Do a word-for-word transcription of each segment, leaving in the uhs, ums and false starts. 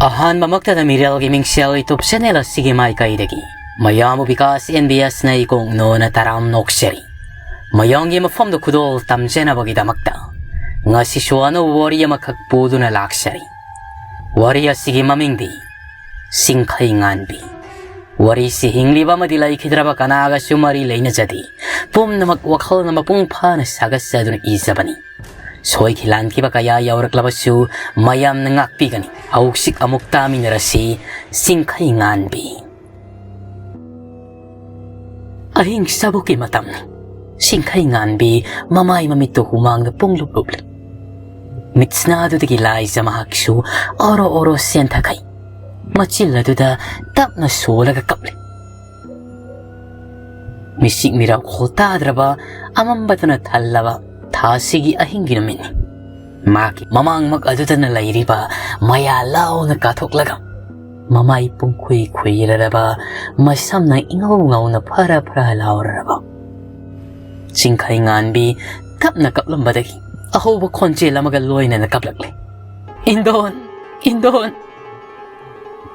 ꯑꯍꯥꯟꯕꯃꯛꯇꯗ ꯃꯤꯔꯦꯜꯒꯤ ꯃꯤꯡꯁꯦꯜ YouTube channel ꯑꯁꯤꯒꯤ ꯃꯥꯏꯀꯩꯗꯒꯤ ꯃꯌꯥꯝꯕꯨ ꯕꯤꯀꯥꯁ ꯑꯦꯟ ꯕꯤ ꯑꯦꯁꯅ ꯏꯀꯣꯛ ꯅꯣꯅ ꯇꯔꯥꯝ ꯅꯣꯛꯆꯔꯤ꯫ ꯃꯌꯥꯝꯒꯤ ꯃꯐꯝꯗ ꯈꯨꯗꯣꯜ ꯇꯝꯖꯅꯕꯒꯤꯗꯃꯛꯇ ꯉꯁꯤꯁꯨ ꯑꯅꯧꯕ ꯋꯥꯔꯤ ꯑꯃꯈꯛ ꯄꯨꯗꯨꯅ ꯂꯥꯛꯆꯔꯤ꯫ ꯋꯥꯔꯤ ꯑꯁꯤꯒꯤ ꯃꯃꯤꯡꯗꯤ ꯆꯤꯡꯈꯩ ꯉꯥꯟꯕꯤ꯫ ꯋꯥꯔꯤꯁꯤ ꯍꯤꯡꯂꯤꯕ ꯑꯃꯗꯤ ꯂꯩꯈꯤꯗ꯭ꯔꯕ ꯀꯅꯥꯒꯁꯨ ꯃꯔꯤ ꯂꯩꯅꯖꯗꯦ꯫ ꯄꯨꯝꯅꯃꯛ ꯋꯥꯈꯜꯅ ꯃꯄꯨꯡ ꯐꯥꯅ ꯁꯥꯒꯠꯆꯗꯨꯅ ꯏꯖꯕꯅꯤ꯫ ꯁꯣꯏꯈꯤ ꯂꯥꯟꯈꯤꯕ ꯀꯌꯥ ꯌꯥꯎꯔꯛꯂꯕꯁꯨ ꯃꯌꯥꯝꯅ ꯉꯥꯛꯄꯤꯒꯅꯤ꯫ ꯍꯧꯖꯤꯛ ꯑꯃꯨꯛ ꯇꯥꯃꯤꯟꯅꯔꯁꯤ꯫ ꯆꯤꯡꯈꯩ ꯉꯥꯟꯕꯤ꯫ ꯑꯍꯤꯡ ꯆꯥꯕꯣꯛꯀꯤ ꯃꯇꯝꯅꯤ꯫ ꯆꯤꯡꯈꯩ ꯉꯥꯟꯕꯤ ꯃꯃꯥꯏ ꯃꯃꯤꯠꯇꯨ ꯍꯨꯃꯥꯡꯅ ꯄꯨꯡꯂꯨꯞ ꯂꯨꯞꯂꯤ꯫ ꯃꯤꯠꯁꯅꯥꯗꯨꯗꯒꯤ ꯂꯥꯏꯖ ꯃꯍꯥꯛꯁꯨ ꯑꯣꯔꯣ ꯑꯣꯔꯣ ꯆꯦꯟꯊꯈꯩ꯫ ꯃꯆꯤꯜ ꯑꯗꯨꯗ ꯇꯞꯅ ꯁꯣꯜꯂꯒ ꯀꯞꯂꯤ꯫ ꯃꯤꯆꯤꯛ ꯃꯤꯔꯥꯎ ꯈꯣꯜ ꯇꯥꯗ꯭ꯔꯕ ꯑꯃꯝꯕꯗꯨꯅ ꯊꯜꯂꯕ ꯊꯥꯁꯤꯒꯤ ꯑꯍꯤꯡꯒꯤ ꯅꯨꯃꯤꯠꯅꯤ꯫ ꯃꯍꯥꯛꯀꯤ ꯃꯃꯥꯡꯃꯛ ꯑꯗꯨꯗꯅ ꯂꯩꯔꯤꯕ ꯃꯌꯥ ꯂꯥꯎꯅ ꯀꯥꯊꯣꯛꯂꯒ ꯃꯃꯥꯏ ꯄꯨꯡꯈꯨꯏ ꯈꯨꯏꯔꯔꯕ, ꯃꯁꯝꯅ ꯏꯉꯧ ꯉꯧꯅ ꯐꯔ ꯐꯔ ꯂꯥꯎꯔꯔꯕ ꯆꯤꯡꯈꯩ ꯉꯥꯟꯕꯤ ꯀꯞꯅ ꯀꯞꯂꯝꯕꯗꯒꯤ ꯑꯍꯧꯕ ꯈꯣꯟꯖꯦꯜ ꯑꯃꯒ ꯂꯣꯏꯅꯅ ꯀꯞꯂꯛꯂꯦ꯫ "ꯏꯟꯗꯣꯟ, ꯏꯟꯗꯣꯟ,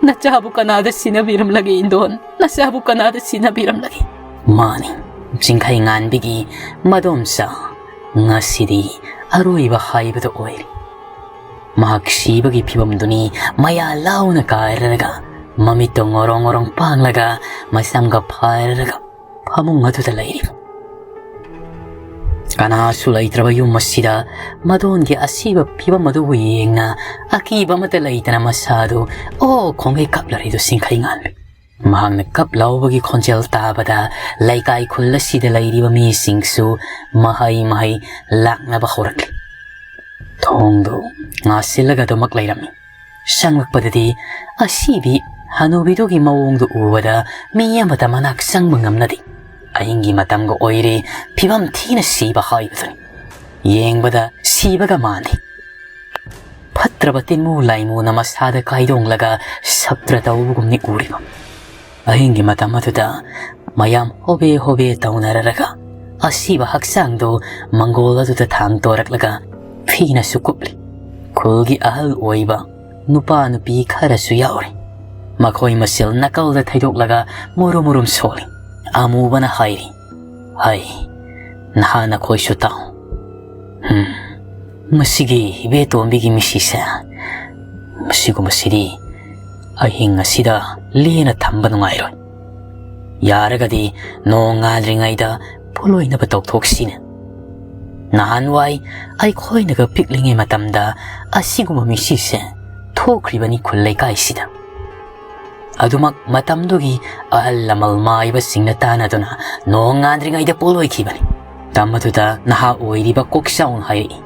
ꯅꯆꯥꯕꯨ ꯀꯅꯥꯗ ꯁꯤꯟꯅꯕꯤꯔꯝꯂꯒꯦ ꯏꯟꯗꯣꯟ? ꯅꯆꯥꯕꯨ ꯀꯅꯥꯗ ꯁꯤꯟꯅꯕꯤꯔꯝꯂꯒꯦ?" ꯃꯥꯅꯤ, ꯆꯤꯡꯈꯩ ꯉꯥꯟꯕꯤꯒꯤ ꯃꯗꯣꯝꯆꯥ, ꯉꯁꯤꯗꯤ ꯑꯔꯣꯏꯕ ꯍꯥꯏꯕꯗꯨ ꯑꯣꯏꯔꯦ꯫ ꯃꯍꯥꯛ ꯁꯤꯕꯒꯤ ꯐꯤꯕꯝꯗꯨꯅꯤ ꯃꯌꯥ ꯂꯥꯎꯅ ꯀꯥꯏꯔꯔꯒ, ꯃꯃꯤꯠꯇꯣ ꯉꯣꯔꯣꯡ ꯉꯣꯔꯣꯡ ꯄꯥꯡꯂꯒ, ꯃꯁꯝꯒ ꯐꯥꯏꯔꯔꯒ ꯐꯃꯨꯡ ꯑꯗꯨꯗ ꯂꯩꯔꯤꯕ꯫ ꯀꯅꯥꯁꯨ ꯂꯩꯇ꯭ꯔꯕ ꯌꯨꯝ ꯑꯁꯤꯗ ꯃꯗꯣꯟꯒꯤ ꯑꯁꯤꯕ ꯐꯤꯕꯝ ꯑꯗꯨꯕꯨ ꯌꯦꯡꯅ ꯑꯀꯤꯕ ꯑꯃꯠꯇ ꯂꯩꯇꯅ ꯃꯁꯥꯗꯨ ꯑꯣ ꯈꯣꯡꯒꯩ ꯀꯞꯂꯔꯤꯗꯨ ꯆꯤꯡꯈꯩ ꯉꯥꯟꯕꯤ꯫ ꯃꯍꯥꯛꯅ ꯀꯞ ꯂꯥꯎꯕꯒꯤ ꯈꯣꯟꯖꯦꯜ ꯇꯥꯕꯗ ꯂꯩꯀꯥꯏ ꯈꯨꯜ ꯑꯁꯤꯗ ꯂꯩꯔꯤꯕ ꯃꯤꯁꯤꯡꯁꯨ ꯃꯍꯩ ꯃꯍꯩ ꯂꯥꯛꯅꯕ ꯍꯧꯔꯛꯂꯤ꯫ ꯊꯣꯡꯗꯨ ꯉꯥꯁꯤꯜꯂꯒ ꯑꯗꯨꯃꯛ ꯂꯩꯔꯝꯃꯤ꯫ ꯆꯪꯂꯛꯄꯗꯗꯤ ꯑꯁꯤꯕꯤ ꯍꯅꯨꯕꯤꯗꯨꯒꯤ ꯃꯑꯣꯡꯗꯨ ꯎꯕꯗ ꯃꯤ ꯑꯃꯠꯇ ꯃꯅꯥꯛ ꯆꯪꯕ ꯉꯝꯅꯗꯦ꯫ ꯑꯍꯤꯡꯒꯤ ꯃꯇꯝꯒ ꯑꯣꯏꯔꯦ, ꯐꯤꯕꯝ ꯊꯤꯅ ꯁꯤꯕ ꯍꯥꯏꯕꯗꯨꯅꯤ꯫ ꯌꯦꯡꯕꯗ ꯁꯤꯕꯒ ꯃꯥꯟꯗꯦ꯫ ꯐꯠꯇ꯭ꯔꯕ ꯇꯤꯟꯃꯨ ꯂꯥꯏꯃꯨꯅ ꯃꯁꯥꯗ ꯀꯥꯏꯗꯣꯡꯂꯒ ꯁꯞꯇ꯭ꯔ ꯇꯧꯕꯒꯨꯝꯅꯤ ꯎꯔꯤꯕ꯫ ꯑꯍꯤꯡꯒꯤ ꯃꯇꯝ ꯑꯗꯨꯗ ꯃꯌꯥꯝ ꯍꯣꯕꯦ ꯍꯣꯕꯦ ꯇꯧꯅꯔꯔꯒ ꯑꯁꯤꯕ ꯍꯛꯆꯥꯡꯗꯨ ꯃꯪꯒꯣꯜ ꯑꯗꯨꯗ ꯊꯥꯡꯇꯣꯔꯛꯂꯒ ꯐꯤꯅꯁꯨ ꯀꯨꯞꯂꯤ꯫ ꯈꯨꯜꯒꯤ ꯑꯍꯜ ꯑꯣꯏꯕ ꯅꯨꯄꯥ ꯅꯨꯄꯤ ꯈꯔꯁꯨ ꯌꯥꯎꯔꯤ꯫ ꯃꯈꯣꯏ ꯃꯁꯦꯜ ꯅꯥꯀꯜꯗ ꯊꯩꯗꯣꯛꯂꯒ ꯃꯨꯔꯨꯝ ꯃꯨꯔꯨꯝ ꯁꯣꯜꯂꯤ꯫ ꯑꯃꯨꯕꯅ ꯍꯥꯏꯔꯤ, "ꯍꯩ, ꯅꯍꯥ ꯅꯈꯣꯏꯁꯨ ꯇꯥꯎ꯫ ꯍꯝ, ꯃꯁꯤꯒꯤ ꯏꯕꯦꯇꯣꯝꯕꯤꯒꯤ ꯃꯤꯁꯤꯁꯦ, ꯃꯁꯤꯒꯨꯝꯕꯁꯤꯗꯤ ꯑꯍꯤꯡ ꯑꯁꯤꯗ ꯂꯦꯟꯅ ꯊꯝꯕ ꯅꯨꯡꯉꯥꯏꯔꯣꯏ꯫ ꯌꯥꯔꯒꯗꯤ ꯅꯣꯡ ꯉꯥꯟꯗ꯭ꯔꯤꯉꯩꯗ ꯄꯣꯠꯂꯣꯏꯅꯕ ꯇꯧꯊꯣꯛꯁꯤꯅꯦ꯫ ꯅꯍꯥꯟꯋꯥꯏ ꯑꯩꯈꯣꯏꯅꯒ ꯄꯤꯛꯂꯤꯉꯩ ꯃꯇꯝꯗ ꯑꯁꯤꯒꯨꯝꯕ ꯃꯤꯁꯤꯁꯦ ꯊꯣꯛꯈ꯭ꯔꯤꯕꯅꯤ ꯈꯨꯜ ꯂꯩꯀꯥꯏꯁꯤꯗ꯫ ꯑꯗꯨꯃꯛ ꯃꯇꯝꯗꯨꯒꯤ ꯑꯍꯜ ꯂꯃꯟ ꯃꯥꯏꯕꯁꯤꯡꯅ ꯇꯥꯟꯅꯗꯨꯅ ꯅꯣꯡ ꯉꯥꯟꯗ꯭ꯔꯤꯉꯩꯗ ꯄꯣꯠꯂꯣꯏꯈꯤꯕꯅꯤ꯫ ꯃꯇꯝ ꯑꯗꯨꯗ ꯅꯍꯥ ꯑꯣꯏꯔꯤꯕ ꯀꯣꯛꯆꯥꯎꯅ ꯍꯥꯏꯔꯛꯏ,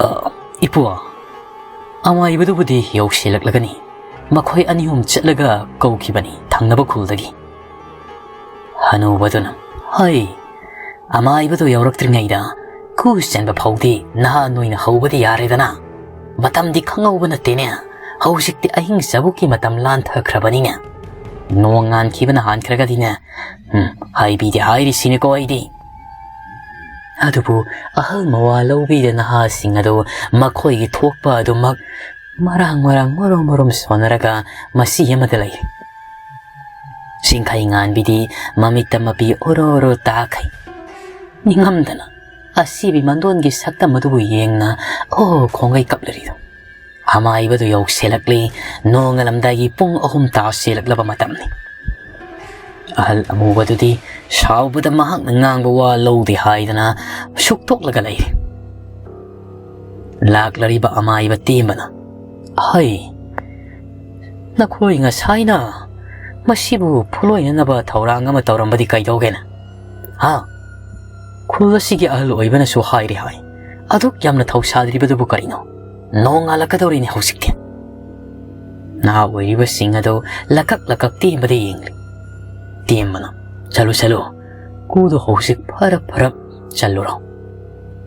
"ꯑ, ꯏꯄꯨ, ꯑꯃꯥꯏꯕꯗꯨꯕꯨꯗꯤ ꯌꯧꯁꯤꯜꯂꯛꯂꯒꯅꯤ꯫ ꯃꯈꯣꯏ ꯑꯅꯤ ꯑꯍꯨꯝ ꯆꯠꯂꯒ ꯀꯧꯈꯤꯕꯅꯤ ꯊꯪꯅꯕ ꯈꯨꯜꯗꯒꯤ꯫" ꯍꯅꯨꯕꯗꯨꯅ, "ꯍꯩ, ꯑꯃꯥꯏꯕꯗꯨ ꯌꯧꯔꯛꯇ꯭ꯔꯤꯉꯩꯗ ꯀꯨ ꯆꯦꯟꯕ ꯐꯥꯎꯗꯤ ꯅꯍꯥ ꯅꯣꯏꯅ ꯍꯧꯕꯗꯤ ꯌꯥꯔꯦꯗꯅ꯫ ꯃꯇꯝꯗꯤ ꯈꯪꯍꯧꯕ ꯅꯠꯇꯦꯅꯦ꯫ ꯍꯧꯖꯤꯛꯇꯤ ꯑꯍꯤꯡ ꯆꯕꯨꯛꯀꯤ ꯃꯇꯝ ꯂꯥꯟꯊꯈ꯭ꯔꯕꯅꯤꯅꯦ꯫ ꯅꯣꯡ ꯉꯥꯟꯈꯤꯕꯅ ꯍꯥꯟꯈ꯭ꯔꯒꯗꯤꯅꯦ꯫ ꯎꯝ, ꯍꯥꯏꯕꯤꯗꯤ ꯍꯥꯏꯔꯤꯁꯤꯅꯤꯀꯣ ꯑꯩꯗꯤ꯫" ꯑꯗꯨꯕꯨ ꯑꯍꯜ ꯃꯋꯥ ꯂꯧꯕꯤꯗ ꯅꯍꯥꯁꯤꯡ ꯑꯗꯨ ꯃꯈꯣꯏꯒꯤ ꯊꯣꯛꯄ ꯑꯗꯨꯃꯛ ꯃꯔꯥꯡ ꯃꯔꯥꯡ ꯃꯔꯨꯝ ꯃꯔꯨꯝ ꯁꯣꯟꯅꯔꯒ ꯃꯁꯤ ꯑꯃꯗ ꯂꯩꯔꯤ꯫ ꯆꯤꯡꯈꯩ ꯉꯥꯟꯕꯤꯗꯤ ꯃꯃꯤꯠꯇ ꯃꯄꯤ ꯑꯣꯔꯣ ꯑꯣꯔꯣ ꯇꯥꯈꯩ꯫ ꯅꯤꯡꯉꯝꯗꯅ ꯑꯁꯤꯕꯤ ꯃꯟꯗꯣꯟꯒꯤ ꯁꯛꯇꯝ ꯑꯗꯨꯕꯨ ꯌꯦꯡꯅ ꯑꯣ ꯈꯣꯡꯒꯩ ꯀꯞꯂꯔꯤꯗꯣ꯫ ꯑꯃꯥꯏꯕꯗꯨ ꯌꯧꯁꯤꯜꯂꯛꯂꯤ꯫ ꯅꯣꯡꯉꯥꯜꯂꯝꯗꯥꯏꯒꯤ ꯄꯨꯡ ꯑꯍꯨꯝ ꯇꯥꯁꯤꯜꯂꯛꯂꯕ ꯃꯇꯝꯅꯤ꯫ ꯑꯍꯜ ꯑꯃꯨꯕꯗꯨꯗꯤ ꯁꯥꯎꯕꯗ ꯃꯍꯥꯛꯅ ꯉꯥꯡꯕ ꯋꯥ ꯂꯧꯗꯦ ꯍꯥꯏꯗꯅ ꯁꯨꯛꯇꯣꯛꯂꯒ ꯂꯩꯔꯤ꯫ ꯂꯥꯛꯂꯔꯤꯕ ꯑꯃꯥꯏꯕ ꯇꯦꯝꯕꯅ, "ꯍꯩ, ꯅꯈꯣꯏ ꯉꯁꯥꯏꯅ ꯃꯁꯤꯕꯨ ꯐꯨꯂꯣꯏꯅꯅꯕ ꯊꯧꯔꯥꯡ ꯑꯃ ꯇꯧꯔꯝꯕꯗꯤ ꯀꯩꯗꯧꯒꯦꯅ? ꯍꯥ? ꯈꯨꯜ ꯑꯁꯤꯒꯤ ꯑꯍꯜ ꯑꯣꯏꯕꯅꯁꯨ ꯍꯥꯏꯔꯤ ꯍꯥꯏ꯫ ꯑꯗꯨꯛ ꯌꯥꯝꯅ ꯊꯧꯁꯥꯗ꯭ꯔꯤꯕꯗꯨꯕꯨ ꯀꯔꯤꯅꯣ? ꯅꯣꯡ ꯉꯥꯜꯂꯛꯀꯗꯧꯔꯤꯅꯦ ꯍꯧꯖꯤꯛꯇꯤ꯫" ꯅꯍꯥ ꯑꯣꯏꯔꯤꯕꯁꯤꯡ ꯑꯗꯨ ꯂꯀꯛ ꯂꯀꯛ ꯇꯦꯝꯕꯗ ꯌꯦꯡꯂꯤ꯫ ꯇꯦꯝꯕꯅ, "ꯆꯠꯂꯨ, ꯆꯠꯂꯨ꯫ ꯀꯨꯗꯨ ꯍꯧꯖꯤꯛ ꯐꯔꯞ ꯐꯔꯞ ꯆꯠꯂꯨꯔꯣ꯫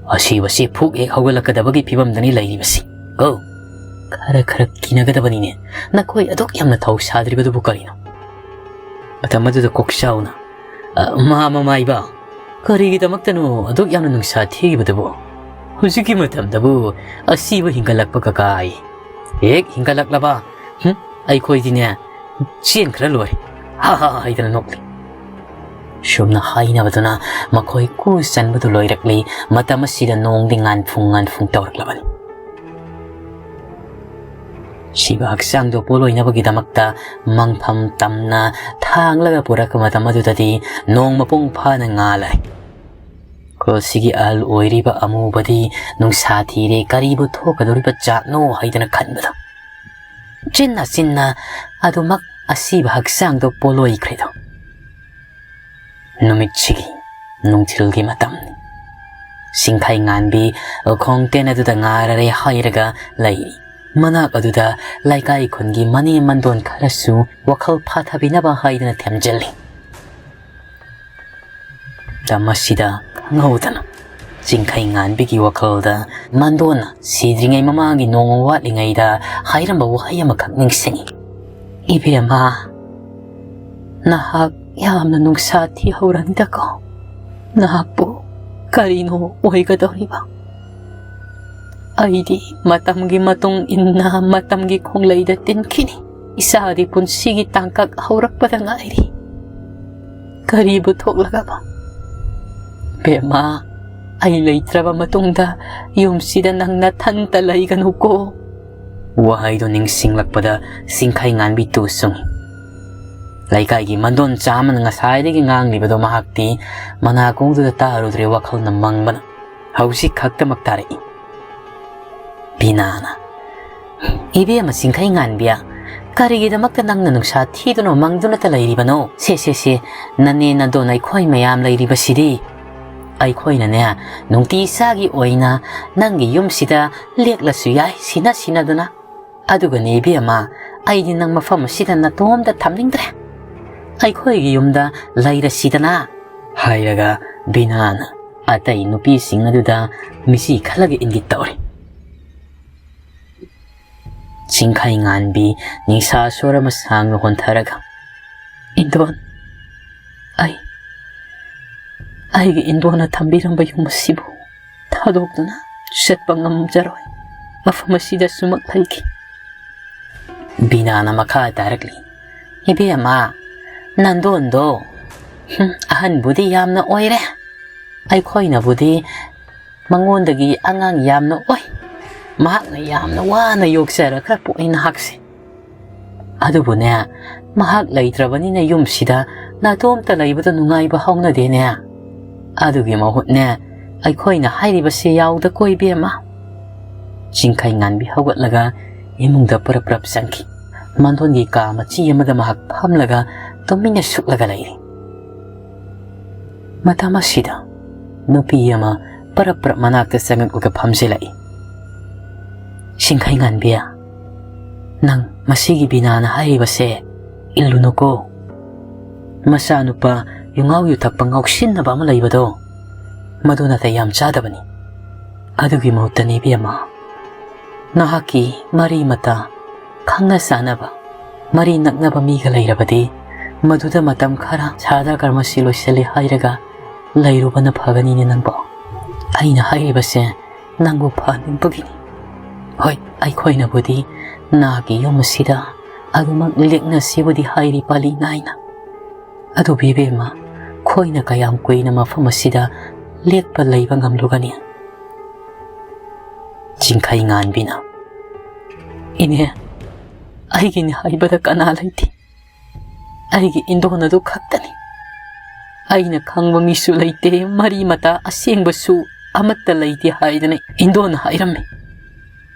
ꯑꯁꯤꯕꯁꯤ ꯐꯨꯛ ꯍꯦꯛ ꯍꯧꯒꯠꯂꯛꯀꯗꯕꯒꯤ ꯐꯤꯕꯝꯗꯅꯤ ꯂꯩꯔꯤꯕꯁꯤ꯫ ꯀꯣ, ꯈꯔ ꯈꯔ ꯀꯤꯅꯒꯗꯕꯅꯤꯅꯦ꯫ ꯅꯈꯣꯏ ꯑꯗꯨꯛ ꯌꯥꯝꯅ ꯊꯧꯁꯥꯗ꯭ꯔꯤꯕꯗꯨꯕꯨ ꯀꯔꯤꯅꯣ?" ꯃꯇꯝ ꯑꯗꯨꯗ ꯀꯣꯛꯆꯥꯎꯅ, "ꯑ, ꯃꯍꯥ ꯃꯃꯥꯏꯕ, ꯀꯔꯤꯒꯤꯗꯃꯛꯇꯅꯣ ꯑꯗꯨꯛ ꯌꯥꯝꯅ ꯅꯨꯡꯁꯥ ꯊꯤꯔꯤꯕꯗꯨꯕꯨ? ꯍꯧꯖꯤꯛꯀꯤ ꯃꯇꯝꯗꯕꯨ ꯑꯁꯤꯕ ꯍꯤꯡꯒꯠꯂꯛꯄ ꯀꯀꯥꯏ꯫ ꯍꯦꯛ ꯍꯤꯡꯒꯠꯂꯛꯂꯕ, ꯍꯨꯝ, ꯑꯩꯈꯣꯏꯗꯤꯅꯦ, ꯆꯦꯟꯈ꯭ꯔ ꯂꯣꯏꯔꯦ, ꯍꯥ ꯍꯥ ꯍꯥꯏꯗꯅ ꯅꯣꯛꯂꯤ꯫ ꯁꯨꯝꯅ ꯍꯥꯏꯅꯕꯗꯨꯅ ꯃꯈꯣꯏ ꯀꯨ ꯆꯟꯕꯗꯨ ꯂꯣꯏꯔꯛꯂꯤ꯫ ꯃꯇꯝ ꯑꯁꯤꯗ ꯅꯣꯡꯗꯤ ꯉꯥꯟꯐꯨꯡ ꯉꯥꯟꯐꯨꯡ ꯇꯧꯔꯛꯂꯕꯅꯤ꯫ ꯁꯤꯕ ꯍꯛꯆꯥꯡꯗꯣ ꯄꯣꯂꯣꯏꯅꯕꯒꯤꯗꯃꯛꯇ ꯃꯪꯐꯝ ꯇꯝꯅ ꯊꯥꯡꯂꯒ ꯄꯨꯔꯛꯄ ꯃꯇꯝ ꯑꯗꯨꯗꯗꯤ ꯅꯣꯡ ꯃꯄꯨꯡ ꯐꯥꯅ ꯉꯥꯜꯂꯦ꯫ ꯈꯨꯜꯁꯤꯒꯤ ꯑꯍꯜ ꯑꯣꯏꯔꯤꯕ ꯑꯃꯨꯕꯗꯤ ꯅꯨꯡꯁꯥ ꯊꯤꯔꯦ, ꯀꯔꯤꯕꯨ ꯊꯣꯛꯀꯗꯧꯔꯤꯕ ꯖꯥꯠꯅꯣ ꯍꯥꯏꯗꯅ ꯈꯟꯕꯗꯣ꯫ ꯆꯤꯟꯅ ꯆꯤꯟꯅ ꯑꯗꯨꯃꯛ ꯑꯁꯤꯕ ꯍꯛꯆꯥꯡꯗꯣ ꯄꯣꯂꯣꯏꯈ꯭ꯔꯦꯗꯣ꯫ ꯅꯨꯃꯤꯠꯁꯤꯒꯤ ꯅꯨꯡꯊꯤꯜꯒꯤ ꯃꯇꯝꯅꯤ꯫ ꯁꯤꯡꯈꯩ ꯉꯥꯟꯕꯤ ꯎꯈꯣꯡ ꯇꯦꯟ ꯑꯗꯨꯗ ꯉꯥꯔꯔꯦ ꯍꯥꯏꯔꯒ ꯂꯩꯔꯤ꯫ ꯃꯅꯥꯛ ꯑꯗꯨꯗ ꯂꯩꯀꯥꯏ ꯈꯨꯟꯒꯤ ꯃꯅꯦꯝ ꯃꯟꯗꯣꯟ ꯈꯔꯁꯨ ꯋꯥꯈꯜ ꯐꯥꯊꯕꯤꯅꯕ ꯍꯥꯏꯗꯅ ꯊꯦꯝꯖꯤꯜꯂꯤ꯫ ꯃꯇꯝ ꯑꯁꯤꯗ ꯈꯪꯍꯧꯗꯅ ꯆꯤꯡꯈꯩ ꯉꯥꯟꯕꯤꯒꯤ ꯋꯥꯈꯜꯗ ꯃꯟꯗꯣꯟꯅ ꯁꯤꯗ꯭ꯔꯤꯉꯩ ꯃꯃꯥꯡꯒꯤ ꯅꯣꯡꯃ ꯋꯥꯠꯂꯤꯉꯩꯗ ꯍꯥꯏꯔꯝꯕ ꯋꯥꯍꯩ ꯑꯃꯈꯛ ꯅꯤꯡꯁꯤꯡꯉꯤ꯫ "ꯏꯕꯦꯝꯃ, ꯅꯍꯥꯛ ꯌꯥꯝꯅ ꯅꯨꯡꯁꯥ ꯊꯤꯍꯧꯔꯅꯤꯗꯀꯣ꯫ ꯅꯍꯥꯛꯄꯨ ꯀꯔꯤꯅꯣ ꯑꯣꯏꯒꯗꯧꯔꯤꯕ? ꯑꯩꯗꯤ ꯃꯇꯝꯒꯤ ꯃꯇꯨꯡ ꯏꯟꯅ ꯃꯇꯝꯒꯤ ꯈꯣꯡꯂꯩꯗ ꯇꯤꯟꯈꯤꯅꯤ꯫ ꯏꯆꯥꯗꯤ ꯄꯨꯟꯁꯤꯒꯤ ꯇꯥꯡꯀꯛ ꯍꯧꯔꯛꯄꯗ ꯉꯥꯏꯔꯤ꯫ ꯀꯔꯤꯕꯨ ꯊꯣꯛꯂꯒꯕ? ꯕꯦꯝꯃ, ꯑꯩ ꯂꯩꯇ꯭ꯔꯕ ꯃꯇꯨꯡꯗ ꯌꯨꯝꯁꯤꯗ ꯅꯪ ꯅꯊꯟꯇ ꯂꯩꯒꯅꯨꯀꯣ"꯫ ꯋꯥꯍꯩꯗꯨ ꯅꯤꯡꯁꯤꯡꯂꯛꯄꯗ ꯆꯤꯡꯈꯩ ꯉꯥꯟꯕꯤ ꯇꯨ ꯆꯨꯡꯏ꯫ ꯂꯩꯀꯥꯏꯒꯤ ꯃꯟꯗꯣꯟ ꯆꯥ ꯑꯃꯅ ꯉꯁꯥꯏꯗꯒꯤ ꯉꯥꯡꯂꯤꯕꯗꯣ ꯃꯍꯥꯛꯇꯤ ꯃꯅꯥꯀꯣꯡꯗꯨꯗ ꯇꯥꯔꯨꯗ꯭ꯔꯦ, ꯋꯥꯈꯜꯅ ꯃꯪꯕꯅ꯫ ꯍꯧꯖꯤꯛ ꯈꯛꯇꯃꯛ ꯇꯥꯔꯛꯏ꯫ ꯕꯤꯅꯥꯅ, "ꯏꯕꯦꯝꯃ ꯆꯤꯡꯈꯩ ꯉꯥꯟꯕꯤ, ꯀꯔꯤꯒꯤꯗꯃꯛꯇ ꯅꯪꯅ ꯅꯨꯡꯁꯥ ꯊꯤꯗꯨꯅ ꯃꯪꯗꯨꯅꯇ ꯂꯩꯔꯤꯕꯅꯣ? ꯁꯦ, ꯁꯦ, ꯁꯦ, ꯅꯅꯦ ꯅꯗꯣꯟ ꯑꯩꯈꯣꯏ ꯃꯌꯥꯝ ꯂꯩꯔꯤꯕꯁꯤꯗꯤ꯫ ꯑꯩꯈꯣꯏꯅꯅꯦ, ꯅꯨꯡꯇꯤ ꯏꯆꯥꯒꯤ ꯑꯣꯏꯅ ꯅꯪꯒꯤ ꯌꯨꯝꯁꯤꯗ ꯂꯦꯛꯂꯁꯨ ꯌꯥꯏ, ꯁꯤꯅ ꯁꯤꯅꯗꯨꯅ꯫ ꯑꯗꯨꯒꯅꯦ ꯏꯕꯦꯝꯃ, ꯑꯩꯗꯤ ꯅꯪ ꯃꯐꯝ ꯑꯁꯤꯗ ꯅꯇꯣꯝꯇ ꯊꯝꯅꯤꯡꯗ꯭ꯔꯦ꯫ ꯑꯩꯈꯣꯏꯒꯤ ꯌꯨꯝꯗ ꯂꯩꯔꯁꯤꯗꯅ"꯫ ꯍꯥꯏꯔꯒ ꯕꯤꯅꯥꯅ ꯑꯇꯩ ꯅꯨꯄꯤꯁꯤꯡ ꯑꯗꯨꯗ ꯃꯤꯆꯤ ꯈꯜꯂꯒ ꯏꯪꯒꯤꯠ ꯇꯧꯔꯤ꯫ ꯆꯤꯡꯈꯩ ꯉꯥꯟꯕꯤ ꯅꯤꯡꯁꯥ ꯁꯣꯔ ꯑꯃ ꯁꯥꯡꯅ ꯍꯣꯟꯊꯔꯒ, "ꯏꯟꯗꯣꯟ, ꯑꯩ, ꯑꯩꯒꯤ ꯏꯟꯗꯣꯟꯅ ꯊꯝꯕꯤꯔꯝꯕ ꯌꯨꯝ ꯑꯁꯤꯕꯨ ꯊꯥꯗꯣꯛꯇꯨꯅ ꯆꯠꯄ ꯉꯝꯖꯔꯣꯏ꯫ ꯃꯐꯝ ꯑꯁꯤꯗ ꯁꯨꯃꯛ ꯂꯩꯈꯤ"꯫ ꯕꯤꯅꯥꯅ ꯃꯈꯥ ꯇꯥꯔꯛꯂꯤ, "ꯏꯕꯦꯝꯃ, ꯅꯟꯗꯣꯟꯗꯣ, ꯍꯨꯝ, ꯑꯍꯟꯕꯨꯗꯤ ꯌꯥꯝꯅ ꯑꯣꯏꯔꯦ꯫ ꯑꯩꯈꯣꯏꯅꯕꯨꯗꯤ ꯃꯉꯣꯟꯗꯒꯤ ꯑꯉꯥꯡ ꯌꯥꯝꯅ ꯑꯣꯏ꯫ ꯃꯍꯥꯛꯅ ꯌꯥꯝꯅ ꯋꯥꯅ ꯌꯣꯛꯆꯔꯒ ꯄꯣꯛꯏ ꯅꯍꯥꯛꯁꯦ꯫ ꯑꯗꯨꯕꯨꯅꯦ, ꯃꯍꯥꯛ ꯂꯩꯇ꯭ꯔꯕꯅꯤꯅ ꯌꯨꯝꯁꯤꯗ ꯅꯥꯇꯣꯝꯇ ꯂꯩꯕꯗ ꯅꯨꯡꯉꯥꯏꯕ ꯍꯧꯅꯗꯦꯅꯦ꯫ ꯑꯗꯨꯒꯤ ꯃꯍꯨꯠꯅꯦ, ꯑꯩꯈꯣꯏꯅ ꯍꯥꯏꯔꯤꯕꯁꯤ ꯌꯥꯎꯗ ꯀꯣ, ꯏꯕꯦꯝꯃ꯫" ꯆꯤꯡꯈꯩ ꯉꯥꯟꯕꯤ ꯍꯧꯒꯠꯂꯒ ꯏꯃꯨꯡꯗ ꯄꯔꯞ ꯄꯔꯞ ꯆꯪꯈꯤ꯫ ꯃꯟꯗꯣꯟꯒꯤ ꯀꯥ ꯃꯆꯤ ꯑꯃꯗ ꯃꯍꯥꯛ ꯐꯝꯂꯒ ꯇꯨꯃꯤꯟꯅ ꯁꯨꯛꯂꯒ ꯂꯩꯔꯤ꯫ ꯃꯇꯝ ꯑꯁꯤꯗ ꯅꯨꯄꯤ ꯑꯃ ꯄꯔꯞ ꯄꯔꯞ ꯃꯅꯥꯛꯇ ꯆꯪꯉꯛꯂꯒ ꯐꯝꯖꯤꯜꯂꯛꯏ꯫ "ꯆꯤꯡꯈꯩ ꯉꯥꯟꯕꯤ, ꯅꯪ ꯃꯁꯤꯒꯤ ꯕꯤꯅꯥꯅ ꯍꯥꯏꯔꯤꯕꯁꯦ ꯏꯜꯂꯨꯅꯨꯀꯣ꯫ ꯃꯆꯥꯅꯨꯄꯥ ꯌꯨꯉꯥꯎ ꯌꯨꯊꯛꯄ ꯉꯥꯎꯁꯤꯟꯅꯕ ꯑꯃ ꯂꯩꯕꯗꯣ, ꯃꯗꯨ ꯅꯥꯇꯩ ꯌꯥꯝ ꯆꯥꯗꯕꯅꯤ꯫ ꯑꯗꯨꯒꯤ ꯃꯍꯨꯠꯇꯅꯤ ꯏꯕꯦꯝꯃ, ꯅꯍꯥꯛꯀꯤ ꯃꯔꯤ ꯃꯇꯥ, ꯈꯪꯅ ꯆꯥꯟꯅꯕ, ꯃꯔꯤ ꯅꯛꯅꯕ ꯃꯤꯒ ꯂꯩꯔꯕꯗꯤ, ꯃꯗꯨꯗ ꯃꯇꯝ ꯈꯔ ꯁꯥꯗ ꯀꯔꯃꯁꯤ ꯂꯣꯏꯁꯤꯜꯂꯤ ꯍꯥꯏꯔꯒ ꯂꯩꯔꯨꯕꯅ ꯐꯒꯅꯤꯅꯦ ꯅꯪꯕꯣ꯫ ꯑꯩꯅ ꯍꯥꯏꯔꯤꯕꯁꯦ ꯅꯪꯕꯨ ꯐꯍꯟꯅꯤꯡꯕꯒꯤꯅꯤ꯫ ꯍꯣꯏ, ꯑꯩꯈꯣꯏꯅꯕꯨꯗꯤ ꯅꯍꯥꯛꯀꯤ ꯌꯨꯝ ꯑꯁꯤꯗ ꯑꯗꯨꯃꯛ ꯂꯦꯛꯅꯁꯤꯕꯨꯗꯤ ꯍꯥꯏꯔꯤ ꯄꯥꯂꯤ ꯅꯥꯏꯅ꯫ ꯑꯗꯨꯕꯨ ꯏꯕꯦꯝꯃ, ꯈꯣꯏꯅ ꯀꯌꯥꯝ ꯀꯨꯏꯅ ꯃꯐꯝ ꯑꯁꯤꯗ ꯂꯦꯛꯄ ꯂꯩꯕ ꯉꯝꯂꯨꯒꯅꯤ?" ꯆꯤꯡꯈꯩ ꯉꯥꯟꯕꯤꯅ, "ꯏꯅꯦ, ꯑꯩꯒꯤꯅꯤ ꯍꯥꯏꯕꯗ ꯀꯅꯥ ꯂꯩꯇꯦ꯫ ꯑꯩꯒꯤ ꯏꯟꯗꯣꯟ ꯑꯗꯨ ꯈꯛꯇꯅꯤ꯫ ꯑꯩꯅ ꯈꯪꯕ ꯃꯤꯁꯨ ꯂꯩꯇꯦ, ꯃꯔꯤ ꯃꯇꯥ ꯑꯁꯦꯡꯕꯁꯨ ꯑꯃꯠꯇ ꯂꯩꯇꯦ" ꯍꯥꯏꯗꯅ ꯏꯟꯗꯣꯟꯅ ꯍꯥꯏꯔꯝꯃꯤ꯫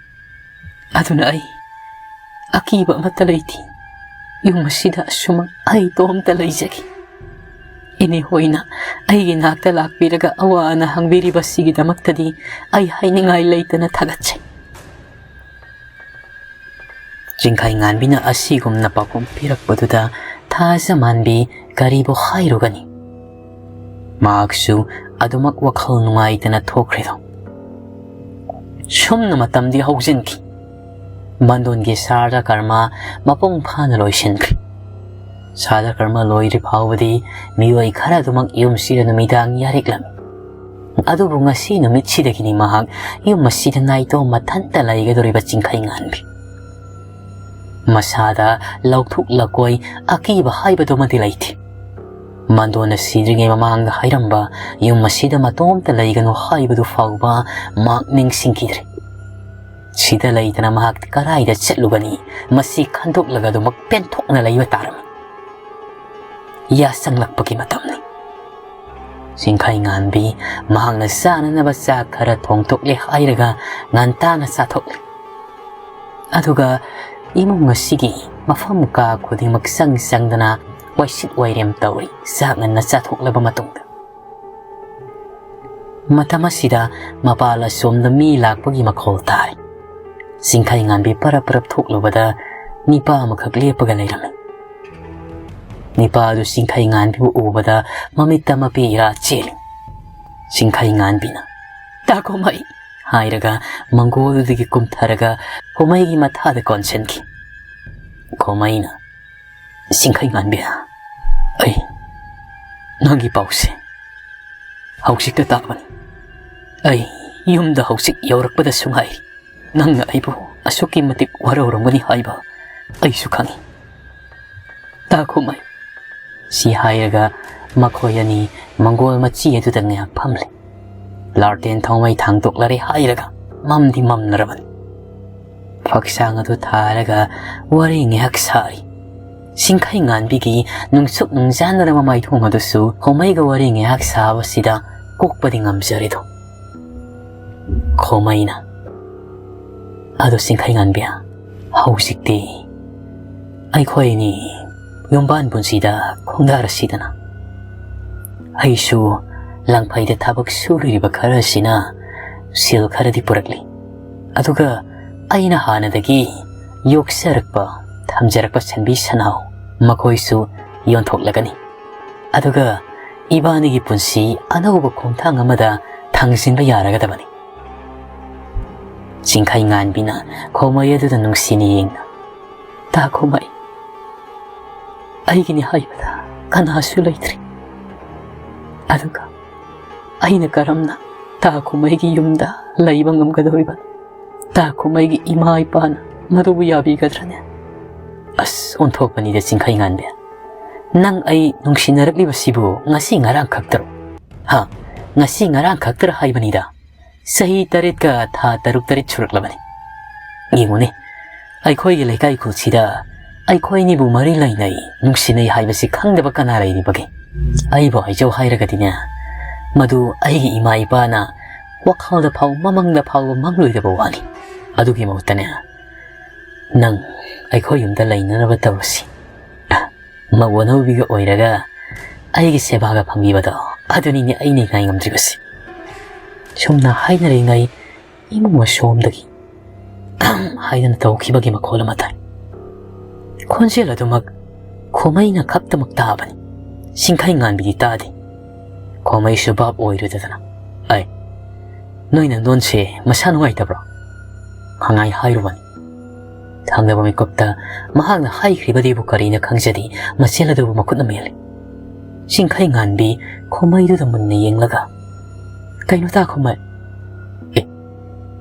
ꯑꯗꯨꯅ ꯑꯩ ꯑꯀꯤꯕ ꯑꯃꯠꯇ ꯂꯩꯇꯦ꯫ ꯌꯨꯝ ꯑꯁꯤꯗ ꯑꯁꯨꯃꯛ ꯑꯩ ꯏꯇꯣꯝꯇ ꯂꯩꯖꯒꯦ꯫ ꯏꯅꯦ ꯍꯣꯏꯅ ꯑꯩꯒꯤ ꯅꯥꯛꯇ ꯂꯥꯛꯄꯤꯔꯒ ꯑꯋꯥ ꯑꯅꯥ ꯍꯪꯕꯤꯔꯤꯕꯁꯤꯒꯤꯗꯃꯛꯇꯗꯤ ꯑꯩ ꯍꯥꯏꯅꯤꯡꯉꯥꯏ ꯂꯩꯇꯅ ꯊꯥꯒꯠꯆꯩ꯫ ꯆꯤꯡꯈꯩ ꯉꯥꯟꯕꯤꯅ ꯑꯁꯤꯒꯨꯝꯅ ꯄꯥꯎꯈꯨꯝ ꯄꯤꯔꯛꯄꯗꯨꯗ ꯊꯥꯖ ꯃꯥꯟꯕꯤ ꯀꯔꯤꯕꯨ ꯍꯥꯏꯔꯨꯒꯅꯤ? ꯃꯍꯥꯛꯁꯨ ꯑꯗꯨꯃꯛ ꯋꯥꯈꯜ ꯅꯨꯡꯉꯥꯏꯇꯅ ꯊꯣꯛꯈ꯭ꯔꯤꯗꯣ꯫ ꯁꯨꯝꯅ ꯃꯇꯝꯗꯤ ꯍꯧꯖꯤꯟꯈꯤ꯫ ꯃꯟꯗꯣꯟꯒꯤ ꯁꯥꯔꯗ ꯀꯔꯃ ꯃꯄꯨꯡ ꯐꯥꯅ ꯂꯣꯏꯁꯤꯟꯈ꯭ꯔꯦ꯫ ꯁꯥꯔꯗ ꯀꯔꯃ ꯂꯣꯏꯗ꯭ꯔꯤ ꯐꯥꯎꯕꯗꯤ ꯃꯤꯑꯣꯏ ꯈꯔ ꯑꯗꯨꯃꯛ ꯌꯨꯝꯁꯤꯗ ꯅꯨꯃꯤꯗꯥꯡ ꯌꯥꯔꯤꯛꯂꯝꯃꯤ꯫ ꯑꯗꯨꯕꯨ ꯉꯁꯤ ꯅꯨꯃꯤꯠꯁꯤꯗꯒꯤꯅꯤ ꯃꯍꯥꯛ ꯌꯨꯝ ꯑꯁꯤꯗ ꯅꯥꯏꯇꯣꯝ ꯃꯊꯟꯇ ꯂꯩꯒꯗꯧꯔꯤꯕ ꯆꯤꯡꯈꯩ ꯉꯥꯟꯕꯤ꯫ ꯃꯁꯥꯗ ꯂꯧꯊꯣꯛ ꯂꯀꯣꯏ, ꯑꯀꯤꯕ ꯍꯥꯏꯕꯗꯨꯃꯗꯤ ꯂꯩꯇꯦ꯫ ꯃꯟꯗꯣꯟꯅ ꯁꯤꯗ꯭ꯔꯤꯉꯩ ꯃꯃꯥꯡꯗ ꯍꯥꯏꯔꯝꯕ "ꯌꯨꯝ ꯑꯁꯤꯗ ꯃꯇꯣꯝꯇ ꯂꯩꯒꯅꯨ" ꯍꯥꯏꯕꯗꯨ ꯐꯥꯎꯕ ꯃꯍꯥꯛ ꯅꯤꯡꯁꯤꯡꯈꯤꯗ꯭ꯔꯦ꯫ ꯁꯤꯗ ꯂꯩꯗꯅ ꯃꯍꯥꯛ ꯀꯗꯥꯏꯗ ꯆꯠꯂꯨꯒꯅꯤ? ꯃꯁꯤ ꯈꯟꯗꯣꯛꯂꯒ ꯑꯗꯨꯃꯛ ꯄꯦꯟꯊꯣꯛꯅ ꯂꯩꯕ ꯇꯥꯔꯝꯃꯤ꯫ ꯌꯥꯁꯪꯂꯛꯄꯒꯤ ꯃꯇꯝꯅꯤ꯫ ꯆꯤꯡꯈꯩ ꯉꯥꯟꯕꯤ ꯃꯍꯥꯛꯅ ꯆꯥꯅꯅꯕ ꯆꯥꯛ ꯈꯔ ꯊꯣꯡꯗꯣꯛꯂꯦ ꯍꯥꯏꯔꯒ ꯉꯟꯇꯥꯅ ꯆꯥꯊꯣꯛꯂꯦ꯫ ꯑꯗꯨꯒ ꯏꯃꯨꯡ ꯑꯁꯤꯒꯤ ꯃꯐꯝ ꯀꯥ ꯈꯨꯗꯤꯡꯃꯛ ꯆꯪ ꯆꯪꯗꯅ ꯋꯥꯏꯁꯤꯠ ꯋꯥꯏꯔꯦꯝ ꯇꯧꯔꯤ, ꯆꯥꯛ ꯉꯟꯅ ꯆꯥꯊꯣꯛꯂꯕ ꯃꯇꯨꯡꯗ꯫ ꯃꯇꯝ ꯑꯁꯤꯗ ꯃꯄꯥꯜ ꯑꯁꯣꯝꯗ ꯃꯤ ꯂꯥꯛꯄꯒꯤ ꯃꯈꯣꯜ ꯇꯥꯔꯦ꯫ ꯆꯤꯡꯈꯩ ꯉꯥꯟꯕꯤ ꯄꯔꯞ ꯄꯔꯞ ꯊꯣꯛꯂꯨꯕꯗ ꯅꯤꯄꯥ ꯑꯃꯈꯛ ꯂꯦꯞꯄꯒ ꯂꯩꯔꯝꯃꯤ꯫ ꯅꯤꯄꯥ ꯑꯗꯨ ꯆꯤꯡꯈꯩ ꯉꯥꯟꯕꯤꯕꯨ ꯎꯕꯗ ꯃꯃꯤꯠꯇ ꯃꯄꯤ ꯏꯔꯥ ꯆꯦꯜꯂꯤ꯫ ꯆꯤꯡꯈꯩ ꯉꯥꯟꯕꯤꯅ "ꯇꯥ ꯈꯣꯃꯩ" ꯍꯥꯏꯔꯒ ꯃꯪꯒꯣꯜꯗꯨꯗꯒꯤ ꯀꯨꯝꯊꯔꯒ ꯈꯣꯃꯩꯒꯤ ꯃꯊꯥꯗ ꯀꯣꯟꯁꯤꯟꯈꯤ꯫ ꯈꯣꯃꯩꯅ "ꯆꯤꯡꯈꯩ ꯉꯥꯟꯕꯤ, ꯑꯩ ꯅꯪꯒꯤ ꯄꯥꯎꯁꯦ ꯍꯧꯖꯤꯛꯇ ꯇꯥꯕꯅꯤ꯫ ꯑꯩ ꯌꯨꯝꯗ ꯍꯧꯖꯤꯛ ꯌꯧꯔꯛꯄꯗꯁꯨ ꯉꯥꯏꯔꯤ꯫ ꯅꯪꯅ ꯑꯩꯕꯨ ꯑꯁꯨꯛꯀꯤ ꯃꯇꯤꯛ ꯋꯥꯔꯧꯔꯝꯒꯅꯤ ꯍꯥꯏꯕ ꯑꯩꯁꯨ ꯈꯪꯏ꯫ ꯇꯥ ꯈꯣꯃꯩ꯫" ꯁꯤ ꯍꯥꯏꯔꯒ ꯃꯈꯣꯏ ꯑꯅꯤ ꯃꯪꯒꯣꯜ ꯃꯆꯤ ꯑꯗꯨꯗ ꯉꯥꯏꯍꯥꯛ ꯐꯝꯂꯦ꯫ ꯂꯥꯔꯇꯦꯟ ꯊꯥꯎꯃꯩ ꯊꯥꯡꯗꯣꯛꯂꯔꯦ ꯍꯥꯏꯔꯒ ꯃꯝꯗꯤ ꯃꯝꯂꯔꯕꯅꯤ꯫ ꯐꯛꯁꯥꯡ ꯑꯗꯨ ꯊꯥꯔꯒ ꯋꯥꯔꯤ ꯉꯥꯏꯍꯥꯛ ꯁꯥꯔꯤ꯫ ꯆꯤꯡꯈꯩ ꯉꯥꯟꯕꯤꯒꯤ ꯅꯨꯡꯁꯨꯛ ꯅꯨꯡꯖꯥꯟꯅꯔꯕ ꯃꯥꯏꯊꯣꯡ ꯑꯗꯨꯁꯨ ꯈꯣꯃꯩꯒ ꯋꯥꯔꯤ ꯉꯥꯏꯍꯥꯛ ꯁꯥꯕꯁꯤꯗ ꯀꯣꯛꯄꯗꯤ ꯉꯝꯖꯔꯦꯗꯣ꯫ ꯈꯣꯃꯩꯅ, "ꯑꯗꯣ ꯆꯤꯡꯈꯩ ꯉꯥꯟꯕꯤ, ꯍꯧꯖꯤꯛꯇꯤ ꯑꯩꯈꯣꯏ ꯑꯅꯤ ꯌꯨꯝꯕꯥꯟ ꯄꯨꯟꯁꯤꯗ ꯈꯣꯡꯗꯥꯔꯁꯤꯗꯅ꯫ ꯑꯩꯁꯨ ꯂꯪꯐꯩꯗ ꯊꯕꯛ ꯁꯨꯔꯤꯕ ꯈꯔꯁꯤꯅ ꯁꯦꯜ ꯈꯔꯗꯤ ꯄꯨꯔꯛꯂꯤ꯫ ꯑꯗꯨꯒ ꯑꯩꯅ ꯍꯥꯟꯅꯗꯒꯤ ꯌꯣꯛꯆꯔꯛꯄ, ꯊꯝꯖꯔꯛꯄ ꯁꯟꯕꯤ ꯁꯟꯅꯥꯎ ꯃꯈꯣꯏꯁꯨ ꯌꯣꯟꯊꯣꯛꯂꯒꯅꯤ꯫ ꯑꯗꯨꯒ ꯏꯕꯥꯅꯤꯒꯤ ꯄꯨꯟꯁꯤ ꯑꯅꯧꯕ ꯈꯣꯡꯊꯥꯡ ꯑꯃꯗ ꯊꯥꯡꯖꯤꯟꯕ ꯌꯥꯔꯒꯗꯕꯅꯤ꯫" ꯆꯤꯡꯈꯩ ꯉꯥꯟꯕꯤꯅ ꯈꯣꯃꯩ ꯑꯗꯨꯗ ꯅꯨꯡꯁꯤꯅ ꯌꯦꯡꯅ, "ꯇꯥ ꯈꯣꯃꯩ, ꯑꯩꯒꯤꯅꯤ ꯍꯥꯏꯕꯗ ꯀꯅꯥꯁꯨ ꯂꯩꯇ꯭ꯔꯤ꯫ ꯑꯗꯨꯒ ꯑꯩꯅ ꯀꯔꯝꯅ ꯇꯥ ꯈꯣꯃꯩꯒꯤ ꯌꯨꯝꯗ ꯂꯩꯕ ꯉꯝꯒꯗꯧꯔꯤꯕꯅꯣ? ꯇꯥ ꯈꯣꯃꯩꯒꯤ ꯏꯃꯥ ꯏꯄꯥꯅ ꯃꯗꯨꯕꯨ ꯌꯥꯕꯤꯒꯗ꯭ꯔꯅꯦ? ꯑꯁ, ꯑꯣꯟꯊꯣꯛꯄꯅꯤꯗ ꯆꯤꯡꯈꯩ ꯉꯥꯟꯕꯤ꯫ ꯅꯪ ꯑꯩ ꯅꯨꯡꯁꯤꯅꯔꯛꯂꯤꯕꯁꯤꯕꯨ ꯉꯁꯤ ꯉꯔꯥꯡ ꯈꯛꯇꯔꯣ? ꯍꯥ? ꯉꯁꯤ ꯉꯔꯥꯡ ꯈꯛꯇꯔ ꯍꯥꯏꯕꯅꯤꯗ꯫ ꯆꯍꯤ ꯇꯔꯦꯠꯀ ꯊꯥ ꯇꯔꯨꯛ ꯇꯔꯦꯠ ꯁꯨꯔꯛꯂꯕꯅꯤ꯫ ꯌꯦꯡꯉꯨꯅꯦ, ꯑꯩꯈꯣꯏꯒꯤ ꯂꯩꯀꯥꯏ ꯈꯨꯜꯁꯤꯗ ꯑꯩꯈꯣꯏꯅꯤꯕꯨ ꯃꯔꯤ ꯂꯩꯅꯩ, ꯅꯨꯡꯁꯤꯅꯩ ꯍꯥꯏꯕꯁꯤ ꯈꯪꯗꯕ ꯀꯅꯥ ꯂꯩꯔꯤꯕꯒꯦ? ꯑꯩꯕꯨ ꯍꯥꯏꯖꯧ ꯍꯥꯏꯔꯒꯗꯤꯅꯦ, ꯃꯗꯨ ꯑꯩꯒꯤ ꯏꯃꯥ ꯏꯄꯥꯅ ꯋꯥꯈꯜꯗ ꯐꯥꯎ, ꯃꯃꯪꯗ ꯐꯥꯎꯕ ꯃꯪꯂꯣꯏꯗꯕ ꯋꯥꯅꯤ꯫ ꯑꯗꯨꯒꯤ ꯃꯍꯨꯠꯇꯅꯦ, ꯅꯪ ꯑꯩꯈꯣꯏ ꯌꯨꯝꯗ ꯂꯩꯅꯅꯕ ꯇꯧꯔꯁꯤ꯫ ꯃꯧ ꯑꯅꯧꯕꯤꯒ ꯑꯣꯏꯔꯒ ꯑꯩꯒꯤ ꯁꯦꯕꯥꯒ ꯐꯪꯕꯤꯕꯗꯣ, ꯑꯗꯨꯅꯤꯅꯦ ꯑꯩꯅ ꯉꯥꯏ ꯉꯝꯗ꯭ꯔꯤꯕꯁꯤ꯫ ꯁꯨꯝꯅ ꯍꯥꯏꯅꯔꯤꯉꯩ ꯏꯃꯨꯡ ꯑꯁꯣꯝꯗꯒꯤ "ꯑꯍꯝ" ꯍꯥꯏꯗꯅ ꯇꯧꯈꯤꯕꯒꯤ ꯃꯈꯣꯜ ꯑꯃ ꯇꯥꯏ꯫ ꯈꯣꯟꯖꯦꯜ ꯑꯗꯨꯃꯛ ꯈꯣꯃꯩꯅ ꯈꯛꯇꯃꯛ ꯇꯥꯕꯅꯤ꯫ ꯆꯤꯡꯈꯩ ꯉꯥꯟꯕꯤꯗꯤ ꯇꯥꯗꯦ꯫ ꯈꯣꯃꯩꯁꯨ ꯚꯥꯞ ꯑꯣꯏꯔꯨꯗꯗꯅ, "ꯑꯩ, ꯅꯣꯏ ꯅꯟꯗꯣꯟꯁꯦ ꯃꯁꯥ ꯅꯨꯡꯉꯥꯏꯇꯕ꯭ꯔꯣ?" ꯈꯪꯉꯥꯏ ꯍꯥꯏꯔꯨꯕꯅꯤ꯫ ꯊꯪꯅꯕ ꯃꯤꯀꯨꯞꯇ ꯃꯍꯥꯛꯅ ꯍꯥꯏꯈ꯭ꯔꯤꯕꯗꯨꯕꯨ ꯀꯔꯤꯅ ꯈꯪꯖꯗꯦ, ꯃꯆꯦꯜ ꯑꯗꯨꯕꯨ ꯃꯈꯨꯠꯅ ꯃꯦꯜꯂꯤ꯫ ꯆꯤꯡꯈꯩ ꯉꯥꯟꯕꯤ ꯈꯣꯃꯩꯗꯨꯗ ꯃꯨꯟꯅ ꯌꯦꯡꯂꯒ, "ꯀꯩꯅꯣ ꯇꯥ ꯈꯣꯃꯩ?" "ꯑꯦ,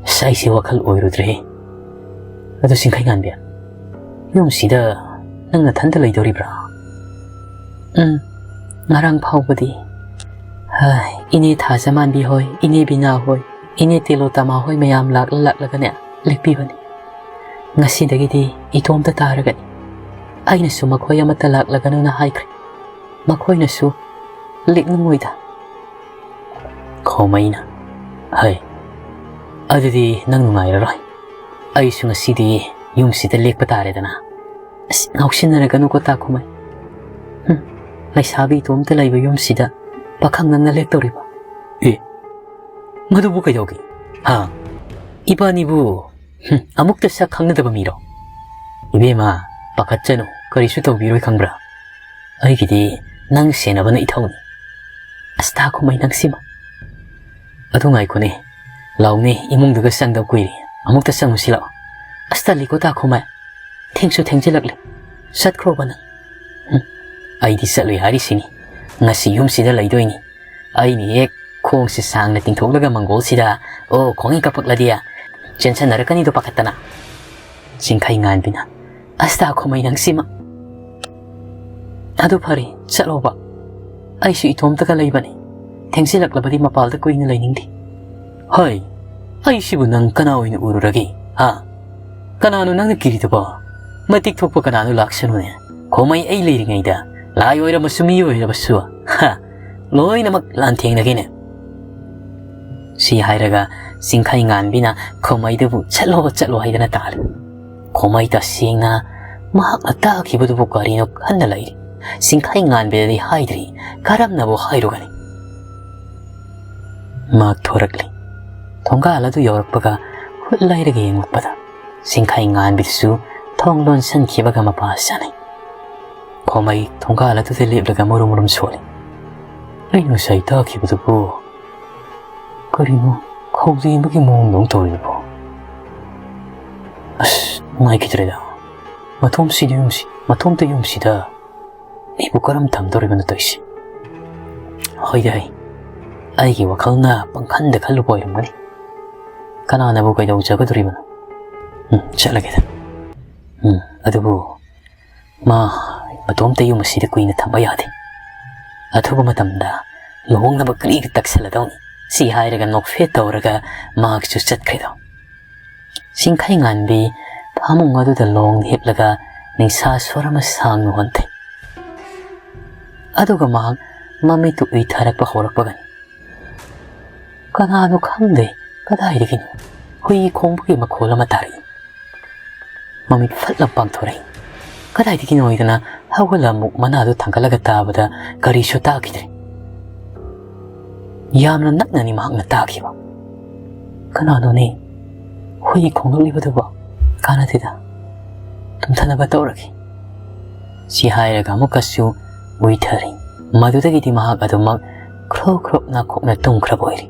ꯑꯁ, ꯑꯩꯁꯦ ꯋꯥꯈꯜ ꯑꯣꯏꯔꯨꯗ꯭ꯔꯦꯍꯦ꯫ ꯑꯗꯨ ꯆꯤꯡꯈꯩ ꯉꯥꯟꯕꯤ, ꯌꯨꯝꯁꯤꯗ ꯅꯪ ꯅꯊꯟꯇ ꯂꯩꯗꯣꯔꯤꯕ꯭ꯔꯥ?" "ꯎꯝ, ꯉꯔꯥꯡ ꯐꯥꯎꯕꯗꯤ, ꯍꯥꯏ, ꯏꯅꯦ ꯊꯥꯖꯃꯥꯟꯕꯤ ꯍꯣꯏ, ꯏꯅꯦ ꯕꯤꯅꯥ ꯍꯣꯏ, ꯏꯅꯦ ꯇꯦꯂꯣꯇꯃꯥ ꯍꯣꯏ ꯃꯌꯥꯝ ꯂꯥꯛꯂ ꯂꯥꯛꯂꯒꯅꯦ ꯂꯦꯛꯄꯤꯕꯅꯤ꯫ ꯉꯁꯤꯗꯒꯤꯗꯤ ꯏꯇꯣꯝꯇ ꯇꯥꯔꯒꯅꯤ꯫ ꯑꯩꯅꯁꯨ ꯃꯈꯣꯏ ꯑꯃꯠꯇ ꯂꯥꯛꯂꯒꯅꯨꯅ ꯍꯥꯏꯈ꯭ꯔꯦ꯫ ꯃꯈꯣꯏꯅꯁꯨ ꯂꯦꯛꯅꯤꯡꯉꯣꯏꯗ꯫" ꯈꯣꯃꯩꯅ, "ꯍꯩ, ꯑꯗꯨꯗꯤ ꯅꯪ ꯅꯨꯡꯉꯥꯏꯔꯔꯣꯏ꯫ ꯑꯩꯁꯨ ꯉꯁꯤꯗꯤ ꯌꯨꯝꯁꯤꯗ ꯂꯦꯛꯄ ꯇꯥꯔꯦꯗꯅ꯫" "ꯑꯁ, ꯉꯥꯎꯁꯤꯟꯅꯔꯒꯅꯨꯀꯣ ꯇꯥ ꯈꯣꯃꯩ꯫ ꯍꯨꯝ, ꯂꯩꯁꯥꯕꯤ ꯏꯇꯣꯝꯇ ꯂꯩꯕ ꯌꯨꯝꯁꯤꯗ ꯄꯥꯈꯪ ꯅꯪꯅ ꯂꯦꯛꯇꯧꯔꯤꯕ?" "ꯑꯦ, ꯃꯗꯨꯕꯨ ꯀꯩꯗꯧꯒꯦ? ꯍꯥ? ꯏꯕꯥꯅꯤꯕꯨ, ꯍꯨꯝ, ꯑꯃꯨꯛꯇ ꯁꯛ ꯈꯪꯅꯗꯕ ꯃꯤꯔꯣ? ꯏꯕꯦꯝꯃ, ꯄꯥꯈꯠꯆꯅꯨ, ꯀꯔꯤꯁꯨ ꯇꯧꯕꯤꯔꯣꯏ ꯈꯪꯕ꯭ꯔꯥ? ꯑꯩꯒꯤꯗꯤ ꯅꯪ ꯁꯦꯟꯅꯕꯅ ꯏꯊꯧꯅꯤ꯫" "ꯑꯁ, ꯇꯥ ꯈꯣꯃꯩ ꯅꯪꯁꯤꯃ꯫ ꯑꯗꯨ ꯉꯥꯏꯈꯣꯅꯦ, ꯂꯥꯎꯅꯦ, ꯏꯃꯨꯡꯗꯨꯒ ꯆꯪꯗꯕ ꯀꯨꯏꯔꯦ, ꯑꯃꯨꯛꯇ ꯆꯪꯉꯨꯁꯤ ꯂꯥꯛꯑꯣ꯫" "ꯑꯁ, ꯇꯜꯂꯤꯀꯣ ꯇꯥ ꯈꯣꯃꯩ, ꯊꯦꯡꯁꯨ ꯊꯦꯡꯖꯤꯜꯂꯛꯂꯦ, ꯆꯠꯈ꯭ꯔꯣꯕ ꯅꯪ꯫" "ꯎꯝ, ꯑꯩꯗꯤ ꯆꯠꯂꯣꯏ ꯍꯥꯏꯔꯤꯁꯤꯅꯤ, ꯉꯁꯤ ꯌꯨꯝꯁꯤꯗ ꯂꯩꯗꯣꯏꯅꯤ꯫ ꯑꯩꯅ ꯍꯦꯛ ꯈꯣꯡꯁꯦ ꯁꯥꯡꯅ ꯇꯤꯡꯊꯣꯛꯂꯒ ꯃꯪꯒꯣꯜꯁꯤꯗ, ꯑꯣ, ꯈꯣꯡꯉꯩ ꯀꯞꯄꯛꯂꯗꯤ ꯆꯦꯟꯁꯟꯅꯔꯛꯀꯅꯤꯗꯣ ꯄꯥꯈꯠꯇꯅ꯫" ꯆꯤꯡꯈꯩ ꯉꯥꯟꯕꯤꯅ, ꯑꯁꯇꯥ ꯈꯣꯃꯩ, ꯅꯪꯁꯤꯃ꯫ ꯑꯗꯨ ꯐꯔꯦ, ꯆꯠꯂꯣꯕ꯫ ꯑꯩꯁꯨ ꯏꯇꯣꯝꯇꯒ ꯂꯩꯕꯅꯤ꯫ ꯊꯦꯡꯖꯤꯜꯂꯛꯂꯕꯗꯤ ꯃꯄꯥꯜꯗ ꯀꯨꯏꯅ ꯂꯩꯅꯤꯡꯗꯦ꯫ ꯍꯣꯏ, ꯑꯩꯁꯤꯕꯨ ꯅꯪ ꯀꯅꯥ ꯑꯣꯏꯅ ꯎꯔꯨꯔꯒꯦ? ꯍꯥ? ꯀꯅꯥꯅꯣ ꯅꯪꯅ ꯀꯤꯔꯤꯗꯨꯕꯣ? ꯃꯇꯤꯛ ꯊꯣꯛꯄ ꯀꯅꯥꯅꯣ ꯂꯥꯛꯁꯅꯨꯅꯦ꯫ ꯈꯣꯃꯩ ꯑꯩ ꯂꯩꯔꯤꯉꯩꯗ ꯂꯥꯏ ꯑꯣꯏꯔꯕꯁꯨ ꯃꯤ ꯑꯣꯏꯔꯕꯁꯨ, ꯍꯥ, ꯂꯣꯏꯅꯃꯛ ꯂꯥꯟꯊꯦꯡꯅꯒꯦꯅꯦ꯫ ꯁꯤ ꯍꯥꯏꯔꯒ ꯆꯤꯡꯈꯩ ꯉꯥꯟꯕꯤꯅ ꯈꯣꯃꯩꯗꯨꯕꯨ "ꯆꯠꯂꯣ, ꯆꯠꯂꯣ" ꯍꯥꯏꯗꯅ ꯇꯥꯜꯂꯤ꯫ ꯈꯣꯃꯩ ꯇꯁꯦꯡꯅ ꯃꯍꯥꯛꯅ ꯇꯥꯈꯤꯕꯗꯨꯕꯨ ꯀꯔꯤꯅꯣ ꯈꯟꯅ ꯂꯩꯔꯤ꯫ ꯆꯤꯡꯈꯩ ꯉꯥꯟꯕꯤꯗꯗꯤ ꯍꯥꯏꯗ꯭ꯔꯤ, ꯀꯔꯝꯅꯕꯨ ꯍꯥꯏꯔꯨꯒꯅꯤ? ꯃꯍꯥꯛ ꯊꯣꯔꯛꯂꯤ꯫ ꯊꯣꯡꯒꯥꯜ ꯑꯗꯨ ꯌꯧꯔꯛꯄꯒ ꯍꯨꯠ ꯂꯩꯔꯒ ꯌꯦꯡꯂꯛꯄꯗ ꯆꯤꯡꯈꯩ ꯉꯥꯟꯕꯤꯗꯨꯁꯨ ꯊꯣꯡ ꯂꯣꯟꯁꯤꯟꯈꯤꯕꯒ ꯃꯄꯥ ꯆꯥꯅꯩ꯫ ꯈꯣꯃꯩ ꯊꯣꯡꯒꯥꯜ ꯑꯗꯨꯗ ꯂꯦꯞꯂꯒ ꯃꯨꯔꯨꯝ ꯃꯨꯔꯨꯝ ꯁꯣꯜꯂꯤ꯫ "ꯑꯩꯅ ꯉꯁꯥꯏ ꯇꯥꯈꯤꯕꯗꯨꯕꯨ ꯀꯔꯤꯅꯣ ꯈꯧꯗꯦꯡꯕꯒꯤ ꯃꯑꯣꯡꯗꯧꯅ ꯇꯧꯔꯤꯕꯣ? ꯑꯁ, ꯅꯨꯡꯉꯥꯏꯈꯤꯗ꯭ꯔꯦꯗ꯫ ꯃꯊꯣꯝꯁꯤꯗ ꯌꯨꯝꯁꯤ-, ꯃꯊꯣꯝꯇ ꯌꯨꯝꯁꯤꯗ ꯑꯩꯕꯨ ꯀꯔꯝ ꯊꯝꯗꯧꯔꯤꯕꯅꯣ ꯇꯧꯔꯤꯁꯤ? ꯍꯣꯏꯗ ꯍꯩ, ꯑꯩꯒꯤ ꯋꯥꯈꯜꯅ ꯄꯪꯈꯟꯗ ꯈꯜꯂꯨꯕ ꯑꯣꯏꯔꯝꯒꯅꯤ꯫ ꯀꯅꯥꯅꯕꯨ ꯀꯩꯗꯧꯖꯒꯗꯣꯔꯤꯕꯅꯣ? ꯎꯝ, ꯆꯠꯂꯒꯦꯗ꯫ ꯎꯝ, ꯑꯗꯨꯕꯨ ꯃꯥ ꯃꯇꯣꯝꯇ ꯌꯨꯝ ꯑꯁꯤꯗ ꯀꯨꯏꯅ ꯊꯝꯕ ꯌꯥꯗꯦ꯫ ꯑꯊꯨꯕ ꯃꯇꯝꯗ ꯂꯨꯍꯣꯡꯅꯕ ꯀꯔꯤꯒ ꯇꯛꯁꯜꯂꯗꯧꯅꯤ꯫" ꯁꯤ ꯍꯥꯏꯔꯒ ꯅꯣꯛꯐꯦꯠ ꯇꯧꯔꯒ ꯃꯍꯥꯛꯁꯨ ꯆꯠꯈ꯭ꯔꯦꯗꯣ꯫ ꯆꯤꯡꯈꯩ ꯉꯥꯟꯕꯤ ꯐꯃꯨꯡ ꯑꯗꯨꯗ ꯂꯣꯡꯅ ꯍꯤꯞꯂꯒ ꯅꯤꯡꯁꯥ ꯁ꯭ꯋꯔ ꯑꯃ ꯁꯥꯡꯅ ꯍꯣꯟꯊꯩ꯫ ꯑꯗꯨꯒ ꯃꯍꯥꯛ ꯃꯃꯤꯠꯇꯨ ꯎꯏꯊꯔꯛꯄ ꯍꯧꯔꯛꯄꯒꯅꯤ꯫ ꯀꯅꯥꯅꯣ ꯈꯪꯗꯦ, ꯀꯗꯥꯏꯗꯒꯤꯅꯣ ꯍꯨꯏ ꯈꯣꯡꯕꯒꯤ ꯃꯈꯣꯜ ꯑꯃ ꯇꯥꯔꯛꯏ꯫ ꯃꯃꯤꯠ ꯐꯠ ꯂꯥꯎ ꯄꯥꯡꯊꯣꯔꯛꯏ꯫ ꯀꯗꯥꯏꯗꯒꯤꯅꯣ ꯍꯥꯏꯗꯅ ꯍꯧꯒꯠꯂ ꯑꯃꯨꯛ ꯃꯅꯥꯗꯨ ꯊꯥꯡꯒꯠꯂꯒ ꯇꯥꯕꯗ ꯀꯔꯤꯁꯨ ꯇꯥꯈꯤꯗ꯭ꯔꯦ꯫ ꯌꯥꯝꯅ ꯅꯛꯅꯅꯤ ꯃꯍꯥꯛꯅ ꯇꯥꯈꯤꯕ꯫ "ꯀꯅꯥꯅꯣꯅꯦ ꯍꯨꯏ ꯈꯣꯡꯂꯛꯂꯤꯕꯗꯨꯕꯣ? ꯀꯥꯟꯅꯗꯦꯗ, ꯇꯨꯝꯊꯅꯕ ꯇꯧꯔꯒꯦ꯫" ꯁꯤ ꯍꯥꯏꯔꯒ ꯑꯃꯨꯛꯀꯁꯨ ꯎꯏꯊꯔꯤ꯫ ꯃꯗꯨꯗꯒꯤꯗꯤ ꯃꯍꯥꯛ ꯑꯗꯨꯃꯛ ꯈ꯭ꯔꯣꯛ ꯈ꯭ꯔꯣꯛ ꯅꯥꯈꯣꯛꯅ ꯇꯨꯝꯈ꯭ꯔꯕ ꯑꯣꯏꯔꯦ꯫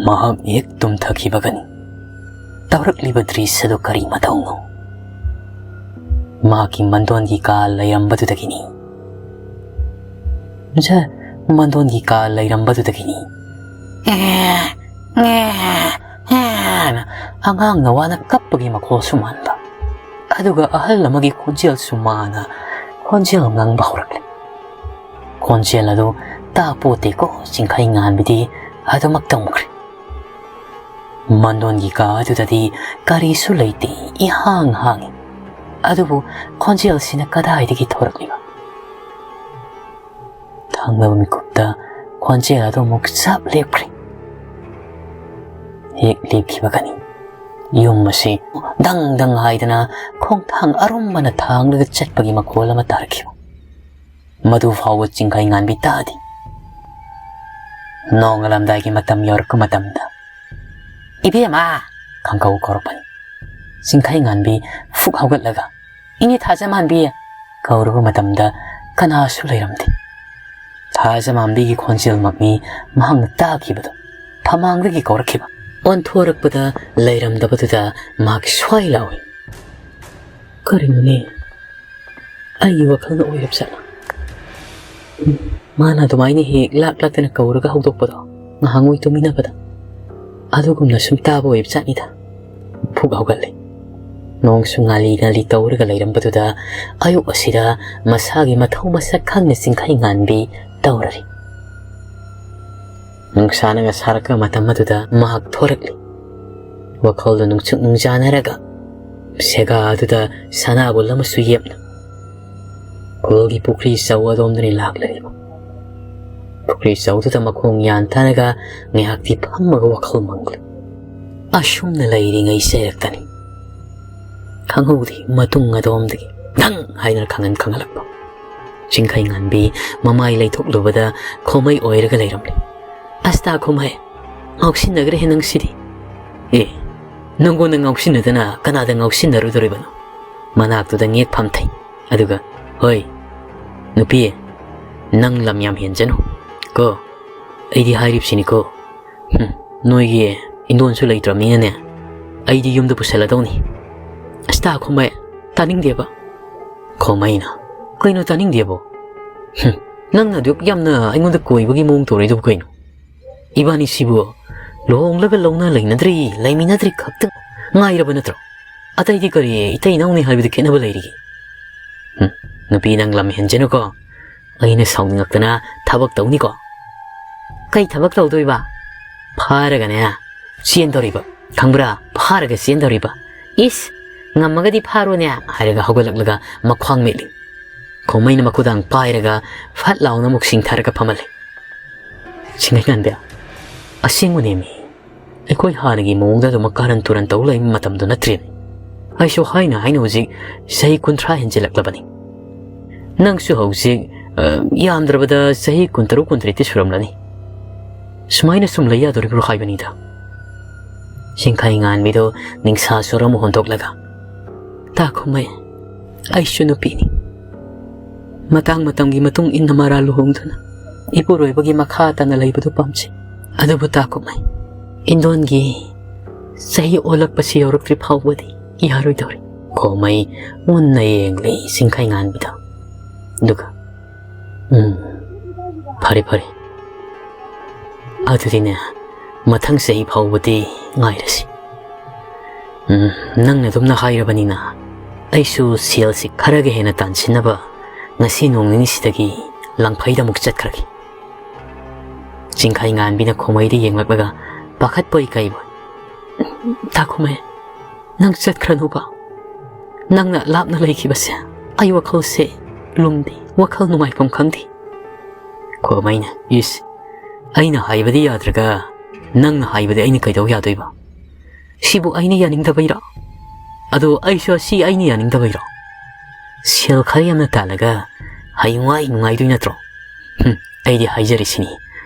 ꯃꯍꯥꯛ ꯍꯦꯛ ꯇꯨꯝꯊꯈꯤꯕꯒꯅꯤ ꯇꯧꯔꯛꯂꯤꯕ ꯗ꯭ꯔꯤꯁ꯭ꯌꯗꯨ ꯀꯔꯤ ꯃꯇꯧꯅꯣ? ꯃꯍꯥꯛꯀꯤ ꯃꯟꯗꯣꯟꯒꯤ ꯀꯥ ꯂꯩꯔꯝꯕꯗꯨꯗꯒꯤꯅꯤ꯫ ꯖ-, ꯃꯟꯗꯣꯟꯒꯤ ꯀꯥ ꯂꯩꯔꯝꯕꯗꯨꯗꯒꯤꯅꯤ꯫ ꯑꯉꯥꯡꯅ ꯋꯥꯅ ꯀꯞꯄꯒꯤ ꯃꯈꯣꯜꯁꯨ ꯃꯥꯟꯕ꯫ ꯑꯗꯨꯒ ꯑꯍꯜ ꯑꯃꯒꯤ ꯈꯣꯟꯖꯦꯜꯁꯨ ꯃꯥꯅ ꯈꯣꯟꯖꯦꯜ ꯉꯪꯕ ꯍꯧꯔꯛꯂꯦ꯫ ꯈꯣꯟꯖꯦꯜ ꯑꯗꯨ ꯇꯥꯄꯣꯠꯇꯦꯀꯣ ꯆꯤꯡꯈꯩ ꯉꯥꯟꯕꯤꯗꯤ ꯑꯗꯨꯃꯛ ꯇꯧꯈ꯭ꯔꯦ꯫ ꯃꯟꯗꯣꯟꯒꯤ ꯀꯥ ꯑꯗꯨꯗꯗꯤ ꯀꯔꯤꯁꯨ ꯂꯩꯇꯦ, ꯏꯍꯥꯡ ꯍꯥꯡꯏ꯫ ꯑꯗꯨꯕꯨ ꯈꯣꯟꯖꯦꯜꯁꯤꯅ ꯀꯗꯥꯏꯗꯒꯤ ꯊꯣꯔꯛꯂꯤꯕ? ꯊꯪꯅꯕ ꯃꯤꯀꯨꯞꯇ ꯈꯣꯟꯖꯦꯜ ꯑꯗꯨ ꯑꯃꯨꯛ ꯆꯞ ꯂꯦꯞꯈ꯭ꯔꯦ꯫ ꯍꯦꯛ ꯂꯦꯞꯈꯤꯕꯒꯅꯤ ꯌꯨꯝ ꯑꯁꯤ ꯗꯪ ꯗꯪ ꯍꯥꯏꯗꯅ ꯈꯣꯡꯊꯥꯡ ꯑꯔꯨꯝꯕꯅ ꯊꯥꯡꯂꯒ ꯆꯠꯄꯒꯤ ꯃꯈꯣꯜ ꯑꯃ ꯇꯥꯔꯛꯈꯤꯕ꯫ ꯃꯗꯨ ꯐꯥꯎꯕ ꯆꯤꯡꯈꯩ ꯉꯥꯟꯕꯤ ꯇꯥꯗꯦ꯫ ꯅꯣꯡꯉꯥꯜꯂꯝꯗꯥꯏꯒꯤ ꯃꯇꯝ ꯌꯧꯔꯛꯄ ꯃꯇꯝꯗ, "ꯏꯕꯦꯝꯃ!" ꯈꯪꯀꯧ ꯀꯧꯔꯛꯄꯅꯤ꯫ ꯆꯤꯡꯈꯩ ꯉꯥꯟꯕꯤ ꯐꯨꯛ ꯍꯧꯒꯠꯂꯒ, "ꯏꯅꯦ ꯊꯥꯖꯃꯥꯟꯕꯤ!" ꯀꯧꯔꯨꯕ ꯃꯇꯝꯗ ꯀꯅꯥꯁꯨ ꯂꯩꯔꯝꯗꯦ꯫ ꯊꯥꯖꯃꯥꯟꯕꯤꯒꯤ ꯈꯣꯟꯖꯦꯜꯃꯛꯅꯤ ꯃꯍꯥꯛꯅ ꯇꯥꯈꯤꯕꯗꯨ꯫ ꯐꯃꯥꯡꯗꯒꯤ ꯀꯧꯔꯛꯈꯤꯕ꯫ ꯑꯣꯟꯊꯣꯔꯛꯄꯗ ꯂꯩꯔꯝꯗꯕꯗꯨꯗ ꯃꯍꯥꯛ ꯁ꯭ꯋꯥꯏ ꯂꯥꯎꯏ꯫ "ꯀꯔꯤꯅꯣꯅꯦ? ꯑꯩꯒꯤ ꯋꯥꯈꯜꯅ ꯑꯣꯏꯔꯕ ꯖꯥꯠꯂꯥ? ꯎꯝ, ꯃꯥꯅ ꯑꯗꯨꯃꯥꯏꯅ ꯍꯦꯛ ꯂꯥꯛ ꯂꯥꯛꯇꯅ ꯀꯧꯔꯒ ꯍꯧꯗꯣꯛꯄꯗꯣ ꯉꯍꯥꯟꯉꯣꯏ ꯇꯨꯃꯤꯟꯅꯕꯗ, ꯑꯗꯨꯒꯨꯝꯅ ꯁꯨꯝ ꯇꯥꯕ ꯑꯣꯏꯕ ꯖꯥꯠꯅꯤꯗ꯫" ꯐꯨꯛ ꯍꯧꯒꯠꯂꯦ꯫ ꯅꯣꯡꯁꯨ ꯉꯥꯂꯤ ꯉꯥꯂꯤ ꯇꯧꯔꯒ ꯂꯩꯔꯝꯕꯗꯨꯗ ꯑꯌꯨꯛ ꯑꯁꯤꯗ ꯃꯁꯥꯒꯤ ꯃꯊꯧ ꯃꯁꯛ ꯈꯪꯅ ꯆꯤꯡꯈꯩ ꯉꯥꯟꯕꯤ ꯇꯧꯔꯔꯤ꯫ ꯅꯨꯡꯁꯥꯅꯒ ꯁꯥꯔꯛꯄ ꯃꯇꯝ ꯑꯗꯨꯗ ꯃꯍꯥꯛ ꯊꯣꯔꯛꯂꯤ꯫ ꯋꯥꯈꯜꯗ ꯅꯨꯡꯆꯨꯛ ꯅꯨꯡꯖꯥꯅꯔꯒ ꯁꯦꯒꯥ ꯑꯗꯨꯗ ꯁꯅꯥꯕꯨꯜ ꯑꯃꯁꯨ ꯌꯦꯞꯅ ꯈꯨꯜꯒꯤ ꯄꯨꯈ꯭ꯔꯤ ꯆꯧ ꯑꯗꯣꯝꯗꯅꯤ ꯂꯥꯛꯂꯔꯤꯕ꯫ ꯄꯨꯈ꯭ꯔꯤ ꯆꯧꯗꯨꯗ ꯃꯈꯣꯡ ꯌꯥꯟꯊꯔꯒ ꯉꯥꯏꯍꯥꯛꯇꯤ ꯐꯝꯃꯒ ꯋꯥꯈꯜ ꯃꯪꯂꯤ꯫ ꯑꯁꯨꯝꯅ ꯂꯩꯔꯤꯉꯩ ꯆꯩꯔꯛꯇꯅꯤ ꯈꯪꯍꯧꯗꯦ ꯃꯇꯨꯡ ꯑꯗꯣꯝꯗꯒꯤ ꯙꯪ ꯍꯥꯏꯗꯅ ꯈꯪꯍꯟ ꯈꯪꯍꯜꯂꯛꯄ꯫ ꯆꯤꯡꯈꯩ ꯉꯥꯟꯕꯤ ꯃꯃꯥꯏ ꯂꯩꯊꯣꯛꯂꯨꯕꯗ ꯈꯣꯃꯩ ꯑꯣꯏꯔꯒ ꯂꯩꯔꯝꯂꯦ꯫ "ꯑꯁꯇꯥ ꯈꯣꯃꯩ, ꯉꯥꯎꯁꯤꯟꯅꯈ꯭ꯔꯦꯍꯦ ꯅꯪꯁꯤꯗꯤ!" "ꯑꯦ, ꯅꯪꯉꯣꯟꯗ ꯉꯥꯎꯁꯤꯟꯅꯗꯅ ꯀꯅꯥꯗ ꯉꯥꯎꯁꯤꯟꯅꯔꯨꯗꯣꯔꯤꯕꯅꯣ?" ꯃꯅꯥꯛꯇꯨꯗ ꯉꯦꯛ ꯐꯝꯊꯩ꯫ ꯑꯗꯨꯒ, "ꯍꯣꯏ, ꯅꯨꯄꯤ, ꯅꯪ ꯂꯝ ꯌꯥꯝ ꯍꯦꯟꯖꯅꯨ ꯀꯣ꯫ ꯑꯩꯗꯤ ꯍꯥꯏꯔꯤꯕꯁꯤꯅꯤꯀꯣ꯫ ꯍꯨꯝ, ꯅꯣꯏꯒꯤ ꯏꯟꯗꯣꯟꯁꯨ ꯂꯩꯇ꯭ꯔꯕꯅꯤꯅꯅꯦ, ꯑꯩꯗꯤ ꯌꯨꯝꯗ ꯄꯨꯁꯜꯂꯗꯧꯅꯤ꯫" "ꯑꯁꯇꯥ ꯈꯣꯃꯩ, ꯇꯥꯅꯤꯡꯗꯦꯕ꯫" ꯈꯣꯃꯩꯅ, "ꯀꯩꯅꯣ ꯇꯥꯅꯤꯡꯗꯦꯕꯣ? ꯍꯨꯝ, ꯅꯪꯅ ꯑꯗꯨꯛ ꯌꯥꯝꯅ ꯑꯩꯉꯣꯟꯗ ꯀꯣꯏꯕꯒꯤ ꯃꯑꯣꯡ ꯇꯧꯔꯛꯏꯗꯨꯕꯨ ꯀꯩꯅꯣ? ꯏꯕꯥꯅꯤꯁꯤꯕꯨ ꯂꯨꯍꯣꯡꯂꯒ ꯂꯧꯅ ꯂꯩꯅꯗ꯭ꯔꯤ, ꯂꯩꯃꯤꯟꯅꯗ꯭ꯔꯤ ꯈꯛꯇ ꯉꯥꯏꯔꯕ ꯅꯠꯇ꯭ꯔꯣ? ꯑꯇꯩꯗꯤ ꯀꯔꯤ ꯏꯇꯩ ꯏꯅꯥꯎꯅꯤ ꯍꯥꯏꯕꯗ ꯈꯦꯠꯅꯕ ꯂꯩꯔꯤꯒꯦ? ꯍꯨꯝ, ꯅꯨꯄꯤ ꯅꯪ ꯂꯝ ꯍꯦꯟꯖꯅꯨꯀꯣ꯫ ꯑꯩꯅ ꯁꯥꯎꯅꯤꯡꯉꯛꯇꯅ ꯊꯕꯛ ꯇꯧꯅꯤꯀꯣ꯫ ꯀꯩ ꯊꯕꯛ ꯇꯧꯗꯣꯏꯕ? ꯐꯥꯔꯒꯅꯦ, ꯆꯦꯟꯗꯧꯔꯤꯕ꯫ ꯈꯪꯕ꯭ꯔꯥ? ꯐꯥꯔꯒ ꯆꯦꯟꯗꯧꯔꯤꯕ꯫ "ꯏꯁ, ꯉꯝꯃꯒꯗꯤ ꯐꯥꯔꯣꯅꯦ" ꯍꯥꯏꯔꯒ ꯍꯧꯒꯠꯂꯛꯂꯒ ꯃꯈ꯭ꯋꯥꯡ ꯃꯦꯠꯂꯤ꯫ ꯈꯣꯃꯩꯅ ꯃꯈꯨꯗꯥꯡ ꯄꯥꯏꯔꯒ ꯐꯠ ꯂꯥꯎꯅ ꯑꯃꯨꯛ ꯁꯤꯡꯊꯔꯒ ꯐꯝꯍꯜꯂꯤ꯫ "ꯁꯤꯡꯍꯩꯉꯥꯟꯕꯤ, ꯑꯁꯦꯡꯕꯅꯦꯃꯤ꯫ ꯑꯩꯈꯣꯏ ꯍꯥꯟꯅꯒꯤ ꯃꯑꯣꯡꯗ ꯑꯗꯨꯃꯛ ꯀꯥꯔꯟ ꯇꯨꯔꯟ ꯇꯧ ꯂꯩꯕ ꯃꯇꯝꯗꯨ ꯅꯠꯇ꯭ꯔꯦꯅꯦ꯫ ꯑꯩꯁꯨ ꯍꯥꯏꯅ ꯍꯥꯏꯅ ꯍꯧꯖꯤꯛ ꯆꯍꯤ ꯀꯨꯟꯊ꯭ꯔꯥ ꯍꯦꯟꯖꯤꯜꯂꯛꯂꯕꯅꯤ꯫ ꯅꯪꯁꯨ ꯍꯧꯖꯤꯛ, ꯑ, ꯌꯥꯝꯗ꯭ꯔꯕꯗ ꯆꯍꯤ ꯀꯨꯟꯇꯔꯨꯛ ꯀꯨꯟꯇꯔꯦꯠꯇꯤ ꯁꯨꯔꯝꯂꯅꯤ꯫ ꯁꯨꯃꯥꯏꯅ ꯁꯨꯝ ꯂꯩ ꯌꯥꯗꯣꯔꯤꯕ꯭ꯔꯣ ꯍꯥꯏꯕꯅꯤꯗ?" ꯁꯤꯡꯈꯩ ꯉꯥꯟꯕꯤꯗꯣ ꯅꯤꯡꯁꯥ ꯁꯣꯔ ꯑꯃ ꯍꯣꯟꯗꯣꯛꯂꯒ, "ꯇꯥ ꯈꯨꯝꯃꯩ, ꯑꯩꯁꯨ ꯅꯨꯄꯤꯅꯤ꯫ ꯃꯇꯥꯡ ꯃꯇꯝꯒꯤ ꯃꯇꯨꯡ ꯏꯟꯅ ꯃꯔꯥ ꯂꯨꯍꯣꯡꯗꯨꯅ ꯏꯄꯨꯔꯣꯏꯕꯒꯤ ꯃꯈꯥ ꯇꯥꯅ ꯂꯩꯕꯗꯨ ꯄꯥꯝꯖꯩ꯫ ꯑꯗꯨꯕꯨ ꯇꯥ ꯈꯨꯝꯃꯩ, ꯏꯟꯗꯣꯟꯒꯤ ꯆꯍꯤ ꯑꯣꯜꯂꯛꯄꯁꯤ ꯌꯧꯔꯛꯇ꯭ꯔꯤ ꯐꯥꯎꯕꯗꯤ ꯌꯥꯔꯣꯏꯗꯧꯔꯤ꯫" ꯈꯣꯃꯩ ꯃꯨꯟꯅ ꯌꯦꯡꯂꯤ ꯁꯤꯡꯈꯩ ꯉꯥꯟꯕꯤꯗ꯫ ꯑꯗꯨꯒ, "ꯎꯝ, ꯐꯔꯦ, ꯐꯔꯦ꯫ ꯑꯗꯨꯗꯤꯅꯦ, ꯃꯊꯪ ꯆꯍꯤ ꯐꯥꯎꯕꯗꯤ ꯉꯥꯏꯔꯁꯤ꯫ ꯎꯝ, ꯅꯪꯅ ꯑꯗꯨꯝꯅ ꯍꯥꯏꯔꯕꯅꯤꯅ, ꯑꯩꯁꯨ ꯁꯦꯜꯁꯤ ꯈꯔꯒ ꯍꯦꯟꯅ ꯇꯥꯟꯁꯤꯟꯅꯕ ꯉꯁꯤ ꯅꯣꯡ ꯅꯤꯅꯤꯁꯤꯗꯒꯤ ꯂꯪꯐꯩꯗ ꯑꯃꯨꯛ ꯆꯠꯈ꯭ꯔꯒꯦ꯫" ꯆꯤꯡꯈꯩ ꯉꯥꯟꯕꯤꯅ ꯈꯣꯃꯩꯗ ꯌꯦꯡꯂꯛꯂꯒ ꯄꯥꯈꯠꯄꯣꯏ ꯀꯩꯕꯣꯏ, "ꯇꯥ ꯈꯣꯃꯩ, ꯅꯪ ꯆꯠꯈ꯭ꯔꯅꯨꯕ꯫ ꯅꯪꯅ ꯂꯥꯞꯅ ꯂꯩꯈꯤꯕꯁꯦ ꯑꯩ ꯋꯥꯈꯜꯁꯦ ꯂꯨꯝꯗꯦ, ꯋꯥꯈꯜ ꯅꯨꯡꯉꯥꯏꯐꯝ ꯈꯪꯗꯦ꯫" ꯈꯣꯃꯩꯅ, "ꯏꯁ, ꯑꯩꯅ ꯍꯥꯏꯕꯗꯤ ꯌꯥꯗ꯭ꯔꯒ ꯅꯪꯅ ꯍꯥꯏꯕꯗꯤ ꯑꯩꯅ ꯀꯩꯗꯧ ꯌꯥꯗꯣꯏꯕ? ꯁꯤꯕꯨ ꯑꯩꯅ ꯌꯥꯅꯤꯡꯗꯕꯩꯔꯣ? ꯑꯗꯣ ꯑꯩꯁꯨ ꯑꯁꯤ ꯑꯩꯅ ꯌꯥꯅꯤꯡꯗꯕꯩꯔꯣ? ꯁꯦꯜ ꯈꯔ ꯌꯥꯝꯅ ꯇꯥꯜꯂꯒ ꯍꯌꯦꯡꯋꯥꯏ ꯅꯨꯡꯉꯥꯏꯗꯣꯏ ꯅꯠꯇ꯭ꯔꯣ? ꯍꯨꯝ, ꯑꯩꯗꯤ ꯍꯥꯏꯖꯔꯤꯁꯤꯅꯤ꯫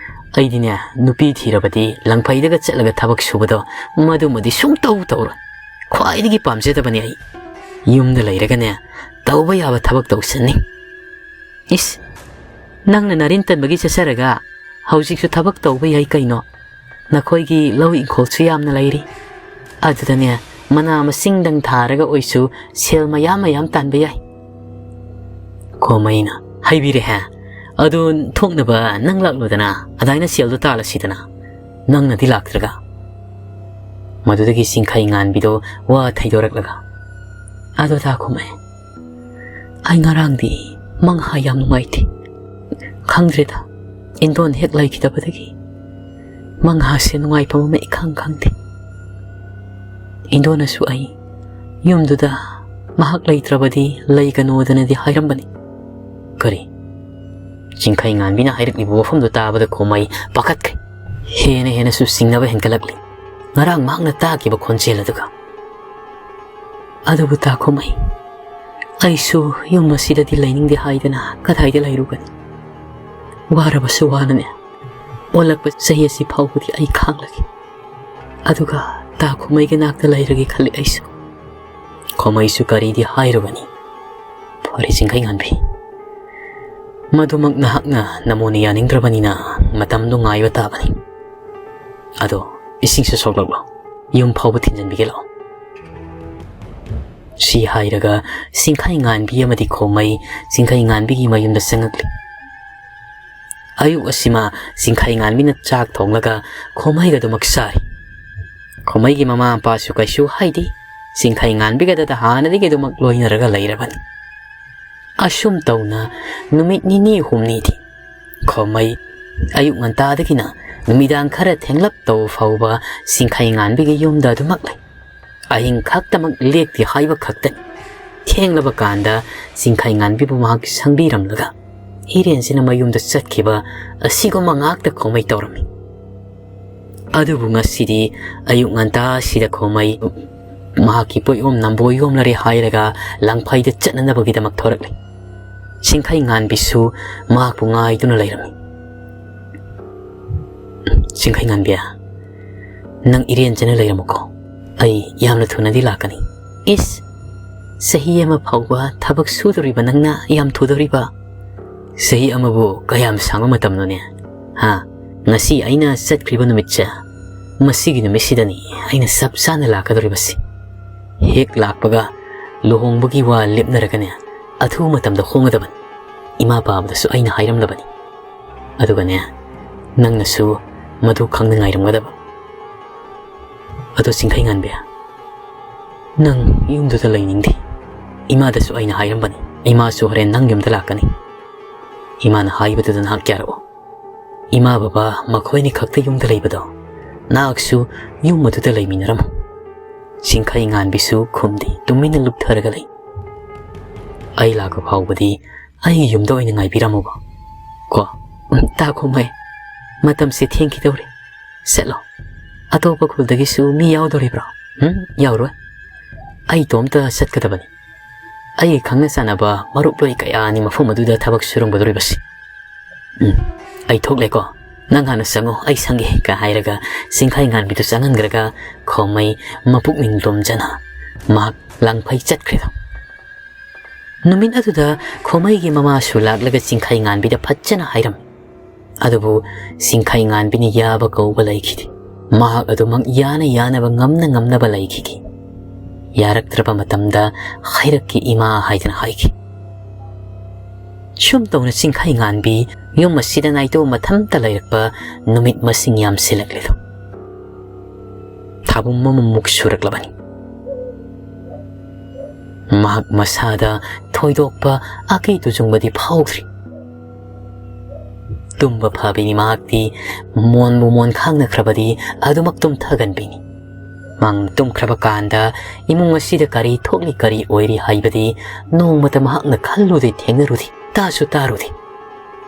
ꯑꯩꯗꯤꯅꯦ, ꯅꯨꯄꯤ ꯊꯤꯔꯕꯗꯤ ꯂꯪꯐꯩꯗꯒ ꯆꯠꯂꯒ ꯊꯕꯛ ꯁꯨꯕꯗꯣ ꯃꯗꯨꯃꯗꯤ ꯁꯨꯡꯇꯧ ꯇꯧꯔꯣꯏ꯫ ꯈ꯭ꯋꯥꯏꯗꯒꯤ ꯄꯥꯝꯖꯗꯕꯅꯦ ꯑꯩ꯫ ꯌꯨꯝꯗ ꯂꯩꯔꯒꯅꯦ, ꯇꯧꯕ ꯌꯥꯕ ꯊꯕꯛ ꯇꯧꯁꯟꯅꯤ꯫" "ꯏꯁ, ꯅꯪꯅ ꯅꯔꯤꯟ ꯇꯟꯕꯒꯤ ꯆꯠꯆꯔꯒ ꯍꯧꯖꯤꯛꯁꯨ ꯊꯕꯛ ꯇꯧꯕ ꯌꯥꯏ ꯀꯩꯅꯣ? ꯅꯈꯣꯏꯒꯤ ꯂꯧ ꯏꯪꯈꯣꯜꯁꯨ ꯌꯥꯝꯅ ꯂꯩꯔꯤ꯫ ꯑꯗꯨꯗꯅꯦ, ꯃꯅꯥ ꯃꯁꯤꯡꯗꯪ ꯊꯥꯔꯒ ꯑꯣꯏꯁꯨ ꯁꯦꯜ ꯃꯌꯥꯝ ꯃꯌꯥꯝ ꯇꯥꯟꯕ ꯌꯥꯏ꯫" ꯈꯣꯃꯩꯅ, "ꯍꯩꯕꯤꯔꯦꯍꯦ꯫ ꯑꯗꯨ ꯊꯣꯛꯅꯕ ꯅꯪ ꯂꯥꯛꯂꯣꯗꯅ, ꯑꯗꯥꯏꯅ ꯁꯦꯜꯗꯣ ꯇꯥꯜꯂꯁꯤꯗꯅ꯫ ꯅꯪꯅꯗꯤ ꯂꯥꯛꯇ꯭ꯔꯒ?" ꯃꯗꯨꯗꯒꯤ ꯆꯤꯡꯈꯩ ꯉꯥꯟꯕꯤꯗꯣ ꯋꯥ ꯊꯩꯗꯣꯔꯛꯂꯒ, "ꯑꯗꯣ ꯇꯥꯈꯨꯝꯍꯩ, ꯑꯩ ꯉꯔꯥꯡꯗꯤ ꯃꯪꯍꯥ ꯌꯥꯝ ꯅꯨꯡꯉꯥꯏꯇꯦ꯫ ꯈꯪꯗ꯭ꯔꯦꯗ, ꯏꯟꯗꯣꯟ ꯍꯦꯛ ꯂꯩꯈꯤꯗꯕꯗꯒꯤ ꯃꯪꯍꯥꯁꯦ ꯅꯨꯡꯉꯥꯏꯐꯝ ꯑꯃ ꯏꯈꯪ ꯈꯪꯗꯦ꯫ ꯏꯟꯗꯣꯅꯁꯨ ꯑꯩ ꯌꯨꯝꯗꯨꯗ ꯃꯍꯥꯛ ꯂꯩꯇ꯭ꯔꯕꯗꯤ ꯂꯩꯒꯅꯣꯗꯅꯗꯤ ꯍꯥꯏꯔꯝꯕꯅꯤ꯫" "ꯀꯔꯤ?" ꯆꯤꯡꯈꯩ ꯉꯥꯟꯕꯤꯅ ꯍꯥꯏꯔꯛꯂꯤꯕ ꯋꯥꯐꯝꯗꯨ ꯇꯥꯕꯗ ꯈꯣꯃꯩ ꯄꯥꯈꯠꯈ꯭ꯔꯦ꯫ ꯍꯦꯟꯅ ꯍꯦꯟꯅꯁꯨ ꯆꯤꯡꯅꯕ ꯍꯦꯟꯒꯠꯂꯛꯂꯤ꯫ ꯉꯔꯥꯡ ꯃꯍꯥꯛꯅ ꯇꯥꯈꯤꯕ ꯈꯣꯟꯖꯦꯜ ꯑꯗꯨꯒ꯫ "ꯑꯗꯨꯕꯨ ꯇꯥꯈꯨꯝꯍꯩ, ꯑꯩꯁꯨ ꯌꯨꯝ ꯑꯁꯤꯗꯗꯤ ꯂꯩꯅꯤꯡꯗꯦ ꯍꯥꯏꯗꯅ ꯀꯗꯥꯏꯗ ꯂꯩꯔꯨꯒꯅꯤ? ꯋꯥꯔꯕꯁꯨ ꯋꯥꯅꯅꯦ, ꯑꯣꯜꯂꯛꯄ ꯆꯍꯤ ꯑꯁꯤ ꯐꯥꯎꯕꯗꯤ ꯑꯩ ꯈꯥꯡꯂꯒꯦ꯫ ꯑꯗꯨꯒ ꯇꯥꯈꯨꯝꯍꯩꯒꯤ ꯅꯥꯛꯇ ꯂꯩꯔꯒꯦ ꯈꯜꯂꯤ ꯑꯩꯁꯨ꯫" ꯈꯣꯃꯩꯁꯨ ꯀꯔꯤꯗꯤ ꯍꯥꯏꯔꯨꯒꯅꯤ? "ꯐꯔꯦ ꯆꯤꯡꯈꯩ ꯉꯥꯟꯕꯤ, ꯃꯗꯨꯃꯛ ꯅꯍꯥꯛꯅ ꯅꯃꯣꯟꯅ ꯌꯥꯅꯤꯡꯗ꯭ꯔꯕꯅꯤꯅ ꯃꯇꯝꯗꯨ ꯉꯥꯏꯕ ꯇꯥꯕꯅꯤ꯫ ꯑꯗꯣ ꯏꯁꯤꯡꯁꯨ ꯁꯣꯛꯂꯛꯂꯣ, ꯌꯨꯝ ꯐꯥꯎꯕ ꯊꯤꯟꯖꯟꯕꯤꯒꯦ ꯂꯥꯛꯑꯣ꯫" ꯁꯤ ꯍꯥꯏꯔꯒ ꯆꯤꯡꯈꯩ ꯉꯥꯟꯕꯤ ꯑꯃꯗꯤ ꯈꯣꯃꯩ ꯆꯤꯡꯈꯩ ꯉꯥꯟꯕꯤꯒꯤ ꯃꯌꯨꯝꯗ ꯆꯪꯉꯛꯂꯤ꯫ ꯑꯌꯨꯛ ꯑꯁꯤꯃ ꯆꯤꯡꯈꯩ ꯉꯥꯟꯕꯤꯅ ꯆꯥꯛ ꯊꯣꯡꯂꯒ ꯈꯣꯃꯩꯒꯗꯨꯃꯛ ꯆꯥꯔꯤ꯫ ꯈꯣꯃꯩꯒꯤ ꯃꯃꯥ ꯃꯄꯥꯁꯨ ꯀꯩꯁꯨ ꯍꯥꯏꯗꯦ꯫ ꯆꯤꯡꯈꯩ ꯉꯥꯟꯕꯤꯒꯗ ꯍꯥꯟꯅꯗꯒꯤ ꯑꯗꯨꯃꯛ ꯂꯣꯏꯅꯔꯒ ꯂꯩꯔꯕꯅꯤ꯫ ꯑꯁꯨꯝ ꯇꯧꯅ ꯅꯨꯃꯤꯠ ꯅꯤꯅꯤ ꯍꯨꯝꯅꯤꯗꯤ ꯈꯣꯃꯩ ꯑꯌꯨꯛ ꯉꯟꯇꯥꯗꯒꯤꯅ ꯅꯨꯃꯤꯗꯥꯡ ꯈꯔ ꯊꯦꯡꯂꯞ ꯇꯧꯕ ꯐꯥꯎꯕ ꯆꯤꯡꯈꯩ ꯉꯥꯟꯕꯤꯒꯤ ꯌꯨꯝꯗ ꯑꯗꯨꯃꯛ ꯂꯩ꯫ ꯑꯍꯤꯡ ꯈꯛꯇꯃꯛ ꯂꯦꯛꯇꯦ ꯍꯥꯏꯕ ꯈꯛꯇꯅꯤ꯫ ꯊꯦꯡꯂꯕ ꯀꯥꯟꯗ ꯆꯤꯡꯈꯩ ꯉꯥꯟꯕꯤꯕꯨ ꯃꯍꯥꯛ ꯁꯪꯕꯤꯔꯝꯂꯒ ꯏꯔꯦꯟꯁꯤꯅ ꯃꯌꯨꯝꯗ ꯆꯠꯈꯤꯕ ꯑꯁꯤꯒꯨꯝꯕ ꯉꯥꯛꯇ ꯈꯣꯃꯩ ꯇꯧꯔꯝꯃꯤ꯫ ꯑꯗꯨꯕꯨ ꯉꯁꯤꯗꯤ ꯑꯌꯨꯛ ꯉꯟꯇꯥ ꯑꯁꯤꯗ ꯈꯣꯃꯩ ꯃꯍꯥꯛꯀꯤ ꯄꯣꯠꯌꯣꯝ ꯅꯝꯕꯣ ꯌꯣꯝꯂꯔꯦ ꯍꯥꯏꯔꯒ ꯂꯪꯐꯩꯗ ꯆꯠꯅꯅꯕꯒꯤꯗꯃꯛ ꯊꯣꯔꯛꯂꯤ꯫ ꯆꯤꯡꯈꯩ ꯉꯥꯟꯕꯤꯁꯨ ꯃꯍꯥꯛꯄꯨ ꯉꯥꯏꯗꯨꯅ ꯂꯩꯔꯝꯃꯤ꯫ "ꯆꯤꯡꯈꯩ ꯉꯥꯟꯕꯤ, ꯅꯪ ꯏꯔꯦꯟꯖꯅ ꯂꯩꯔꯝꯃꯨꯀꯣ꯫ ꯑꯩ ꯌꯥꯝꯅ ꯊꯨꯅꯗꯤ ꯂꯥꯛꯀꯅꯤ꯫" "ꯏꯁ, ꯆꯍꯤ ꯑꯃ ꯐꯥꯎꯕ ꯊꯕꯛ ꯁꯨꯗꯣꯔꯤꯕ ꯅꯪꯅ ꯌꯥꯝ ꯊꯨꯗꯣꯔꯤꯕ? ꯆꯍꯤ ꯑꯃꯕꯨ ꯀꯌꯥꯝ ꯁꯥꯡꯕ ꯃꯇꯝꯅꯣꯅꯦ? ꯍꯥ? ꯉꯁꯤ ꯑꯩꯅ ꯆꯠꯈ꯭ꯔꯤꯕ ꯅꯨꯃꯤꯠꯁꯦ, ꯃꯁꯤꯒꯤ ꯅꯨꯃꯤꯠꯁꯤꯗꯅꯤ ꯑꯩꯅ ꯆꯞ ꯆꯥꯅ ꯂꯥꯛꯀꯗꯧꯔꯤꯕꯁꯤ꯫ ꯍꯦꯛ ꯂꯥꯛꯄꯒ ꯂꯨꯍꯣꯡꯕꯒꯤ ꯋꯥ ꯂꯦꯞꯅꯔꯒꯅꯦ, ꯑꯊꯨꯕ ꯃꯇꯝꯗ ꯍꯣꯡꯒꯗꯕꯅꯤ꯫ ꯏꯃꯥ ꯄꯥꯕꯗꯁꯨ ꯑꯩꯅ ꯍꯥꯏꯔꯝꯂꯕꯅꯤ꯫ ꯑꯗꯨꯒꯅꯦ, ꯅꯪꯅꯁꯨ ꯃꯗꯨ ꯈꯪꯅ ꯉꯥꯏꯔꯝꯒꯗꯕ꯫" "ꯑꯗꯣ ꯆꯤꯡꯈꯩ ꯉꯥꯟꯕꯤ, ꯅꯪ ꯌꯨꯝꯗꯨꯗ ꯂꯩꯅꯤꯡꯗꯦ꯫ ꯏꯃꯥꯗꯁꯨ ꯑꯩꯅ ꯍꯥꯏꯔꯝꯕꯅꯤ, ꯏꯃꯥꯁꯨ ꯍꯣꯔꯦꯟ ꯅꯪ ꯌꯨꯝꯗ ꯂꯥꯛꯀꯅꯤ꯫ ꯏꯃꯥꯅ ꯍꯥꯏꯕꯗꯨꯗ ꯅꯍꯥꯛ ꯌꯥꯔꯛꯑꯣ꯫ ꯏꯃꯥ ꯕꯕꯥ ꯃꯈꯣꯏꯅꯤ ꯈꯛꯇ ꯌꯨꯝꯗ ꯂꯩꯕꯗꯣ, ꯅꯍꯥꯛꯁꯨ ꯌꯨꯝ ꯑꯗꯨꯗ ꯂꯩꯃꯤꯟꯅꯔꯝꯃꯨ꯫" ꯆꯤꯡꯈꯩ ꯉꯥꯟꯕꯤꯁꯨ ꯈꯨꯝꯗꯦ, ꯇꯨꯃꯤꯟꯅ ꯂꯨꯞꯊꯔꯒ ꯂꯩ꯫ "ꯑꯩ ꯂꯥꯛꯄ ꯐꯥꯎꯕꯗꯤ ꯑꯩꯒꯤ ꯌꯨꯝꯗ ꯑꯣꯏꯅ ꯉꯥꯏꯕꯤꯔꯝꯃꯨꯕ ꯀꯣ꯫" "ꯎꯝ, ꯇꯥ ꯈꯣꯃꯩ, ꯃꯇꯝꯁꯦ ꯊꯦꯡꯈꯤꯗꯧꯔꯦ꯫ ꯆꯠꯂꯣ꯫ ꯑꯇꯣꯞꯄ ꯈꯨꯜꯗꯒꯤꯁꯨ ꯃꯤ ꯌꯥꯎꯗꯣꯔꯤꯕ꯭ꯔꯣ?" "ꯎꯝ, ꯌꯥꯎꯔꯣꯏ꯫ ꯑꯩ ꯏꯇꯣꯝꯇ ꯆꯠꯀꯗꯕꯅꯤ꯫ ꯑꯩꯒꯤ ꯈꯪꯅ ꯆꯥꯟꯅꯕ ꯃꯔꯨꯞꯂꯣꯏ ꯀꯌꯥꯅꯤ ꯃꯐꯝ ꯑꯗꯨꯗ ꯊꯕꯛ ꯁꯨꯔꯝꯒꯗꯧꯔꯤꯕꯁꯤ꯫" "ꯎꯝ, ꯑꯩ ꯊꯣꯛꯂꯦꯀꯣ꯫ ꯅꯪ ꯍꯥꯟꯅ ꯆꯪꯉꯣ, ꯑꯩ ꯁꯪꯒꯦ", ꯀ ꯍꯥꯏꯔꯒ ꯆꯤꯡꯈꯩ ꯉꯥꯟꯕꯤꯗꯨ ꯆꯪꯍꯟꯈ꯭ꯔꯒ ꯈꯣꯃꯩ ꯃꯄꯨꯛꯅꯤꯡ ꯂꯣꯝꯖꯅ ꯃꯍꯥꯛ ꯂꯥꯡꯐꯩ ꯆꯠꯈ꯭ꯔꯦꯗꯣ꯫ ꯅꯨꯃꯤꯠ ꯑꯗꯨꯗ ꯈꯣꯃꯩꯒꯤ ꯃꯃꯥꯁꯨ ꯂꯥꯛꯂꯒ ꯆꯤꯡꯈꯩ ꯉꯥꯟꯕꯤꯗ ꯐꯖꯅ ꯍꯥꯏꯔꯝꯃꯤ꯫ ꯑꯗꯨꯕꯨ ꯆꯤꯡꯈꯩ ꯉꯥꯟꯕꯤꯅ ꯌꯥꯕ ꯀꯧꯕ ꯂꯩꯈꯤꯗꯦ꯫ ꯃꯍꯥꯛ ꯑꯗꯨꯃꯛ ꯌꯥꯅ ꯌꯥꯅꯕ, ꯉꯝꯅ ꯉꯝꯅꯕ ꯂꯩꯈꯤꯈꯤ꯫ ꯌꯥꯔꯛꯇ꯭ꯔꯕ ꯃꯇꯝꯗ ꯍꯩꯔꯛꯀꯤ ꯏꯃꯥ ꯍꯥꯏꯗꯅ ꯍꯥꯏꯈꯤ꯫ ꯁꯨꯝ ꯇꯧꯅ ꯆꯤꯡꯈꯩ ꯉꯥꯟꯕꯤ ꯌꯨꯝ ꯑꯁꯤꯗ ꯅꯥꯏꯇꯣꯝ ꯃꯊꯟꯇ ꯂꯩꯔꯛꯄ ꯅꯨꯃꯤꯠ ꯃꯁꯤꯡ ꯌꯥꯝꯁꯤꯜꯂꯛꯂꯦꯗꯣ꯫ ꯊꯥꯕꯨꯝ ꯑꯃꯃꯨꯛ ꯁꯨꯔꯛꯂꯕꯅꯤ꯫ ꯃꯍꯥꯛ ꯃꯁꯥꯗ ꯊꯣꯏꯗꯣꯛꯄ ꯑꯀꯤ ꯇꯨꯖꯨꯡꯕꯗꯤ ꯐꯥꯎꯗ꯭ꯔꯤ꯫ ꯇꯨꯝꯕ ꯐꯥꯕꯤꯅꯤ ꯃꯍꯥꯛꯇꯤ꯫ ꯃꯣꯟꯕꯨ ꯃꯣꯟ ꯈꯥꯡꯅꯈ꯭ꯔꯕꯗꯤ ꯑꯗꯨꯃꯛ ꯇꯨꯝꯊꯒꯟꯕꯤꯅꯤ꯫ ꯃꯥꯡꯅ ꯇꯨꯝꯈ꯭ꯔꯕ ꯀꯥꯟꯗ ꯏꯃꯨꯡ ꯑꯁꯤꯗ ꯀꯔꯤ ꯊꯣꯛꯂꯤ, ꯀꯔꯤ ꯑꯣꯏꯔꯤ ꯍꯥꯏꯕꯗꯤ ꯅꯣꯡꯃꯇ ꯃꯍꯥꯛꯅ ꯈꯜꯂꯨꯗꯦ, ꯊꯦꯡꯅꯔꯨꯗꯦ, ꯇꯥꯁꯨ ꯇꯥꯔꯨꯗꯦ꯫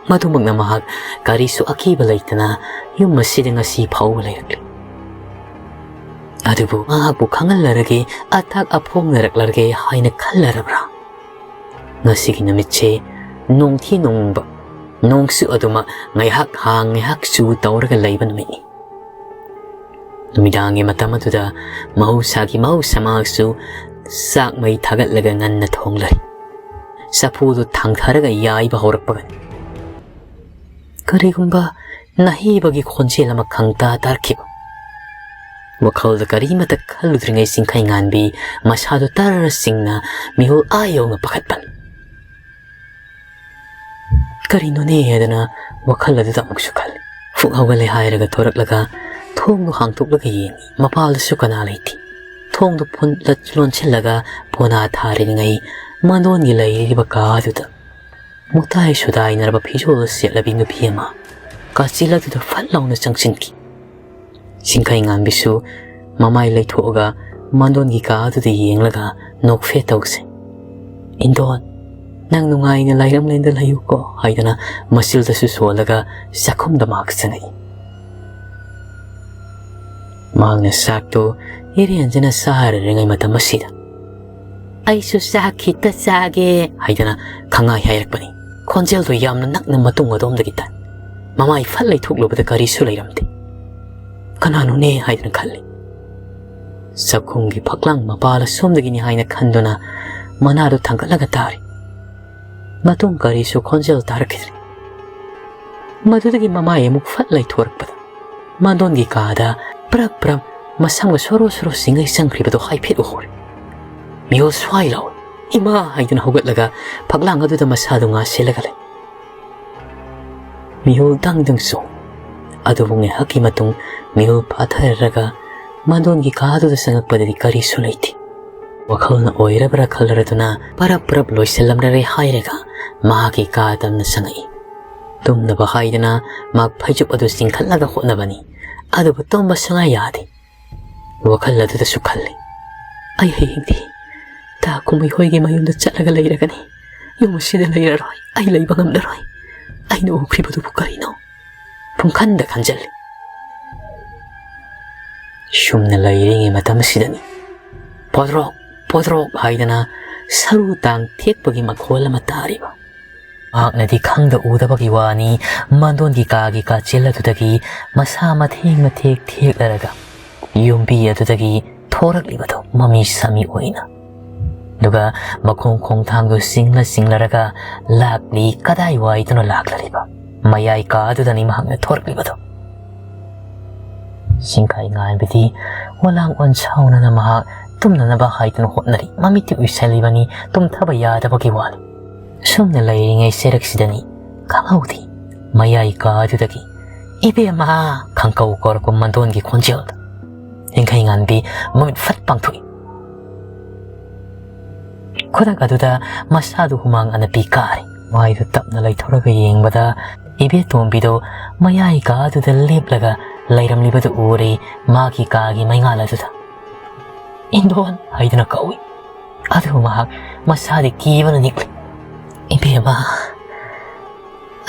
ꯃꯗꯨꯃꯛꯅ ꯃꯍꯥꯛ ꯀꯔꯤꯁꯨ ꯑꯀꯤꯕ ꯂꯩꯇꯅ ꯌꯨꯝ ꯑꯁꯤꯗ ꯉꯁꯤ ꯐꯥꯎꯕ ꯂꯩꯔꯛꯂꯤ꯫ ꯑꯗꯨꯕꯨ ꯃꯍꯥꯛꯄꯨ ꯈꯪꯍꯜꯂꯔꯒꯦ, ꯑꯊꯥꯛ ꯑꯐꯣꯡꯅꯔꯛꯂꯔꯒꯦ ꯍꯥꯏꯅ ꯈꯜꯂꯔꯕ꯭ꯔꯥ? ꯉꯁꯤꯒꯤ ꯅꯨꯃꯤꯠꯁꯦ ꯅꯣꯡꯊꯤ ꯅꯣꯡꯃꯪꯕ, ꯅꯣꯡꯁꯨ ꯑꯗꯨꯃꯛ ꯉꯥꯏꯍꯥꯛ ꯍꯥꯡ ꯉꯥꯏꯍꯥꯛ ꯆꯨ ꯇꯧꯔꯒ ꯂꯩꯕ ꯅꯨꯃꯤꯠꯅꯤ꯫ ꯅꯨꯃꯤꯗꯥꯡꯒꯤ ꯃꯇꯝ ꯑꯗꯨꯗ ꯃꯍꯧꯁꯥꯒꯤ ꯃꯍꯧꯁꯥ ꯃꯍꯥꯛꯁꯨ ꯆꯥꯛ ꯃꯩ ꯊꯥꯒꯠꯂꯒ ꯉꯟꯅ ꯊꯣꯡꯂꯔꯤ꯫ ꯆꯐꯨꯗꯨ ꯊꯥꯡꯊꯔꯒ ꯌꯥꯏꯕ ꯍꯧꯔꯛꯄꯒꯅꯤ꯫ ꯀꯔꯤꯒꯨꯝꯕ ꯅꯥꯍꯩꯕꯒꯤ ꯈꯣꯟꯖꯦꯜ ꯑꯃ ꯈꯪꯇꯥ ꯇꯥꯔꯛꯈꯤꯕ꯫ ꯋꯥꯈꯜꯗ ꯀꯔꯤꯃꯠꯇ ꯈꯜꯂꯨꯗ꯭ꯔꯤꯉꯩ ꯆꯤꯡꯈꯩ ꯉꯥꯟꯕꯤ ꯃꯁꯥꯗꯨ ꯇꯔ ꯆꯤꯡꯅ ꯃꯤꯍꯨꯜ ꯑꯥ ꯌꯧꯅ ꯄꯥꯈꯠꯄꯅꯤ꯫ "ꯀꯔꯤꯅꯣꯅꯦ?" ꯍꯥꯏꯗꯅ ꯋꯥꯈꯜ ꯑꯗꯨꯗ ꯑꯃꯨꯛꯁꯨ ꯈꯜꯂꯤ꯫ ꯐꯨꯛ ꯍꯧꯒꯠꯂꯦ ꯍꯥꯏꯔꯒ ꯊꯣꯔꯛꯂꯒ ꯊꯣꯡꯗꯨ ꯍꯥꯡꯗꯣꯛꯂꯒ ꯌꯦꯡꯉꯤ꯫ ꯃꯄꯥꯜꯗꯁꯨ ꯀꯅꯥ ꯂꯩꯇꯦ꯫ ꯊꯣꯡꯗꯨ ꯐꯨꯟ-, ꯂꯠ-, ꯂꯣꯟꯁꯤꯜꯂꯒ ꯄꯣꯅꯥ ꯊꯥꯔꯤꯉꯩ ꯃꯥꯟꯗꯣꯟꯒꯤ ꯂꯩꯔꯤꯕ ꯀꯥ ꯑꯗꯨꯗ ꯃꯨꯇꯥꯏ ꯁꯨꯗꯥꯏꯅꯔꯕ ꯐꯤꯖꯣꯜ ꯁꯦꯠꯂꯕꯤ ꯅꯨꯄꯤ ꯑꯃ ꯀꯥꯆꯤꯜ ꯑꯗꯨꯗ ꯐꯠ ꯂꯥꯎꯅ ꯆꯪꯁꯤꯟꯈꯤ꯫ ꯁꯤꯡꯈꯩ ꯉꯥꯟꯕꯤꯁꯨ ꯃꯃꯥꯏ ꯂꯩꯊꯣꯛꯑꯒ ꯃꯥꯟꯗꯣꯟꯒꯤ ꯀꯥ ꯑꯗꯨꯗ ꯌꯦꯡꯂꯒ ꯅꯣꯛꯐꯦ ꯇꯧꯁꯦ꯫ "ꯏꯟꯗꯣꯟ, ꯅꯪ ꯅꯨꯡꯉꯥꯏꯅ ꯂꯥꯏꯔꯝꯂꯦꯟꯗ ꯂꯩꯌꯨꯀꯣ" ꯍꯥꯏꯗꯅ ꯃꯆꯤꯜꯗꯁꯨ ꯁꯣꯜꯂꯒ ꯆꯥꯛꯈꯨꯝꯗ ꯃꯍꯥꯛ ꯆꯪꯉꯛꯏ꯫ ꯃꯍꯥꯛꯅ ꯆꯥꯛꯇꯨ ꯏꯔꯦꯟꯖꯅ ꯆꯥꯔꯔꯤꯉꯩ ꯃꯇꯝ ꯑꯁꯤꯗ, "ꯑꯩꯁꯨ ꯆꯥꯛ ꯈꯤꯇ ꯆꯥꯒꯦ" ꯍꯥꯏꯗꯅ ꯈꯪꯉꯥꯏ ꯍꯥꯏꯔꯛꯄꯅꯤ꯫ ꯈꯣꯟꯖꯦꯜꯗꯨ ꯌꯥꯝꯅ ꯅꯛꯅ ꯃꯇꯨꯡ ꯑꯗꯣꯝꯗꯒꯤ ꯇꯥꯏ꯫ ꯃꯃꯥꯏ ꯐꯠ ꯂꯩꯊꯣꯛꯂꯨꯕꯗ ꯀꯔꯤꯁꯨ ꯂꯩꯔꯝꯗꯦ꯫ "ꯀꯅꯥꯅꯣꯅꯦ?" ꯍꯥꯏꯗꯅ ꯈꯜꯂꯤ꯫ ꯆꯥꯛꯈꯨꯝꯒꯤ ꯐꯛꯂꯥꯡ ꯃꯄꯥꯜ ꯑꯁꯣꯝꯗꯒꯤꯅꯤ ꯍꯥꯏꯅ ꯈꯟꯗꯨꯅ ꯃꯅꯥꯗꯨ ꯊꯥꯡꯒꯠꯂꯒ ꯇꯥꯔꯤ꯫ ꯃꯇꯨꯡ ꯀꯔꯤꯁꯨ ꯈꯣꯟꯖꯦꯜ ꯇꯥꯔꯛꯈꯤꯗ꯭ꯔꯦ꯫ ꯃꯗꯨꯗꯒꯤ ꯃꯃꯥꯏ ꯑꯃꯨꯛ ꯐꯠ ꯂꯩꯊꯣꯔꯛꯄꯗ ꯃꯥꯟꯗꯣꯟꯒꯤ ꯀꯥꯗ ꯄ꯭ꯔꯞ ꯄ꯭ꯔꯞ ꯃꯁꯝꯒ ꯁꯣꯔꯣ ꯁꯣꯔꯣ ꯆꯤꯡꯉꯩ ꯆꯪꯈ꯭ꯔꯤꯕꯗꯨ ꯍꯥꯏꯐꯦꯠ ꯎꯍꯧꯔꯦ꯫ ꯃꯤꯍꯨꯜ ꯁ꯭ꯋꯥꯏ ꯂꯥꯎꯏ꯫ "ꯏꯃꯥ!" ꯍꯥꯏꯗꯨꯅ ꯍꯧꯒꯠꯂꯒ ꯐꯛꯂꯥꯡ ꯑꯗꯨꯗ ꯃꯁꯥꯗꯨ ꯉꯥꯁꯤꯜꯂꯒ ꯂꯩ꯫ ꯃꯤꯍꯨꯜ ꯗꯪ ꯗꯪ ꯆꯣꯡ꯫ ꯑꯗꯨꯕꯨ ꯉꯥꯏꯍꯥꯛꯀꯤ ꯃꯇꯨꯡ ꯃꯤꯍꯨꯜ ꯐꯥꯊꯔꯔꯒ ꯃꯥꯟꯗꯣꯟꯒꯤ ꯀꯥ ꯑꯗꯨꯗ ꯆꯪꯉꯛꯄꯗꯗꯤ ꯀꯔꯤꯁꯨ ꯂꯩꯇꯦ꯫ ꯋꯥꯈꯜꯅ ꯑꯣꯏꯔꯕ꯭ꯔꯥ ꯈꯜꯂꯔꯗꯨꯅ ꯄꯔꯞ ꯄꯔꯞ ꯂꯣꯏꯁꯤꯜꯂꯝꯂꯔꯦ ꯍꯥꯏꯔꯒ ꯃꯍꯥꯛꯀꯤ ꯀꯥ ꯇꯝꯅ ꯆꯪꯉꯛꯏ꯫ ꯇꯨꯝꯅꯕ ꯍꯥꯏꯗꯅ ꯃꯍꯥꯛ ꯐꯩꯖꯨꯞ ꯑꯗꯨ ꯆꯤꯡꯈꯠꯂꯒ ꯍꯣꯠꯅꯕꯅꯤ꯫ ꯑꯗꯨꯕꯨ ꯇꯨꯝꯕ ꯁꯨꯡꯌꯥ ꯌꯥꯗꯦ꯫ ꯋꯥꯈꯜ ꯑꯗꯨꯗꯁꯨ ꯈꯜꯂꯤ, "ꯑꯩ ꯍꯌꯦꯡꯗꯤ ꯇꯥ ꯀꯨꯝꯍꯩ ꯍꯣꯏꯒꯤ ꯃꯌꯨꯝꯗ ꯆꯠꯂꯒ ꯂꯩꯔꯒꯅꯤ꯫ ꯌꯨꯝ ꯑꯁꯤꯗ ꯂꯩꯔꯔꯣꯏ꯫ ꯑꯩ ꯂꯩꯕ ꯉꯝꯂꯔꯣꯏ꯫ ꯑꯩꯅ ꯎꯈ꯭ꯔꯤꯕꯗꯨꯕꯨ ꯀꯔꯤꯅꯣ?" ꯄꯨꯡꯈꯟꯗ ꯈꯟꯖꯜꯂꯤ꯫ ꯁꯨꯝꯅ ꯂꯩꯔꯤꯉꯩ ꯃꯇꯝ ꯑꯁꯤꯗꯅꯤ ꯄꯣꯗ꯭ꯔꯣꯛ ꯄꯣꯗ꯭ꯔꯣꯛ ꯍꯥꯏꯗꯅ ꯁꯔꯨ ꯇꯥꯡ ꯊꯦꯛꯄꯒꯤ ꯃꯈꯣꯜ ꯑꯃ ꯇꯥꯔꯤꯕ꯫ ꯃꯍꯥꯛꯅꯗꯤ ꯈꯪꯗ ꯎꯗꯕꯒꯤ ꯋꯥꯅꯤ, ꯃꯥꯟꯗꯣꯟꯒꯤ ꯀꯥꯒꯤ ꯀꯥꯆꯤꯜ ꯑꯗꯨꯗꯒꯤ ꯃꯁꯥ ꯃꯊꯦꯛ ꯃꯊꯦꯛ ꯊꯦꯛꯂꯔꯒ ꯌꯨꯝꯕꯤ ꯑꯗꯨꯗꯒꯤ ꯊꯣꯔꯛꯂꯤꯕꯗꯨ ꯃꯃꯤ ꯁꯥꯃꯤ ꯑꯣꯏꯅ꯫ ꯑꯗꯨꯒ ꯃꯈꯣꯡ ꯈꯣꯡꯊꯥꯡꯗꯨ ꯆꯤꯡꯂ ꯆꯤꯡꯂꯔꯒ ꯂꯥꯛꯂꯤ꯫ ꯀꯗꯥꯏꯋꯥꯏꯗꯅꯣ ꯂꯥꯛꯂꯤꯕ? ꯃꯌꯥꯏ ꯀꯥ ꯑꯗꯨꯗꯅꯤ ꯃꯍꯥꯛꯅ ꯊꯣꯔꯛꯂꯤꯕꯗꯨ꯫ ꯁꯤꯡꯈꯥꯏ ꯉꯥꯟꯕꯤꯗꯤ ꯋꯥꯂꯥꯡ ꯑꯣꯟꯁꯥꯎꯅꯅ ꯃꯍꯥꯛ ꯇꯨꯝꯅꯅꯕ ꯍꯥꯏꯗꯨꯅ ꯍꯣꯠꯅꯔꯤ꯫ ꯃꯃꯤꯠꯇꯤ ꯎꯏꯁꯜꯂꯤꯕꯅꯤ, ꯇꯨꯝꯊꯕ ꯌꯥꯗꯕꯒꯤ ꯋꯥꯅꯤ꯫ ꯁꯨꯝꯅ ꯂꯩꯔꯤꯉꯩ ꯆꯩꯔꯛꯁꯤꯗꯅꯤ ꯈꯪꯍꯧꯗꯦ, ꯃꯌꯥꯏ ꯀꯥ ꯑꯗꯨꯗꯒꯤ "ꯏꯕꯦꯝꯃ!" ꯈꯪꯀꯧ ꯀꯧꯔꯛꯄ ꯃꯟꯗꯣꯟꯒꯤ ꯈꯣꯟꯖꯦꯜꯗ ꯆꯤꯡꯈꯩꯉꯥꯟꯕꯤ ꯃꯃꯤꯠ ꯐꯠ ꯄꯥꯡꯊꯣꯛꯏ꯫ ꯈꯨꯗꯛ ꯑꯗꯨꯗ ꯃꯁꯥꯗꯨ ꯍꯨꯃꯥꯡ ꯑꯅꯞꯄꯤ ꯀꯥꯔꯤ꯫ ꯃꯥꯏꯗꯨ ꯇꯞꯅ ꯂꯩꯊꯣꯔꯒ ꯌꯦꯡꯕꯗ ꯏꯕꯦꯇꯣꯝꯕꯤꯗꯣ ꯃꯌꯥꯏ ꯀꯥ ꯑꯗꯨꯗ ꯂꯦꯞꯂꯒ ꯂꯩꯔꯝꯂꯤꯕꯗꯨ ꯎꯔꯦ꯫ ꯃꯥꯒꯤ ꯀꯥꯒꯤ ꯃꯩꯉꯥꯜ ꯑꯗꯨꯗ "ꯏꯟꯗꯣꯟ" ꯍꯥꯏꯗꯨꯅ ꯀꯧꯏ꯫ ꯑꯗꯨ ꯃꯍꯥꯛ ꯃꯁꯥꯗꯤ ꯀꯤꯕꯅ ꯅꯤꯛꯂꯤ꯫ "ꯏꯕꯦꯝꯃ,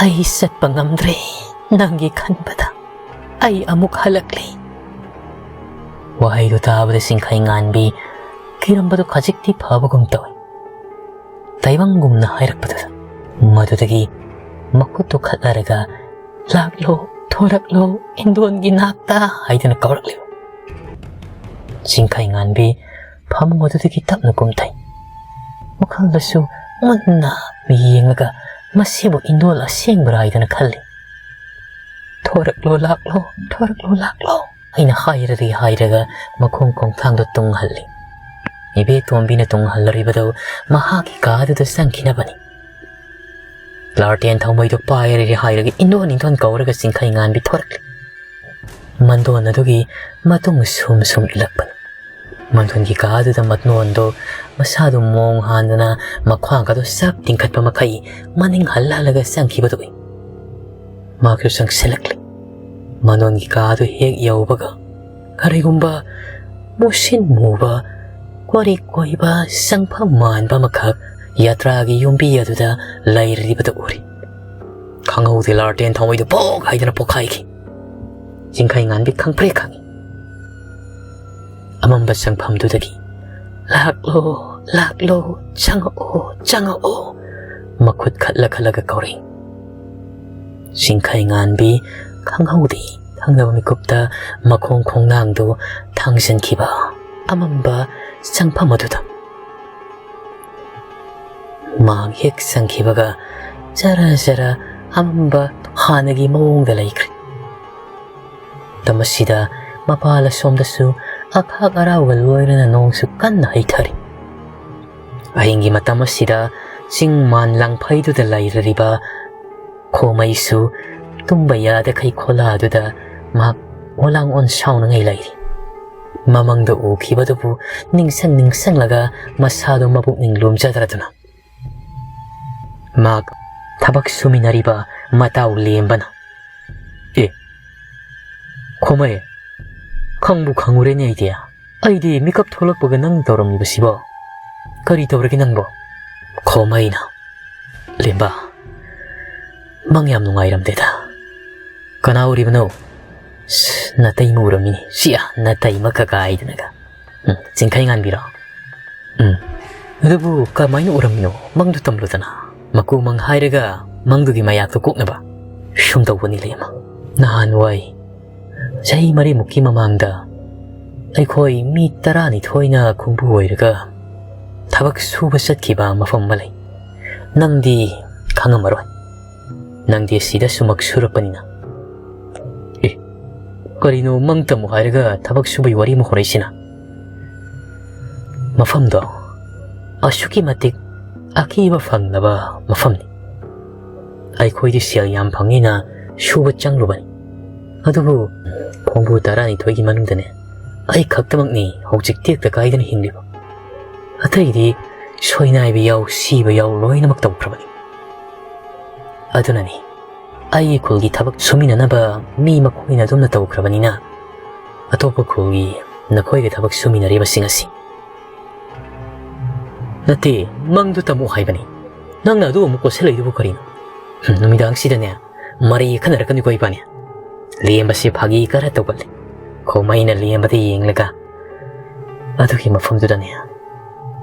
ꯑꯩ ꯆꯠꯄ ꯉꯝꯗ꯭ꯔꯦ꯫ ꯅꯪꯒꯤ ꯈꯟꯕꯗ ꯑꯩ ꯑꯃꯨꯛ ꯍꯜꯂꯛꯂꯦ꯫" ꯋꯥꯍꯩꯗꯨ ꯇꯥꯕꯗ ꯆꯤꯡꯈꯩ ꯉꯥꯟꯕꯤ ꯀꯤꯔꯝꯕꯗꯨ ꯈꯖꯤꯛꯇꯤ ꯐꯕꯒꯨꯝ ꯇꯧꯏ꯫ ꯇꯥꯏꯕꯪꯒꯨꯝꯅ ꯍꯥꯏꯔꯛꯄꯗꯨꯗ ꯃꯗꯨꯗꯒꯤ ꯃꯈꯨꯠꯇꯨ ꯈꯠꯂꯔꯒ "ꯂꯥꯛꯂꯣ, ꯊꯣꯔꯛꯂꯣ, ꯏꯟꯗꯣꯟꯒꯤ ꯅꯥꯛꯇ" ꯍꯥꯏꯗꯨꯅ ꯀꯧꯔꯛꯂꯤꯕ꯫ ꯆꯤꯡꯈꯩ ꯉꯥꯟꯕꯤ ꯐꯃꯨꯡ ꯑꯗꯨꯗꯒꯤ ꯇꯞꯅ ꯀꯨꯝꯊꯩ꯫ ꯋꯥꯈꯜꯗꯁꯨ ꯃꯨꯟꯅ ꯌꯦꯡꯂꯒ "ꯃꯁꯤꯕꯨ ꯏꯟꯗꯣꯜ ꯑꯁꯦꯡꯕꯔꯥ?" ꯍꯥꯏꯗꯨꯅ ꯈꯜꯂꯤ꯫ "ꯊꯣꯔꯛꯂꯣ ꯂꯥꯛꯂꯣ, ꯊꯣꯔꯛꯂꯣ ꯂꯥꯛꯂꯣ" ꯑꯩꯅ ꯍꯥꯏꯔꯔꯤ ꯍꯥꯏꯔꯒ ꯃꯈꯣꯡ ꯈꯣꯡꯊꯥꯡꯗꯣ ꯇꯨꯡꯍꯜꯂꯤ꯫ ꯏꯕꯦꯇꯣꯝꯕꯤꯅ ꯇꯨꯡꯍꯜꯂꯔꯤꯕꯗꯨ ꯃꯍꯥꯛꯀꯤ ꯀꯥꯗꯨꯗ ꯆꯪꯈꯤꯅꯕꯅꯤ꯫ ꯂꯥꯔꯇꯦꯟ ꯊꯥꯎꯃꯩꯗꯨ ꯄꯥꯏꯔꯔꯤ ꯍꯥꯏꯔꯒ ꯏꯟꯗꯣꯟ ꯏꯟꯗꯣꯟ ꯀꯧꯔꯒ ꯆꯤꯡꯈꯩ ꯉꯥꯟꯕꯤ ꯊꯣꯔꯛꯂꯤ꯫ ꯃꯟꯗꯣꯟ ꯑꯗꯨꯒꯤ ꯃꯇꯨꯡ ꯁꯨꯝ ꯁꯨꯝ ꯏꯜꯂꯛꯄꯅꯤ꯫ ꯃꯟꯗꯣꯟꯒꯤ ꯀꯥꯗꯨꯗ ꯃꯟꯗꯣꯟꯗꯣ ꯃꯁꯥꯗꯨ ꯃꯣꯡ ꯍꯥꯟꯗꯅ ꯃꯈ꯭ꯋꯥꯡꯒꯗꯣ ꯆꯞ ꯇꯤꯡꯈꯠꯄ ꯃꯈꯩ ꯃꯅꯤꯡ ꯍꯜꯂ ꯍꯜꯂꯒ ꯆꯪꯈꯤꯕꯗꯨ ꯎꯏ꯫ ꯃꯍꯥꯛꯁꯨ ꯆꯪꯁꯤꯜꯂꯛꯂꯤ꯫ ꯃꯟꯗꯣꯟꯒꯤ ꯀꯥꯗꯨ ꯍꯦꯛ ꯌꯧꯕꯒ ꯀꯔꯤꯒꯨꯝꯕ ꯃꯨꯁꯤꯟ ꯃꯨꯕ ꯀꯣꯔꯤ ꯀꯣꯏꯕ ꯆꯪꯐꯝ ꯃꯥꯟꯕ ꯑꯃꯈꯛ ꯌꯥꯇ꯭ꯔꯥꯒꯤ ꯌꯨꯝꯕꯤ ꯑꯗꯨꯗ ꯂꯩꯔꯤꯕꯗꯨ ꯎꯔꯤ꯫ ꯈꯪꯍꯧꯗꯦ ꯂꯥꯔꯇꯦꯟ ꯊꯥꯎꯃꯩꯗꯨ ꯄꯣꯛ ꯍꯥꯏꯗꯅ ꯄꯣꯛꯈꯥꯏꯈꯤ꯫ ꯆꯤꯡꯈꯩ ꯉꯥꯟꯕꯤ ꯈꯪꯄ꯭ꯔꯦꯛ ꯈꯪꯉꯤ꯫ ꯑꯃꯝꯕ ꯆꯪꯐꯝꯗꯨꯗꯒꯤ "ꯂꯥꯛꯂꯣ, ꯂꯥꯛꯂꯣ, ꯆꯪꯉꯛꯑꯣ, ꯆꯪꯉꯛꯑꯣ" ꯃꯈꯨꯠ ꯈꯠꯂ ꯈꯠꯂꯒ ꯀꯧꯔꯛꯏ꯫ ꯆꯤꯡꯈꯩ ꯉꯥꯟꯕꯤ ꯈꯪꯍꯧꯗꯦ ꯊꯪꯅꯕ ꯃꯤꯀꯨꯞꯇ ꯃꯈꯣꯡ ꯈꯣꯡꯅꯥꯡꯗꯨ ꯊꯥꯡꯖꯟꯈꯤꯕ ꯑꯃꯝꯕ ꯆꯪꯐꯝ ꯑꯗꯨꯗ꯫ ꯃꯍꯥꯛ ꯍꯦꯛ ꯆꯪꯈꯤꯕꯒ ꯖꯔ ꯖꯔ ꯑꯃꯝꯕ ꯍꯥꯟꯅꯒꯤ ꯃꯑꯣꯡꯗ ꯂꯩꯈ꯭ꯔꯦ꯫ ꯃꯇꯝ ꯑꯁꯤꯗ ꯃꯄꯥꯜ ꯑꯁꯣꯝꯗꯁꯨ ꯑꯈꯥꯛ ꯑꯔꯥꯎꯒ ꯂꯣꯏꯅꯅ ꯅꯣꯡꯁꯨ ꯀꯟꯅ ꯍꯩꯊꯔꯤ꯫ ꯑꯍꯤꯡꯒꯤ ꯃꯇꯝ ꯑꯁꯤꯗ ꯆꯤꯡ ꯃꯥꯟ ꯂꯪꯐꯩꯗꯨꯗ ꯂꯩꯔꯤꯕ ꯈꯣꯃꯩꯁꯨ ꯇꯨꯝꯕ ꯌꯥꯗꯈꯩ ꯈꯣꯂꯥꯗꯨꯗ ꯃꯍꯥꯛ ꯑꯣꯂꯥꯡ ꯑꯣꯟ ꯁꯥꯎꯅꯉꯩ ꯂꯩꯔꯤ꯫ ꯃꯃꯪꯗ ꯎꯈꯤꯕꯗꯨꯕꯨ ꯅꯤꯡꯁꯤꯡ ꯅꯤꯡꯁꯤꯡꯂꯒ ꯃꯁꯥꯗꯨ ꯃꯄꯨꯛꯅꯤꯡ ꯂꯨꯝꯖꯗ꯭ꯔꯗꯨꯅ ꯃꯍꯥꯛ ꯊꯕꯛ ꯁꯨꯃꯤꯟꯅꯔꯤꯕ ꯃꯇꯥꯎ ꯂꯦꯝꯕꯅ, "ꯑꯦ, ꯈꯣꯃꯩ, ꯈꯪꯕꯨ ꯈꯪꯉꯨꯔꯦꯅꯦ ꯑꯩꯗꯤ꯫ ꯑꯩꯗꯤ ꯃꯤꯀꯞ ꯊꯣꯛꯂꯛꯄꯒ ꯅꯪ ꯇꯧꯔꯝꯃꯤꯕꯁꯤꯕꯣ꯫ ꯀꯔꯤ ꯇꯧꯔꯒꯦ ꯅꯪꯕꯣ?" ꯈꯣꯃꯩꯅ, "ꯂꯦꯝꯕ, ꯃꯪ ꯌꯥꯝ ꯅꯨꯡꯉꯥꯏꯔꯝꯗꯦꯗ꯫ ꯀꯅꯥ ꯎꯔꯤꯕꯅꯣ?" "ꯁ, ꯅꯇꯩꯃ ꯎꯔꯝꯃꯤꯅꯤ꯫ ꯁꯤꯌꯥ, ꯅꯇꯩꯃ ꯀꯀꯥ ꯍꯥꯏꯗꯅꯒ꯫ ꯎꯝ, ꯆꯤꯡꯈꯩ ꯉꯥꯟꯕꯤꯔꯣ?" "ꯎꯝ꯫ ꯑꯗꯨꯕꯨ ꯀꯃꯥꯏꯅ ꯎꯔꯝꯃꯤꯅꯣ? ꯃꯪꯗꯨ ꯇꯝꯂꯨꯗꯅ꯫ ꯃꯀꯨ ꯃꯪ ꯍꯥꯏꯔꯒ ꯃꯪꯗꯨꯒꯤ ꯃꯌꯥꯛꯇꯨ ꯀꯣꯛꯅꯕ꯫ ꯁꯨꯝ ꯇꯧꯕꯅꯤ ꯂꯩꯃ꯫ ꯅꯍꯥꯟꯋꯥꯏ, ꯆꯍꯤ ꯃꯔꯤꯃꯨꯛꯀꯤ ꯃꯃꯥꯡꯗ ꯑꯩꯈꯣꯏ ꯃꯤ ꯇꯔꯥꯅꯤꯊꯣꯏꯅ ꯈꯣꯡꯕꯨ ꯑꯣꯏꯔꯒ ꯊꯕꯛ ꯁꯨꯕ ꯆꯠꯈꯤꯕ ꯃꯐꯝ ꯑꯃ ꯂꯩ꯫ ꯅꯪꯗꯤ ꯈꯪꯉꯝꯃꯔꯣꯏ꯫ ꯅꯪꯗꯤ ꯁꯤꯗ ꯁꯨꯃꯛ ꯁꯨꯔꯛꯄꯅꯤꯅ꯫" "ꯑꯦ, ꯀꯔꯤꯅꯣ ꯃꯪ ꯇꯝꯃꯨ ꯍꯥꯏꯔꯒ ꯊꯕꯛ ꯁꯨꯕꯩ ꯋꯥꯔꯤ ꯑꯃ ꯍꯧꯔꯛꯏꯁꯤꯅ?" "ꯃꯐꯝꯗꯣ ꯑꯁꯨꯛꯀꯤ ꯃꯇꯤꯛ ꯑꯀꯤꯕ ꯐꯪꯂꯕ ꯃꯐꯝꯅꯤ꯫ ꯑꯩꯈꯣꯏꯗꯤ ꯁꯦꯜ ꯌꯥꯝ ꯐꯪꯉꯤꯅ ꯁꯨꯕ ꯆꯪꯂꯨꯕꯅꯤ꯫ ꯑꯗꯨꯕꯨ ꯈꯣꯡꯕꯨ ꯇꯔꯥꯅꯤꯊꯣꯏꯒꯤ ꯃꯅꯨꯡꯗꯅꯦ, ꯑꯩ ꯈꯛꯇꯃꯛꯅꯤ ꯍꯧꯖꯤꯛ ꯇꯦꯛꯇ ꯀꯥꯏꯗꯅ ꯍꯤꯡꯂꯤꯕ꯫ ꯑꯇꯩꯗꯤ ꯁꯣꯏꯅꯥꯏꯕ ꯌꯥꯎ, ꯁꯤꯕ ꯌꯥꯎ ꯂꯣꯏꯅꯃꯛ ꯇꯧꯈ꯭ꯔꯕꯅꯤ꯫ ꯑꯗꯨꯅꯅꯤ ꯑꯩꯒꯤ ꯈꯨꯜꯒꯤ ꯊꯕꯛ ꯁꯨꯃꯤꯟꯅꯅꯕ ꯃꯤ ꯃꯈꯣꯏꯅ ꯑꯗꯨꯝꯅ ꯇꯧꯈ꯭ꯔꯕꯅꯤꯅ ꯑꯇꯣꯞꯄ ꯈꯨꯜꯒꯤ ꯅꯈꯣꯏꯒ ꯊꯕꯛ ꯁꯨꯃꯤꯟꯅꯔꯤꯕꯁꯤꯡ ꯑꯁꯤ꯫ ꯅꯠꯇꯦ, ꯃꯪꯗꯨ ꯇꯝꯃꯨ ꯍꯥꯏꯕꯅꯤ꯫ ꯅꯪꯅ ꯑꯗꯨ ꯑꯃꯨꯛ ꯀꯣꯠꯁꯤꯜꯂꯛꯏꯗꯨꯕꯨ ꯀꯔꯤꯅꯣ? ꯍꯨꯝ, ꯅꯨꯃꯤꯗꯥꯡꯁꯤꯗꯅꯦ, ꯃꯔꯩ ꯈꯟꯅꯔꯛꯀꯅꯤꯀꯣ ꯏꯕꯥꯅꯤ꯫ ꯂꯦꯝꯕꯁꯤ ꯐꯥꯒꯤ ꯈꯔ ꯇꯧꯒꯜꯂꯤ꯫ ꯈꯣꯃꯩꯅ ꯂꯦꯝꯕꯗ ꯌꯦꯡꯂꯒ, ꯑꯗꯨꯒꯤ ꯃꯐꯝꯗꯨꯗꯅꯦ,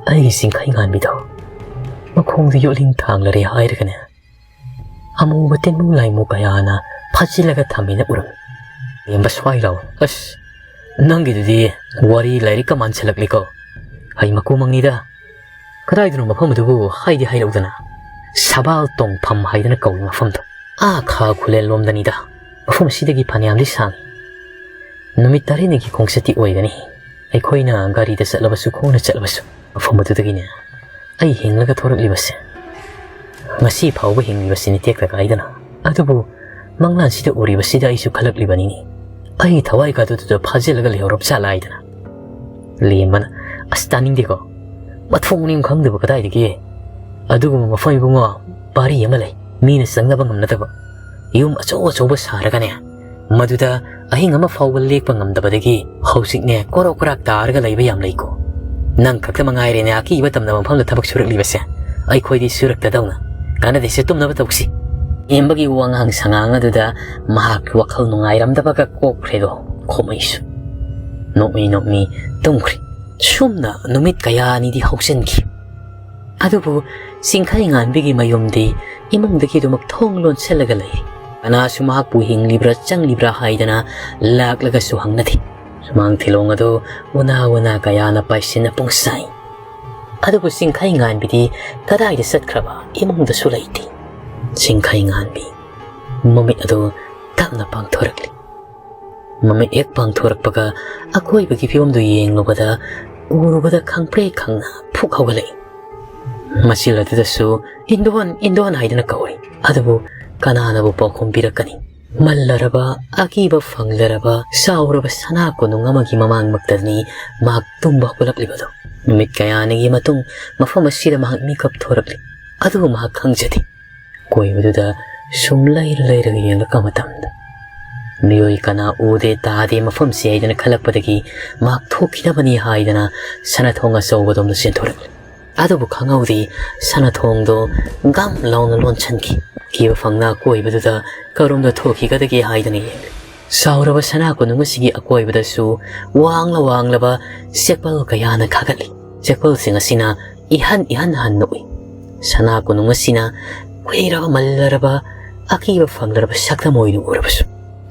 ꯑꯩꯒꯤ ꯆꯤꯡꯈꯩ ꯉꯥꯟꯕꯤꯗꯣ ꯃꯈꯣꯡꯗ ꯌꯣꯠꯂꯤꯡ ꯊꯥꯡꯂꯔꯦ ꯍꯥꯏꯔꯒꯅꯦ, ꯑꯃꯨꯕ ꯇꯤꯟꯃꯨ ꯂꯥꯏꯃꯨ ꯀꯌꯥꯅ ꯐꯥꯖꯤꯜꯂꯒ ꯊꯝꯃꯦꯅ ꯎꯔꯝꯃꯤ꯫ ꯂꯦꯝꯕ ꯁ꯭ꯋꯥꯏ ꯂꯥꯎ꯫ ꯑꯁ, ꯅꯪꯒꯤꯗꯨꯗꯤ ꯋꯥꯔꯤ ꯂꯥꯏꯔꯤꯛꯀ ꯃꯥꯟꯁꯤꯜꯂꯛꯂꯤꯀꯣ꯫ ꯍꯩ ꯃꯀꯨ ꯃꯪꯅꯤꯗ꯫ ꯀꯗꯥꯏꯗꯅꯣ ꯃꯐꯝ ꯑꯗꯨꯕꯨ ꯍꯥꯏꯗꯤ ꯍꯥꯏꯔꯛꯎꯗꯅ꯫ ꯁꯕꯥꯜ ꯇꯣꯡꯐꯝ ꯍꯥꯏꯗꯅ ꯀꯧꯏ ꯃꯐꯝꯗꯣ꯫ ꯑꯥ ꯈꯥ ꯈꯨꯂꯦꯟ ꯂꯣꯝꯗꯅꯤꯗ꯫ ꯃꯐꯝ ꯑꯁꯤꯗꯒꯤ ꯐꯅꯌꯥꯝꯗꯤ ꯁꯥꯡꯏ꯫ ꯅꯨꯃꯤꯠ ꯇꯔꯦꯠꯅꯤꯒꯤ ꯈꯣꯡꯆꯠꯇꯤ ꯑꯣꯏꯒꯅꯤ꯫ ꯑꯩꯈꯣꯏꯅ ꯒꯥꯔꯤꯗ ꯆꯠꯂꯕꯁꯨ, ꯈꯣꯡꯅ ꯆꯠꯂꯕꯁꯨ꯫ ꯃꯐꯝ ꯑꯗꯨꯗꯒꯤꯅꯦ ꯑꯩ ꯍꯤꯡꯂꯒ ꯊꯣꯔꯛꯂꯤꯕꯁꯦ꯫ ꯉꯁꯤ ꯐꯥꯎꯕ ꯍꯤꯡꯂꯤꯕꯁꯤꯅꯤ ꯇꯦꯛꯇ ꯀꯥꯏꯗꯅ꯫ ꯑꯗꯨꯕꯨ ꯃꯪꯂꯥꯟꯁꯤꯗ ꯎꯔꯤꯕꯁꯤꯗ ꯑꯩꯁꯨ ꯈꯜꯂꯛꯂꯤꯕꯅꯤꯅꯦ꯫ ꯑꯩꯒꯤ ꯊꯋꯥꯏꯒꯗꯨꯗꯨꯗ ꯐꯥꯖꯤꯜꯂꯒ ꯂꯩꯍꯧꯔꯕ ꯖꯥꯠꯂꯥ ꯍꯥꯏꯗꯅ꯫ ꯂꯦꯝꯕꯅ, "ꯑꯁ, ꯇꯥꯅꯤꯡꯗꯦꯀꯣ꯫ ꯃꯊꯣꯡ ꯃꯅꯤꯡ ꯈꯪꯗꯕ ꯀꯗꯥꯏꯗꯒꯤ? ꯑꯗꯨꯒꯨꯝꯕ ꯃꯐꯝ, ꯏꯕꯨꯡꯉꯣ, ꯄꯥꯔꯤ ꯑꯃ ꯂꯩ꯫ ꯃꯤꯅ ꯆꯪꯅꯕ ꯉꯝꯅꯗꯕ꯫ ꯌꯨꯝ ꯑꯆꯧ ꯑꯆꯧꯕ ꯁꯥꯔꯒꯅꯦ, ꯃꯗꯨꯗ ꯑꯍꯤꯡ ꯑꯃ ꯐꯥꯎꯕ ꯂꯦꯛꯄ ꯉꯝꯗꯕꯗꯒꯤ ꯍꯧꯖꯤꯛꯅꯦ ꯀꯣꯔꯣꯛ ꯀꯣꯔꯥꯛ ꯇꯥꯔꯒ ꯂꯩꯕ ꯌꯥꯝ ꯂꯩꯀꯣ꯫ ꯅꯪ ꯈꯛꯇ ꯃꯉꯥꯏꯔꯦꯅꯦ ꯑꯀꯤꯕ ꯇꯝꯅꯕ ꯃꯐꯝꯗ ꯊꯕꯛ ꯁꯨꯔꯛꯂꯤꯕꯁꯦ꯫ ꯑꯩꯈꯣꯏꯗꯤ ꯁꯨꯔꯛꯇꯗꯧꯅ꯫ ꯀꯥꯟꯅꯗꯦꯁꯦ, ꯇꯨꯝꯅꯕ ꯇꯧꯁꯤ꯫" ꯂꯦꯝꯕꯒꯤ ꯋꯥꯉꯥꯡ ꯁꯉꯥꯡ ꯑꯗꯨꯗ ꯃꯍꯥꯛꯀꯤ ꯋꯥꯈꯜ ꯅꯨꯡꯉꯥꯏꯔꯝꯗꯕꯒ ꯀꯣꯛꯈ꯭ꯔꯦꯗꯣ ꯈꯣꯃꯩꯁꯨ꯫ ꯅꯣꯛꯃꯤ ꯅꯣꯛꯃꯤ ꯇꯨꯝꯈ꯭ꯔꯦ꯫ ꯁꯨꯝꯅ ꯅꯨꯃꯤꯠ ꯀꯌꯥꯅꯤꯗꯤ ꯍꯧꯖꯤꯟꯈꯤ꯫ ꯑꯗꯨꯕꯨ ꯆꯤꯡꯈꯩ ꯉꯥꯟꯕꯤꯒꯤ ꯃꯌꯨꯝꯗꯤ ꯏꯃꯨꯡꯗꯒꯤ ꯑꯗꯨꯃꯛ ꯊꯣꯡ ꯂꯣꯟꯁꯤꯜꯂꯒ ꯂꯩ꯫ ꯀꯅꯥꯁꯨ ꯃꯍꯥꯛꯄꯨ ꯍꯤꯡꯂꯤꯕ꯭ꯔꯥ ꯆꯪꯂꯤꯕ꯭ꯔꯥ ꯍꯥꯏꯗꯅ ꯂꯥꯛꯂꯒꯁꯨ ꯍꯪꯅꯗꯦ꯫ ꯁꯨꯃꯥꯡ ꯊꯤꯂꯣꯡ ꯑꯗꯨ ꯎꯅꯥ ꯋꯥꯅꯥ ꯀꯌꯥꯅ ꯄꯥꯏꯁꯤꯟꯅ ꯄꯨꯡꯁꯥꯏ꯫ ꯑꯗꯨꯕꯨ ꯆꯤꯡꯈꯩ ꯉꯥꯟꯕꯤꯗꯤ ꯀꯗꯥꯏꯗ ꯆꯠꯈ꯭ꯔꯕ ꯏꯃꯨꯡꯗꯁꯨ ꯂꯩꯇꯦ꯫ ꯆꯤꯡꯈꯩ ꯉꯥꯟꯕꯤ ꯃꯃꯤꯠ ꯑꯗꯨ ꯇꯞꯅ ꯄꯥꯡꯊꯣꯔꯛꯂꯤ꯫ ꯃꯃꯤꯠ ꯍꯦꯛ ꯄꯥꯡꯊꯣꯔꯛꯄꯒ ꯑꯀꯣꯏꯕꯒꯤ ꯐꯤꯕꯝꯗꯨ ꯌꯦꯡꯂꯨꯕꯗ, ꯎꯔꯨꯕꯗ ꯈꯪꯄ꯭ꯔꯦꯛ ꯈꯪꯅ ꯐꯨꯛ ꯍꯧꯒꯠꯂꯛꯏ꯫ ꯃꯆꯤꯜ ꯑꯗꯨꯗꯁꯨ "ꯏꯟꯗꯣꯟ, ꯏꯟꯗꯣꯟ" ꯍꯥꯏꯗꯨꯅ ꯀꯧꯔꯤ꯫ ꯑꯗꯨꯕꯨ ꯀꯅꯥꯅꯕꯨ ꯄꯥꯎꯈꯨꯝ ꯄꯤꯔꯛꯀꯅꯤ? ꯃꯜꯂꯔꯕ, ꯑꯀꯤꯕ ꯐꯪꯂꯔꯕ, ꯆꯥꯎꯔꯕ ꯁꯅꯥ ꯀꯣꯅꯨꯡ ꯑꯃꯒꯤ ꯃꯃꯥꯡꯃꯛꯇꯅꯤ ꯃꯍꯥꯛ ꯇꯨꯝꯕ ꯍꯧꯒꯠꯂꯛꯂꯤꯕꯗꯨ꯫ ꯅꯨꯃꯤꯠ ꯀꯌꯥꯅꯤꯒꯤ ꯃꯇꯨꯡ ꯃꯐꯝ ꯑꯁꯤꯗ ꯃꯍꯥꯛ ꯃꯤꯀꯞ ꯊꯣꯔꯛꯂꯤ꯫ ꯑꯗꯨꯕꯨ ꯃꯍꯥꯛ ꯈꯪꯖꯗꯦ꯫ ꯀꯣꯏꯕꯗꯨꯗ ꯁꯨꯝ ꯂꯩꯔ ꯂꯩꯔꯒ ꯌꯦꯡꯂꯛꯄ ꯃꯇꯝꯗ ꯃꯤꯑꯣꯏ ꯀꯅꯥ ꯎꯗꯦ ꯇꯥꯗꯦ ꯃꯐꯝꯁꯤ ꯍꯥꯏꯗꯅ ꯈꯜꯂꯛꯄꯗꯒꯤ ꯃꯍꯥꯛ ꯊꯣꯛꯈꯤꯅꯕꯅꯤ ꯍꯥꯏꯗꯅ ꯁꯅꯥꯊꯣꯡ ꯑꯆꯧꯕꯗꯣꯝꯗ ꯆꯦꯟꯊꯣꯔꯛꯂꯤ꯫ ꯑꯗꯨꯕꯨ ꯈꯪꯍꯧꯗꯦ, ꯁꯅꯥꯊꯣꯡꯗꯣ ꯒꯝ ꯂꯥꯎꯅ ꯂꯣꯟꯁꯤꯟꯈꯤ꯫ ꯀꯤꯕ ꯐꯪꯅ ꯑꯀꯣꯏꯕꯗꯨꯗ ꯀꯔꯣꯝꯗ ꯊꯣꯛꯈꯤꯒꯗꯒꯦ ꯍꯥꯏꯗꯅ ꯌꯦꯡꯂꯤ꯫ ꯆꯥꯎꯔꯕ ꯁꯅꯥ ꯀꯣꯅꯨꯡ ꯑꯁꯤꯒꯤ ꯑꯀꯣꯏꯕꯗꯁꯨ ꯋꯥꯡꯂ ꯋꯥꯡꯂꯕ ꯆꯦꯛꯄꯜ ꯀꯌꯥꯅ ꯈꯥꯒꯠꯂꯤ꯫ ꯆꯦꯛꯄꯜꯁꯤꯡ ꯑꯁꯤꯅ ꯏꯍꯟ ꯏꯍꯟ ꯍꯟꯅ ꯎꯏ꯫ ꯁꯅꯥ ꯀꯣꯅꯨꯡ ꯑꯁꯤꯅ ꯀꯨꯏꯔꯕ ꯃꯜꯂꯔꯕ ꯑꯀꯤꯕ ꯐꯪꯂꯔꯕ ꯁꯛꯇꯝ ꯑꯣꯏꯅ ꯎꯔꯕꯁꯨ,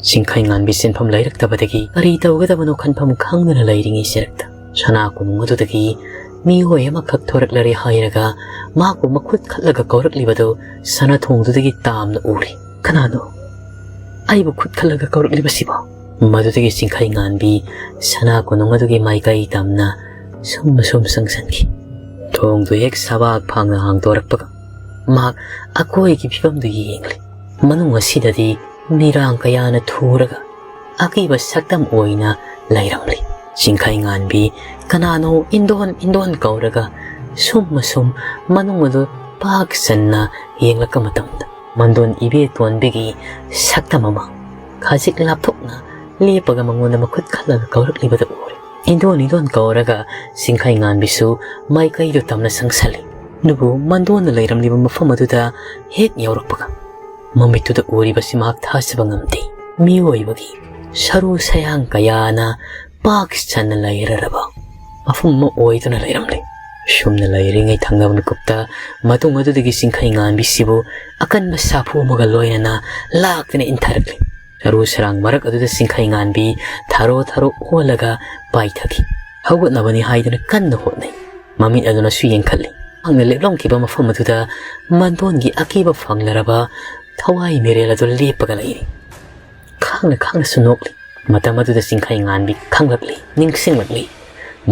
ꯆꯤꯡꯈꯩ ꯉꯥꯟꯕꯤ ꯆꯦꯟꯐꯝ ꯂꯩꯔꯛꯇꯕꯗꯒꯤ ꯀꯔꯤ ꯇꯧꯒꯗꯕꯅꯣ ꯈꯟꯐꯝ ꯈꯪꯗꯅ ꯂꯩꯔꯤꯉꯩ ꯆꯦꯔꯛꯇ ꯁꯅꯥ ꯀꯣꯅꯨꯡ ꯑꯗꯨꯗꯒꯤ ꯃꯤꯑꯣꯏ ꯑꯃꯈꯛ ꯊꯣꯔꯛꯂꯔꯦ ꯍꯥꯏꯔꯒ ꯃꯍꯥꯛꯄꯨ ꯃꯈꯨꯠ ꯈꯠꯂꯒ ꯀꯧꯔꯛꯂꯤꯕꯗꯨ ꯁꯅꯥꯊꯣꯡꯗꯨꯗꯒꯤ ꯇꯥꯝꯅ ꯎꯔꯤ꯫ "ꯀꯅꯥꯅꯣ ꯑꯩꯕꯨ ꯈꯨꯠ ꯈꯠꯂꯒ ꯀꯧꯔꯛꯂꯤꯕꯁꯤꯕꯣ?" ꯃꯗꯨꯗꯒꯤ ꯆꯤꯡꯈꯩ ꯉꯥꯟꯕꯤ ꯁꯅꯥ ꯀꯣꯅꯨꯡ ꯑꯗꯨꯒꯤ ꯃꯥꯏꯀꯩ ꯇꯝꯅ ꯁꯨꯝ ꯁꯨꯝ ꯆꯪꯁꯤꯟꯈꯤ꯫ ꯊꯣꯡꯗꯨ ꯍꯦꯛ ꯁꯕꯥꯛ ꯐꯥꯡꯅ ꯍꯥꯡꯗꯣꯔꯛꯄꯒ ꯃꯍꯥꯛ ꯑꯀꯣꯏꯒꯤ ꯐꯤꯕꯝꯗꯨ ꯌꯦꯡꯂꯤ꯫ ꯃꯅꯨꯡ ꯑꯁꯤꯗꯗꯤ ꯃꯤꯔꯥꯡ ꯀꯌꯥꯅ ꯊꯨꯔꯒ ꯑꯀꯤꯕ ꯁꯛꯇꯝ ꯑꯣꯏꯅ ꯂꯩꯔꯝꯂꯤ꯫ ꯆꯤꯡꯈꯩ ꯉꯥꯟꯕꯤ ꯀꯅꯥꯅꯣ ꯏꯟꯗꯣꯟ ꯏꯟꯗꯣꯟ ꯀꯧꯔꯒ ꯁꯨꯝ ꯑꯁꯨꯝ ꯃꯅꯨꯡ ꯑꯗꯨ ꯄꯥꯛ ꯆꯟꯅ ꯌꯦꯡꯂꯛꯄ ꯃꯇꯝꯗ, ꯃꯟꯗꯣꯟ ꯏꯕꯦꯇꯣꯟꯕꯤꯒꯤ ꯁꯛꯇꯝ ꯑꯃ ꯈꯖꯤꯛ ꯂꯥꯞꯊꯣꯛꯅ ꯂꯦꯞꯄꯒ ꯃꯉꯣꯟꯗ ꯃꯈꯨꯠ ꯈꯜꯂꯒ ꯀꯧꯔꯛꯂꯤꯕꯗꯨ ꯎꯔꯦ꯫ ꯏꯟꯗꯣꯟ ꯏꯟꯗꯣꯟ ꯀꯧꯔꯒ ꯆꯤꯡꯈꯩ ꯉꯥꯟꯕꯤꯁꯨ ꯃꯥꯏꯀꯩꯗꯨ ꯇꯝꯅ ꯆꯪꯁꯜꯂꯤ꯫ ꯑꯗꯨꯕꯨ ꯃꯟꯗꯣꯟꯅ ꯂꯩꯔꯝꯂꯤꯕ ꯃꯐꯝ ꯑꯗꯨꯗ ꯍꯦꯛ ꯌꯧꯔꯛꯄꯒ, ꯃꯃꯤꯠꯇꯨꯗ ꯎꯔꯤꯕꯁꯤ ꯃꯍꯥꯛ ꯊꯥꯖꯕ ꯉꯝꯗꯦ꯫ ꯃꯤꯑꯣꯏꯕꯒꯤ ꯁꯔꯨ ꯁꯌꯥꯡ ꯀꯌꯥꯅ ꯄꯥꯛ ꯆꯟꯅ ꯂꯩꯔꯔꯕ ꯃꯐꯝ ꯑꯃ ꯑꯣꯏꯗꯨꯅ ꯂꯩꯔꯝꯂꯦ꯫ ꯁꯨꯝꯅ ꯂꯩꯔꯤꯉꯩ, ꯊꯪꯅꯕ ꯃꯤꯀꯨꯞꯇ ꯃꯇꯨꯡ ꯑꯗꯨꯗꯒꯤ ꯆꯤꯡꯈꯩ ꯉꯥꯟꯕꯤꯁꯤꯕꯨ ꯑꯀꯟꯕ ꯁꯥꯐꯨ ꯑꯃꯒ ꯂꯣꯏꯅꯅ ꯂꯥꯛꯇꯨꯅ ꯏꯟꯊꯔꯛꯂꯤ꯫ ꯁꯔꯨ ꯁꯔꯥꯡ ꯃꯔꯛ ꯑꯗꯨꯗ ꯆꯤꯡꯈꯩ ꯉꯥꯟꯕꯤ ꯊꯥꯔꯣ ꯊꯥꯔꯣ ꯑꯣꯜꯂꯒ ꯄꯥꯏꯊꯈꯤ꯫ ꯍꯧꯒꯠꯅꯕꯅꯤ ꯍꯥꯏꯗꯨꯅ ꯀꯟꯅ ꯍꯣꯠꯅꯩ꯫ ꯃꯃꯤꯠ ꯑꯗꯨꯅꯁꯨ ꯌꯦꯡꯈꯠꯂꯤ꯫ ꯃꯍꯥꯛꯅ ꯂꯦꯞꯂꯝꯈꯤꯕ ꯃꯐꯝ ꯑꯗꯨꯗ ꯃꯟꯗꯣꯟꯒꯤ ꯑꯀꯤꯕ ꯐꯪꯂꯔꯕ ꯊꯋꯥꯏ ꯃꯤꯔꯦꯜ ꯑꯗꯨ ꯂꯦꯞꯄꯒ ꯂꯩꯔꯤ꯫ ꯈꯥꯡꯅ ꯈꯥꯡꯅꯁꯨ ꯅꯣꯛꯂꯤ꯫ ꯃꯇꯝ ꯑꯗꯨꯗ ꯆꯤꯡꯈꯩ ꯉꯥꯟꯕꯤ ꯈꯪꯂꯛꯂꯤ, ꯅꯤꯡꯁꯤꯡꯂꯛꯂꯤ꯫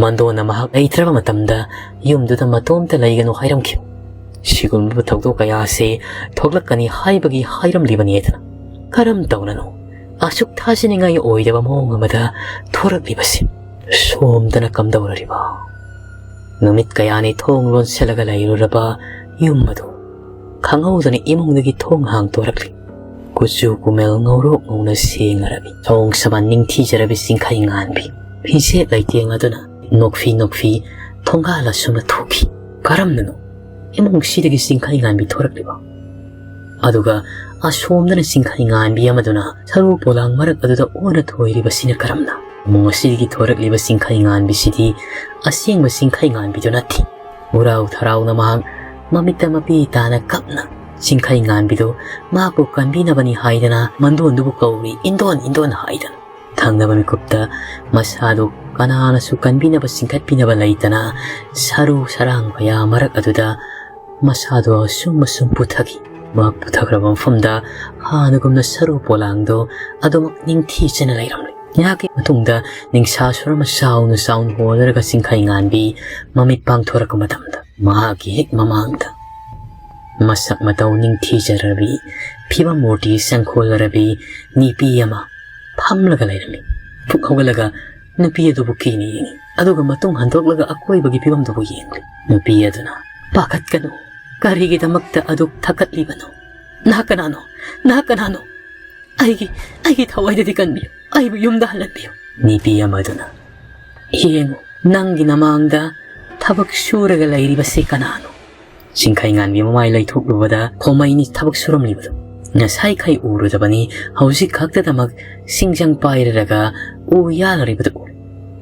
ꯃꯟꯗꯣꯟꯅ ꯃꯍꯥꯛ ꯂꯩꯇ꯭ꯔꯕ ꯃꯇꯝꯗ ꯌꯨꯝꯗꯨꯗ ꯃꯇꯣꯝꯇ ꯂꯩꯒꯅꯨ ꯍꯥꯏꯔꯝꯈꯤꯕ꯫ ꯁꯤꯒꯨꯝꯂꯕ ꯊꯧꯗꯣꯛ ꯀꯌꯥ ꯑꯁꯤ ꯊꯣꯛꯂꯛꯀꯅꯤ ꯍꯥꯏꯕꯒꯤ ꯍꯥꯏꯔꯝꯂꯤꯕꯅꯤ ꯍꯥꯏꯗꯅ꯫ ꯀꯔꯝ ꯇꯧꯅꯅꯣ ꯑꯁꯨꯛ ꯊꯥꯖꯅꯤꯡꯉꯥꯏ ꯑꯣꯏꯗꯕ ꯃꯑꯣꯡ ꯑꯃꯗ ꯊꯣꯔꯛꯂꯤꯕꯁꯤ? ꯁꯣꯝꯗꯅ ꯀꯝꯗꯧꯔꯤꯕ? ꯅꯨꯃꯤꯠ ꯀꯌꯥꯅꯤ ꯊꯣꯡ ꯂꯣꯟꯁꯤꯜꯂꯒ ꯂꯩꯔꯨꯔꯕ ꯌꯨꯝ ꯑꯗꯨ ꯈꯪꯍꯧꯗꯅ ꯏꯃꯨꯡꯗꯒꯤ ꯊꯣꯡ ꯍꯥꯡꯗꯣꯔꯛꯂꯤ꯫ ꯀꯨꯆꯨ ꯀꯨꯃꯦꯜ ꯉꯧꯔꯣꯛ ꯉꯧꯅ ꯁꯦꯡꯉꯔꯕꯤ, ꯁꯑꯣꯡ ꯁꯥꯃꯥꯟ ꯅꯤꯡꯊꯤꯖꯔꯕꯤ ꯆꯤꯡꯈꯩ ꯉꯥꯟꯕꯤ ꯐꯤꯖꯦꯠ ꯂꯩꯇꯦꯡ ꯑꯗꯨꯅ ꯅꯣꯛꯐꯤ ꯅꯣꯛꯐꯤ ꯊꯣꯡꯒꯥꯜ ꯑꯁꯨꯝꯅ ꯊꯣꯛꯈꯤ꯫ ꯀꯔꯝꯅꯅꯣ ꯏꯃꯨꯡꯁꯤꯗꯒꯤ ꯆꯤꯡꯈꯩ ꯉꯥꯟꯕꯤ ꯊꯣꯔꯛꯂꯤꯕ? ꯑꯗꯨꯒ ꯑꯁꯣꯝꯗꯅ ꯆꯤꯡꯈꯩ ꯉꯥꯟꯕꯤ ꯑꯃꯗꯨꯅ ꯁꯔꯨ ꯄꯣꯂꯥꯡ ꯃꯔꯛ ꯑꯗꯨꯗ ꯑꯣꯟꯅ ꯊꯣꯏꯔꯤꯕꯁꯤꯅ ꯀꯔꯝꯅ? ꯏꯃꯨꯡ ꯑꯁꯤꯗꯒꯤ ꯊꯣꯔꯛꯂꯤꯕ ꯆꯤꯡꯈꯩ ꯉꯥꯟꯕꯤꯁꯤꯗꯤ ꯑꯁꯦꯡꯕ ꯆꯤꯡꯈꯩ ꯉꯥꯟꯕꯤꯗꯨ ꯅꯠꯇꯦ꯫ ꯎꯔꯥꯎ ꯊꯔꯥꯎꯅ ꯃꯍꯥꯛ ꯃꯃꯤꯠꯇ ꯃꯄꯤ ꯇꯥꯅ ꯀꯞꯅ ꯆꯤꯡꯈꯩ ꯉꯥꯟꯕꯤꯗꯨ ꯃꯍꯥꯛꯄꯨ ꯀꯟꯕꯤꯅꯕꯅꯤ ꯍꯥꯏꯗꯅ ꯃꯟꯗꯣꯟꯗꯨꯕꯨ ꯀꯧꯔꯤ, ꯏꯟꯗꯣꯟ ꯏꯟꯗꯣꯟ ꯍꯥꯏꯗꯅ꯫ ꯊꯪꯅꯕ ꯃꯤꯀꯨꯞꯇ ꯃꯁꯥꯗꯨ ꯀꯅꯥꯅꯁꯨ ꯀꯟꯕꯤꯅꯕ, ꯆꯤꯡꯈꯠꯄꯤꯅꯕ ꯂꯩꯇꯅ ꯁꯔꯨ ꯁꯔꯥꯡ ꯀꯌꯥ ꯃꯔꯛ ꯑꯗꯨꯗ ꯃꯁꯥꯗꯨ ꯑꯁꯨꯝ ꯑꯁꯨꯝ ꯄꯨꯊꯈꯤ꯫ ꯃꯍꯥꯛ ꯄꯨꯊꯈ꯭ꯔꯕ ꯃꯐꯝꯗ ꯍꯥꯟꯅꯒꯨꯝꯅ ꯁꯔꯨ ꯄꯣꯂꯥꯡꯗꯨ ꯑꯗꯨꯃꯛ ꯅꯤꯡꯊꯤꯖꯅ ꯂꯩꯔꯝꯂꯦ꯫ ꯉꯥꯏꯍꯥꯛꯀꯤ ꯃꯇꯨꯡꯗ ꯅꯤꯡꯁꯥ ꯁꯣꯔ ꯑꯃ ꯆꯥꯎꯅ ꯆꯥꯎꯅ ꯍꯣꯅꯔꯒ ꯆꯤꯡꯈꯩ ꯉꯥꯟꯕꯤ ꯃꯃꯤꯠ ꯄꯥꯡꯊꯣꯔꯛꯄ ꯃꯇꯝꯗ, ꯃꯍꯥꯛꯀꯤ ꯍꯦꯛ ꯃꯃꯥꯡꯗ ꯃꯁꯛ ꯃꯇꯧ ꯅꯤꯡꯊꯤꯖꯔꯕꯤ ꯐꯤꯕꯝ ꯃꯨꯔꯇꯤ ꯁꯪꯈꯣꯜꯂꯔꯕꯤ ꯅꯤꯄꯤ ꯑꯃ ꯐꯝꯂꯒ ꯂꯩꯔꯝꯃꯤ꯫ ꯐꯨꯛ ꯍꯧꯒꯠꯂꯒ ꯅꯨꯄꯤ ꯑꯗꯨꯕꯨ ꯀꯤꯅ ꯌꯦꯡꯉꯤ꯫ ꯑꯗꯨꯒ ꯃꯇꯨꯡ ꯍꯟꯗꯣꯛꯂꯒ ꯑꯀꯣꯏꯕꯒꯤ ꯐꯤꯕꯝꯗꯨꯕꯨ ꯌꯦꯡꯂꯤ꯫ ꯅꯨꯄꯤ ꯑꯗꯨꯅ, "ꯄꯥꯈꯠꯀꯅꯨ, ꯀꯔꯤꯒꯤꯗꯃꯛꯇ ꯑꯗꯨꯛ ꯊꯛꯀꯠꯂꯤꯕꯅꯣ? ꯅꯍꯥꯛ ꯀꯅꯥꯅꯣ? ꯅꯍꯥꯛ ꯀꯅꯥꯅꯣ? ꯑꯩꯒꯤ, ꯑꯩꯒꯤ ꯊꯋꯥꯏꯗꯗꯤ ꯀꯟꯕꯤꯌꯨ, ꯑꯩꯕꯨ ꯌꯨꯝꯗ ꯍꯜꯍꯟꯕꯤꯌꯨ"꯫ ꯅꯨꯄꯤ ꯑꯃꯗꯨꯅ, "ꯌꯦꯡꯉꯨ, ꯅꯪꯒꯤ ꯅꯃꯥꯡꯗ ꯊꯕꯛ ꯁꯨꯔꯒ ꯂꯩꯔꯤꯕꯁꯤ ꯀꯅꯥꯅꯣ?" ꯆꯤꯡꯈꯩ ꯉꯥꯟꯕꯤ ꯃꯃꯥꯏ ꯂꯩꯊꯣꯛꯂꯨꯕꯗ ꯈꯣꯃꯩꯅꯤ ꯊꯕꯛ ꯁꯨꯔꯝꯂꯤꯕꯗꯨ꯫ ꯉꯁꯥꯏꯈꯩ ꯎꯔꯨꯗꯕꯅꯤ, ꯍꯧꯖꯤꯛ ꯈꯛꯇꯗꯃꯛ ꯁꯤꯡꯖꯪ ꯄꯥꯏꯔꯔꯒ ꯎ ꯌꯥꯜꯂꯔꯤꯕꯗꯨ ꯎꯔꯦ꯫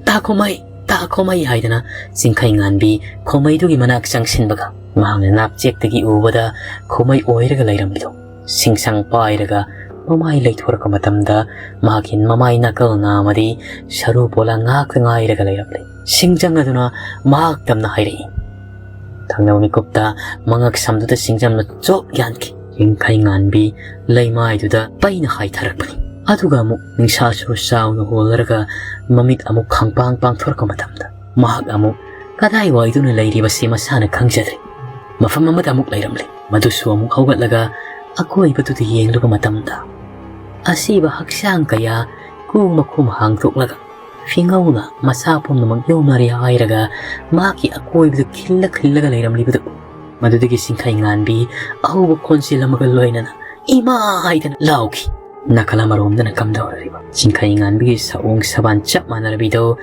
"ꯇꯥ ꯈꯣꯃꯩ! ꯇꯥ ꯈꯣꯃꯩ!" ꯍꯥꯏꯗꯅ ꯆꯤꯡꯈꯩ ꯉꯥꯟꯕꯤ ꯈꯣꯃꯩꯗꯨꯒꯤ ꯃꯅꯥꯛ ꯆꯪꯁꯤꯟꯕꯒ, ꯃꯍꯥꯛꯅ ꯅꯥꯞꯆꯦꯛꯇꯒꯤ ꯎꯕꯗ ꯈꯣꯃꯩ ꯑꯣꯏꯔꯒ ꯂꯩꯔꯝꯕꯗꯨ ꯁꯤꯡꯁꯪ ꯄꯥꯏꯔꯒ ꯃꯃꯥꯏ ꯂꯩꯊꯣꯔꯛꯄ ꯃꯇꯝꯗ ꯃꯍꯥꯛꯀꯤ ꯃꯃꯥꯏ ꯅꯥꯀꯜ ꯅꯥ ꯑꯃꯗꯤ ꯁꯔꯨ ꯄꯣꯂꯥ ꯉꯥꯛꯇ ꯉꯥꯏꯔꯒ ꯂꯩꯔꯝꯂꯦ꯫ ꯁꯤꯡꯖꯪ ꯑꯗꯨꯅ ꯃꯍꯥꯛ ꯇꯝꯅ ꯍꯥꯏꯔꯛꯏ꯫ ꯊꯪꯅꯕ ꯃꯤꯀꯨꯞꯇ ꯃꯉꯛ ꯁꯝꯗꯨꯗ ꯁꯤꯡꯖꯪꯅ ꯆꯣꯞ ꯌꯥꯟꯈꯤ꯫ ꯆꯤꯡꯈꯩ ꯉꯥꯟꯕꯤ ꯂꯩꯃꯥꯏꯗꯨꯗ ꯄꯩꯅ ꯍꯥꯏꯊꯔꯛꯄꯅꯤ꯫ ꯑꯗꯨꯒ ꯑꯃꯨꯛ ꯅꯤꯡꯁꯥꯁꯨ ꯆꯥꯎꯅ ꯍꯣꯜꯂꯔꯒ ꯃꯃꯤꯠ ꯑꯃꯨꯛ ꯈꯪꯄꯥꯡ ꯄꯥꯡꯊꯣꯔꯛꯄ ꯃꯇꯝꯗ ꯃꯍꯥꯛ ꯑꯃꯨꯛ ꯀꯗꯥꯏꯋꯥꯏꯗꯨꯅ ꯂꯩꯔꯤꯕꯁꯤ ꯃꯁꯥꯅ ꯈꯪꯖꯗ꯭ꯔꯤ꯫ ꯃꯐꯝ ꯑꯃꯗ ꯑꯃꯨꯛ ꯂꯩꯔꯝꯂꯦ꯫ ꯃꯗꯨꯁꯨ ꯑꯃꯨꯛ ꯍꯧꯒꯠꯂꯒ ꯑꯀꯣꯏꯕꯗꯨꯗ ꯌꯦꯡꯂꯨꯕ ꯃꯇꯝꯗ ꯑꯁꯤꯕ ꯍꯛꯆꯥꯡ ꯀꯌꯥ ꯀꯨ ꯃꯈꯨꯝ ꯍꯥꯡꯗꯣꯛꯂꯒ ꯐꯤꯉꯧꯅ ꯃꯁꯥ ꯄꯨꯝꯅꯃꯛ ꯌꯣꯝꯅꯔꯦ ꯍꯥꯏꯔꯒ ꯃꯍꯥꯛꯀꯤ ꯑꯀꯣꯏꯕꯗ ꯈꯤꯜꯂ ꯈꯤꯜꯂꯒ ꯂꯩꯔꯝꯂꯤꯕꯗꯨ ꯎ꯫ ꯃꯗꯨꯗꯒꯤ ꯆꯤꯡꯈꯩ ꯉꯥꯟꯕꯤ ꯑꯍꯧꯕ ꯈꯣꯟꯖꯦꯜ ꯑꯃꯒ ꯂꯣꯏꯅꯅ, "ꯏꯃꯥ!" ꯍꯥꯏꯗꯅ ꯂꯥꯎꯈꯤ꯫ ꯅꯥꯀꯜ ꯑꯃꯔꯣꯝꯗꯅ ꯀꯝꯗꯧꯔꯤꯕ ꯆꯤꯡꯈꯩ ꯉꯥꯟꯕꯤꯒꯤ ꯁꯑꯣꯡ ꯁꯕꯥꯟ ꯆꯞ ꯃꯥꯟꯅꯔꯕꯤꯗꯣ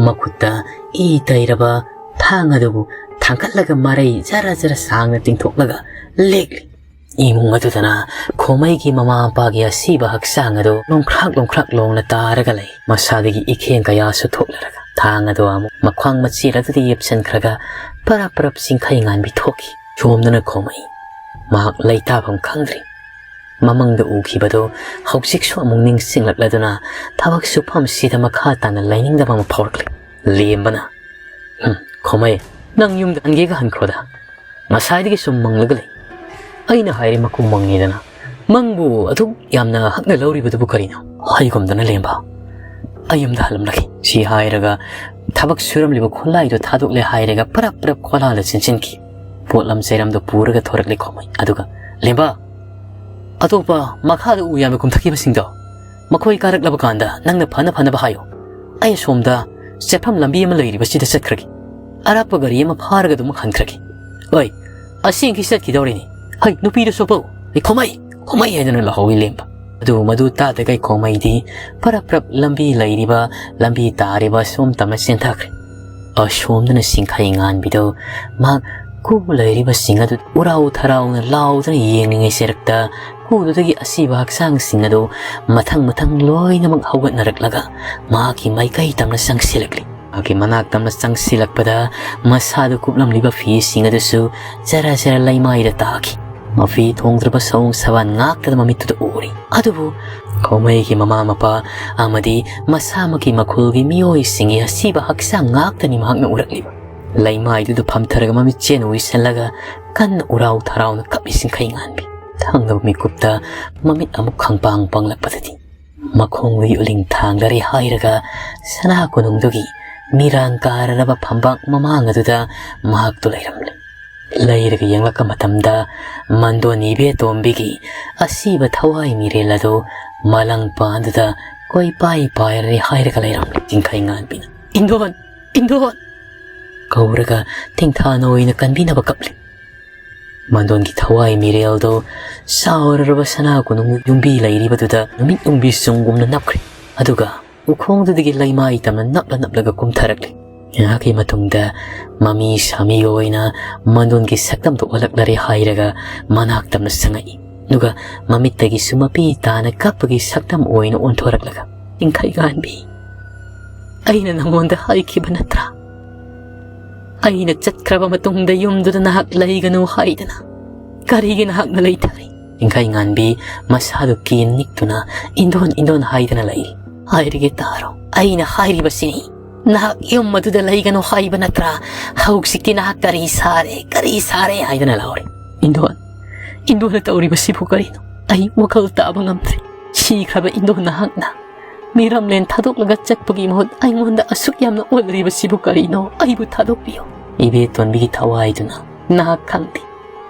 ꯃꯈꯨꯠꯇ ꯏ ꯇꯩꯔꯕ ꯊꯥꯡ ꯑꯗꯨꯕꯨ ꯊꯥꯡꯒꯠꯂꯒ ꯃꯔꯩ ꯖꯔ ꯖꯔ ꯁꯥꯡꯅ ꯇꯤꯡꯊꯣꯛꯂꯒ ꯂꯦꯛꯂꯤ꯫ ꯏꯃꯨꯡ ꯑꯗꯨꯗꯅ ꯈꯣꯃꯩꯒꯤ ꯃꯃꯥ ꯃꯄꯥꯒꯤ ꯑꯁꯤꯕ ꯍꯛꯆꯥꯡ ꯑꯗꯨ ꯂꯣꯡꯈ꯭ꯔꯥꯛ ꯂꯣꯡꯈ꯭ꯔꯥꯛ ꯂꯣꯡꯅ ꯇꯥꯔꯒ ꯂꯩ꯫ ꯃꯁꯥꯗꯒꯤ ꯏꯈꯦꯡ ꯀꯌꯥꯁꯨ ꯊꯣꯛꯂꯔꯒ ꯊꯥꯡ ꯑꯗꯨ ꯑꯃꯨꯛ ꯃꯈ꯭ꯋꯥꯡ ꯃꯆꯦꯠ ꯑꯗꯨꯗ ꯌꯦꯞꯁꯤꯟꯈ꯭ꯔꯒ ꯄꯔꯞ ꯄꯔꯞ ꯆꯤꯡꯈꯩ ꯉꯥꯟꯕꯤ ꯊꯣꯛꯈꯤ꯫ ꯁꯣꯝꯗꯅ ꯈꯣꯃꯩ꯫ ꯃꯍꯥꯛ ꯂꯩꯇꯥꯐꯝ ꯈꯪꯗ꯭ꯔꯤ꯫ ꯃꯃꯪꯗ ꯎꯈꯤꯕꯗꯨ ꯍꯧꯖꯤꯛꯁꯨ ꯑꯃꯨꯛ ꯅꯤꯡꯁꯤꯡꯂꯛꯂꯗꯨꯅ ꯊꯕꯛ ꯁꯨꯐꯝꯁꯤꯗ ꯃꯈꯥ ꯇꯥꯅ ꯂꯩꯅꯤꯡꯗꯕ ꯑꯃ ꯐꯥꯎꯔꯛꯂꯤ꯫ ꯂꯦꯝꯕꯅ, "ꯍꯨꯝ, ꯈꯣꯃꯩ, ꯅꯪ ꯌꯨꯝꯗ ꯍꯟꯒꯦꯒ ꯍꯟꯈ꯭ꯔꯣꯗ꯫ ꯉꯁꯥꯏꯗꯒꯤ ꯁꯨꯝ ꯃꯪꯂꯒ ꯂꯩ꯫ ꯑꯩꯅ ꯍꯥꯏꯔꯤ ꯃꯀꯨ ꯃꯪꯉꯦꯗꯅ꯫ ꯃꯪꯕꯨ ꯑꯗꯨꯛ ꯌꯥꯝꯅ ꯍꯛꯅ ꯂꯧꯔꯤꯕꯗꯨꯕꯨ ꯀꯔꯤꯅꯣ? ꯍꯥꯏꯒꯨꯝꯗꯅ ꯂꯦꯝꯕ, ꯑꯩ ꯌꯨꯝꯗ ꯍꯜꯂꯝꯂꯒꯦ"꯫ ꯁꯤ ꯍꯥꯏꯔꯒ ꯊꯕꯛ ꯁꯨꯔꯝꯂꯤꯕ ꯈꯨꯠꯂꯥꯏꯗꯨ ꯊꯥꯗꯣꯛꯂꯦ ꯍꯥꯏꯔꯒ ꯄꯔꯞ ꯄꯔꯞ ꯈꯣꯂꯥꯗ ꯆꯦꯟꯁꯤꯟꯈꯤ꯫ ꯄꯣꯠꯂꯝ ꯆꯩꯔꯝꯗꯨ ꯄꯨꯔꯒ ꯊꯣꯔꯛꯂꯤ ꯈꯣꯃꯩ꯫ ꯑꯗꯨꯒ, "ꯂꯦꯝꯕ, ꯑꯇꯣꯞꯄ ꯃꯈꯥꯗ ꯎ ꯌꯥꯝꯅ ꯀꯨꯝꯊꯈꯤꯕꯁꯤꯡꯗꯣ, ꯃꯈꯣꯏ ꯀꯥꯔꯛꯂꯕ ꯀꯥꯟꯗ ꯅꯪꯅ ꯐꯅ ꯐꯅꯕ ꯍꯥꯏꯌꯣ꯫ ꯑꯩ ꯑꯁꯣꯝꯗ ꯆꯠꯐꯝ ꯂꯝꯕꯤ ꯑꯃ ꯂꯩꯔꯤꯕꯁꯤꯗ ꯆꯠꯈ꯭ꯔꯒꯦ꯫ ꯑꯔꯥꯞꯄ ꯒꯥꯔꯤ ꯑꯃ ꯐꯥꯔꯒ ꯑꯗꯨꯝ ꯍꯟꯈ꯭ꯔꯒꯦ꯫ "ꯑꯣꯏ, ꯑꯁꯦꯡꯀꯤ ꯆꯠꯈꯤꯗꯧꯔꯤꯅꯤ꯫ ꯍꯩ, ꯅꯨꯄꯤꯗꯨ ꯁꯣꯛꯄꯧ꯫ ꯑꯩ ꯈꯣꯃꯩ, ꯈꯣꯃꯩ" ꯍꯥꯏꯗꯨꯅ ꯂꯥꯎꯍꯧꯏ ꯂꯦꯝꯕ꯫ ꯑꯗꯨ ꯃꯗꯨ ꯇꯥꯗꯈꯩ ꯈꯣꯃꯩꯗꯤ ꯄꯔꯞ ꯄꯔꯞ ꯂꯝꯕꯤ ꯂꯩꯔꯤꯕ, ꯂꯝꯕꯤ ꯇꯥꯔꯤꯕ ꯑꯁꯣꯝ ꯇꯝꯅ ꯆꯦꯟꯊꯈ꯭ꯔꯦ꯫ ꯑꯁꯣꯝꯗꯅ ꯆꯤꯡꯈꯩ ꯉꯥꯟꯕꯤꯗꯨ ꯃꯍꯥꯛ ꯀꯨ ꯂꯩꯔꯤꯕꯁꯤꯡ ꯑꯗꯨ ꯎꯔꯥꯎ ꯊꯔꯥꯎꯅ ꯂꯥꯎꯗꯨꯅ ꯌꯦꯡꯂꯤꯉꯩ ꯆꯦꯔꯛꯇ ꯀꯨꯗꯨꯗꯒꯤ ꯑꯁꯤꯕ ꯍꯛꯆꯥꯡꯁꯤꯡ ꯑꯗꯨ ꯃꯊꯪ ꯃꯊꯪ ꯂꯣꯏꯅꯃꯛ ꯍꯧꯒꯠꯅꯔꯛꯂꯒ ꯃꯍꯥꯛꯀꯤ ꯃꯥꯏꯀꯩ ꯇꯝꯅ ꯆꯪꯁꯤꯜꯂꯛꯂꯤ꯫ ꯃꯍꯥꯛꯀꯤ ꯃꯅꯥꯛ ꯇꯝꯅ ꯆꯪꯁꯤꯜꯂꯛꯄꯗ ꯃꯁꯥꯗꯨ ꯀꯨꯞꯂꯝꯂꯤꯕ ꯐꯤꯁꯤꯡ ꯑꯗꯨꯁꯨ ꯖꯔ ꯖꯔ ꯂꯩꯃꯥꯏꯗ ꯇꯥꯈꯤ꯫ ꯃꯐꯤ ꯊꯣꯡꯗ꯭ꯔꯕ ꯁꯑꯣꯡ ꯁꯕꯥꯟ ꯉꯥꯛꯇꯅ ꯃꯃꯤꯠꯇꯨꯗ ꯎꯔꯤ꯫ ꯑꯗꯨꯕꯨ ꯈꯣꯃꯩꯒꯤ ꯃꯃꯥ ꯃꯄꯥ ꯑꯃꯗꯤ ꯃꯁꯥꯃꯛꯀꯤ ꯃꯈꯨꯜꯒꯤ ꯃꯤꯑꯣꯏꯁꯤꯡꯒꯤ ꯑꯁꯤꯕ ꯍꯛꯆꯥꯡ ꯉꯥꯛꯇꯅꯤ ꯃꯍꯥꯛꯅ ꯎꯔꯛꯂꯤꯕ꯫ ꯂꯩꯃꯥꯏꯗꯨꯗ ꯐꯝꯊꯔꯒ ꯃꯃꯤꯠ ꯆꯦꯟ ꯎꯏꯁꯜꯂꯒ ꯀꯟꯅ ꯎꯔꯥꯎ ꯊꯔꯥꯎꯅ ꯀꯞꯂꯤ ꯆꯤꯡꯈꯩ ꯉꯥꯟꯕꯤ꯫ ꯊꯪꯅꯕ ꯃꯤꯀꯨꯞꯇ ꯃꯃꯤꯠ ꯑꯃꯨꯛ ꯈꯪꯄꯥꯡ ꯄꯥꯡꯂꯛꯄꯗꯗꯤ ꯃꯈꯣꯡꯗꯒꯤ ꯎꯂꯤꯡ ꯊꯥꯡꯗꯔꯦ ꯍꯥꯏꯔꯒ ꯁꯅꯥ ꯀꯣꯅꯨꯡꯗꯨꯒꯤ ꯃꯤꯔꯥꯡ ꯀꯥꯔꯔꯕ ꯐꯝꯕꯥꯛ ꯃꯃꯥꯡ ꯑꯗꯨꯗ ꯃꯍꯥꯛꯇꯨ ꯂꯩꯔꯝꯂꯦ꯫ ꯂꯩꯔꯒ ꯌꯦꯡꯂꯛꯄ ꯃꯇꯝꯗ ꯃꯟꯗꯣꯟ ꯏꯕꯦꯇꯣꯝꯕꯤꯒꯤ ꯑꯁꯤꯕ ꯊꯋꯥꯏ ꯃꯤꯔꯦꯜ ꯑꯗꯨ ꯃꯂꯪ ꯄꯥꯟꯗꯨꯗ ꯀꯣꯏꯄꯥꯏ ꯄꯥꯏꯔꯦ ꯍꯥꯏꯔꯒ ꯂꯩꯔꯝꯂꯦ꯫ ꯆꯤꯡꯈꯩ ꯉꯥꯟꯕꯤꯅ, "ꯏꯟꯗꯣꯟ! ꯏꯟꯗꯣꯟ!" ꯀꯧꯔꯒ ꯊꯤꯡꯊꯥꯅ ꯑꯣꯏꯅ ꯀꯟꯕꯤꯅꯕ ꯀꯞꯂꯤ꯫ ꯃꯟꯗꯣꯟꯒꯤ ꯊꯋꯥꯏ ꯃꯤꯔꯦꯜꯗꯨ ꯆꯥꯎꯔꯔꯕ ꯁꯅꯥ ꯀꯣꯅꯨꯡ ꯌꯨꯝꯕꯤ ꯂꯩꯔꯤꯕꯗꯨꯗ ꯅꯨꯃꯤꯠ ꯌꯨꯝꯕꯤ ꯆꯨꯝꯒꯨꯝꯅ ꯅꯞꯈ꯭ꯔꯦ꯫ ꯑꯗꯨꯒ ꯎꯈꯣꯡꯗꯨꯗꯒꯤ ꯂꯩꯃꯥꯏ ꯇꯝꯅ ꯅꯞꯂ ꯅꯞꯂꯒ ꯀꯨꯝꯊꯔꯛꯂꯤ꯫ ꯉꯥꯏꯍꯥꯛꯀꯤ ꯃꯇꯨꯡꯗ ꯃꯃꯤ ꯁꯥꯃꯤ ꯑꯣꯏꯅ ꯃꯟꯗꯣꯟꯒꯤ ꯁꯛꯇꯝꯗꯨ ꯑꯣꯜꯂꯛꯂꯔꯦ ꯍꯥꯏꯔꯒ ꯃꯅꯥꯛ ꯇꯝꯅ ꯆꯪꯉꯛꯏ꯫ ꯑꯗꯨꯒ ꯃꯃꯤꯠꯇꯒꯤꯁꯨ ꯃꯄꯤ ꯇꯥꯅ ꯀꯞꯄꯒꯤ ꯁꯛꯇꯝ ꯑꯣꯏꯅ ꯑꯣꯟꯊꯣꯔꯛꯂꯒ, "ꯏꯪꯈꯩ ꯉꯥꯟꯕꯤ, ꯑꯩꯅ ꯅꯉꯣꯟꯗ ꯍꯥꯏꯈꯤꯕ ꯅꯠꯇ꯭ꯔꯥ? ꯑꯩꯅ ꯆꯠꯈ꯭ꯔꯕ ꯃꯇꯨꯡꯗ ꯌꯨꯝꯗꯨꯗ ꯅꯍꯥꯛ ꯂꯩꯒꯅꯨ ꯍꯥꯏꯗꯅ꯫ ꯀꯔꯤꯒꯤ ꯅꯍꯥꯛꯅ ꯂꯩꯊꯔꯤ?" ꯏꯪꯈꯩ ꯉꯥꯟꯕꯤ ꯃꯁꯥꯗꯨ ꯀꯤꯅ ꯅꯤꯛꯇꯨꯅ ꯏꯟꯗꯣꯟ ꯏꯟꯗꯣꯟ ꯍꯥꯏꯗꯅ ꯂꯩ꯫ "ꯍꯥꯏꯔꯤꯒꯦ ꯇꯥꯔꯣ, ꯑꯩꯅ ꯍꯥꯏꯔꯤꯕꯁꯤꯅꯤ꯫ ꯅꯍꯥꯛ ꯌꯨꯝ ꯑꯗꯨꯗ ꯂꯩꯒꯅꯨ ꯍꯥꯏꯕ ꯅꯠꯇ꯭ꯔꯥ? ꯍꯧꯖꯤꯛꯇꯤ ꯅꯍꯥꯛ ꯀꯔꯤ ꯁꯥꯔꯦ, ꯀꯔꯤ ꯁꯥꯔꯦ?" ꯍꯥꯏꯗꯅ ꯂꯥꯎꯔꯤ꯫ "ꯏꯟꯗꯣꯟ, ꯏꯟꯗꯣꯟꯅ ꯇꯧꯔꯤꯕꯁꯤꯕꯨ ꯀꯔꯤꯅꯣ? ꯑꯩ ꯋꯥꯈꯜ ꯇꯥꯕ ꯉꯝꯗ꯭ꯔꯦ꯫ ꯁꯤꯈ꯭ꯔꯕ ꯏꯟꯗꯣꯟ ꯅꯍꯥꯛꯅ ꯃꯤꯔꯝꯂꯦꯟ ꯊꯥꯗꯣꯛꯂꯒ ꯆꯠꯄꯒꯤ ꯃꯍꯨꯠ ꯑꯩꯉꯣꯟꯗ ꯑꯁꯨꯛ ꯌꯥꯝꯅ ꯑꯣꯠꯂꯤꯕꯁꯤꯕꯨ ꯀꯔꯤꯅꯣ? ꯑꯩꯕꯨ ꯊꯥꯗꯣꯛꯄꯤꯌꯨ꯫" ꯏꯕꯦꯇꯣꯟꯕꯤꯒꯤ ꯊꯋꯥꯏꯗꯨꯅ, "ꯅꯍꯥꯛ ꯈꯪꯗꯦ꯫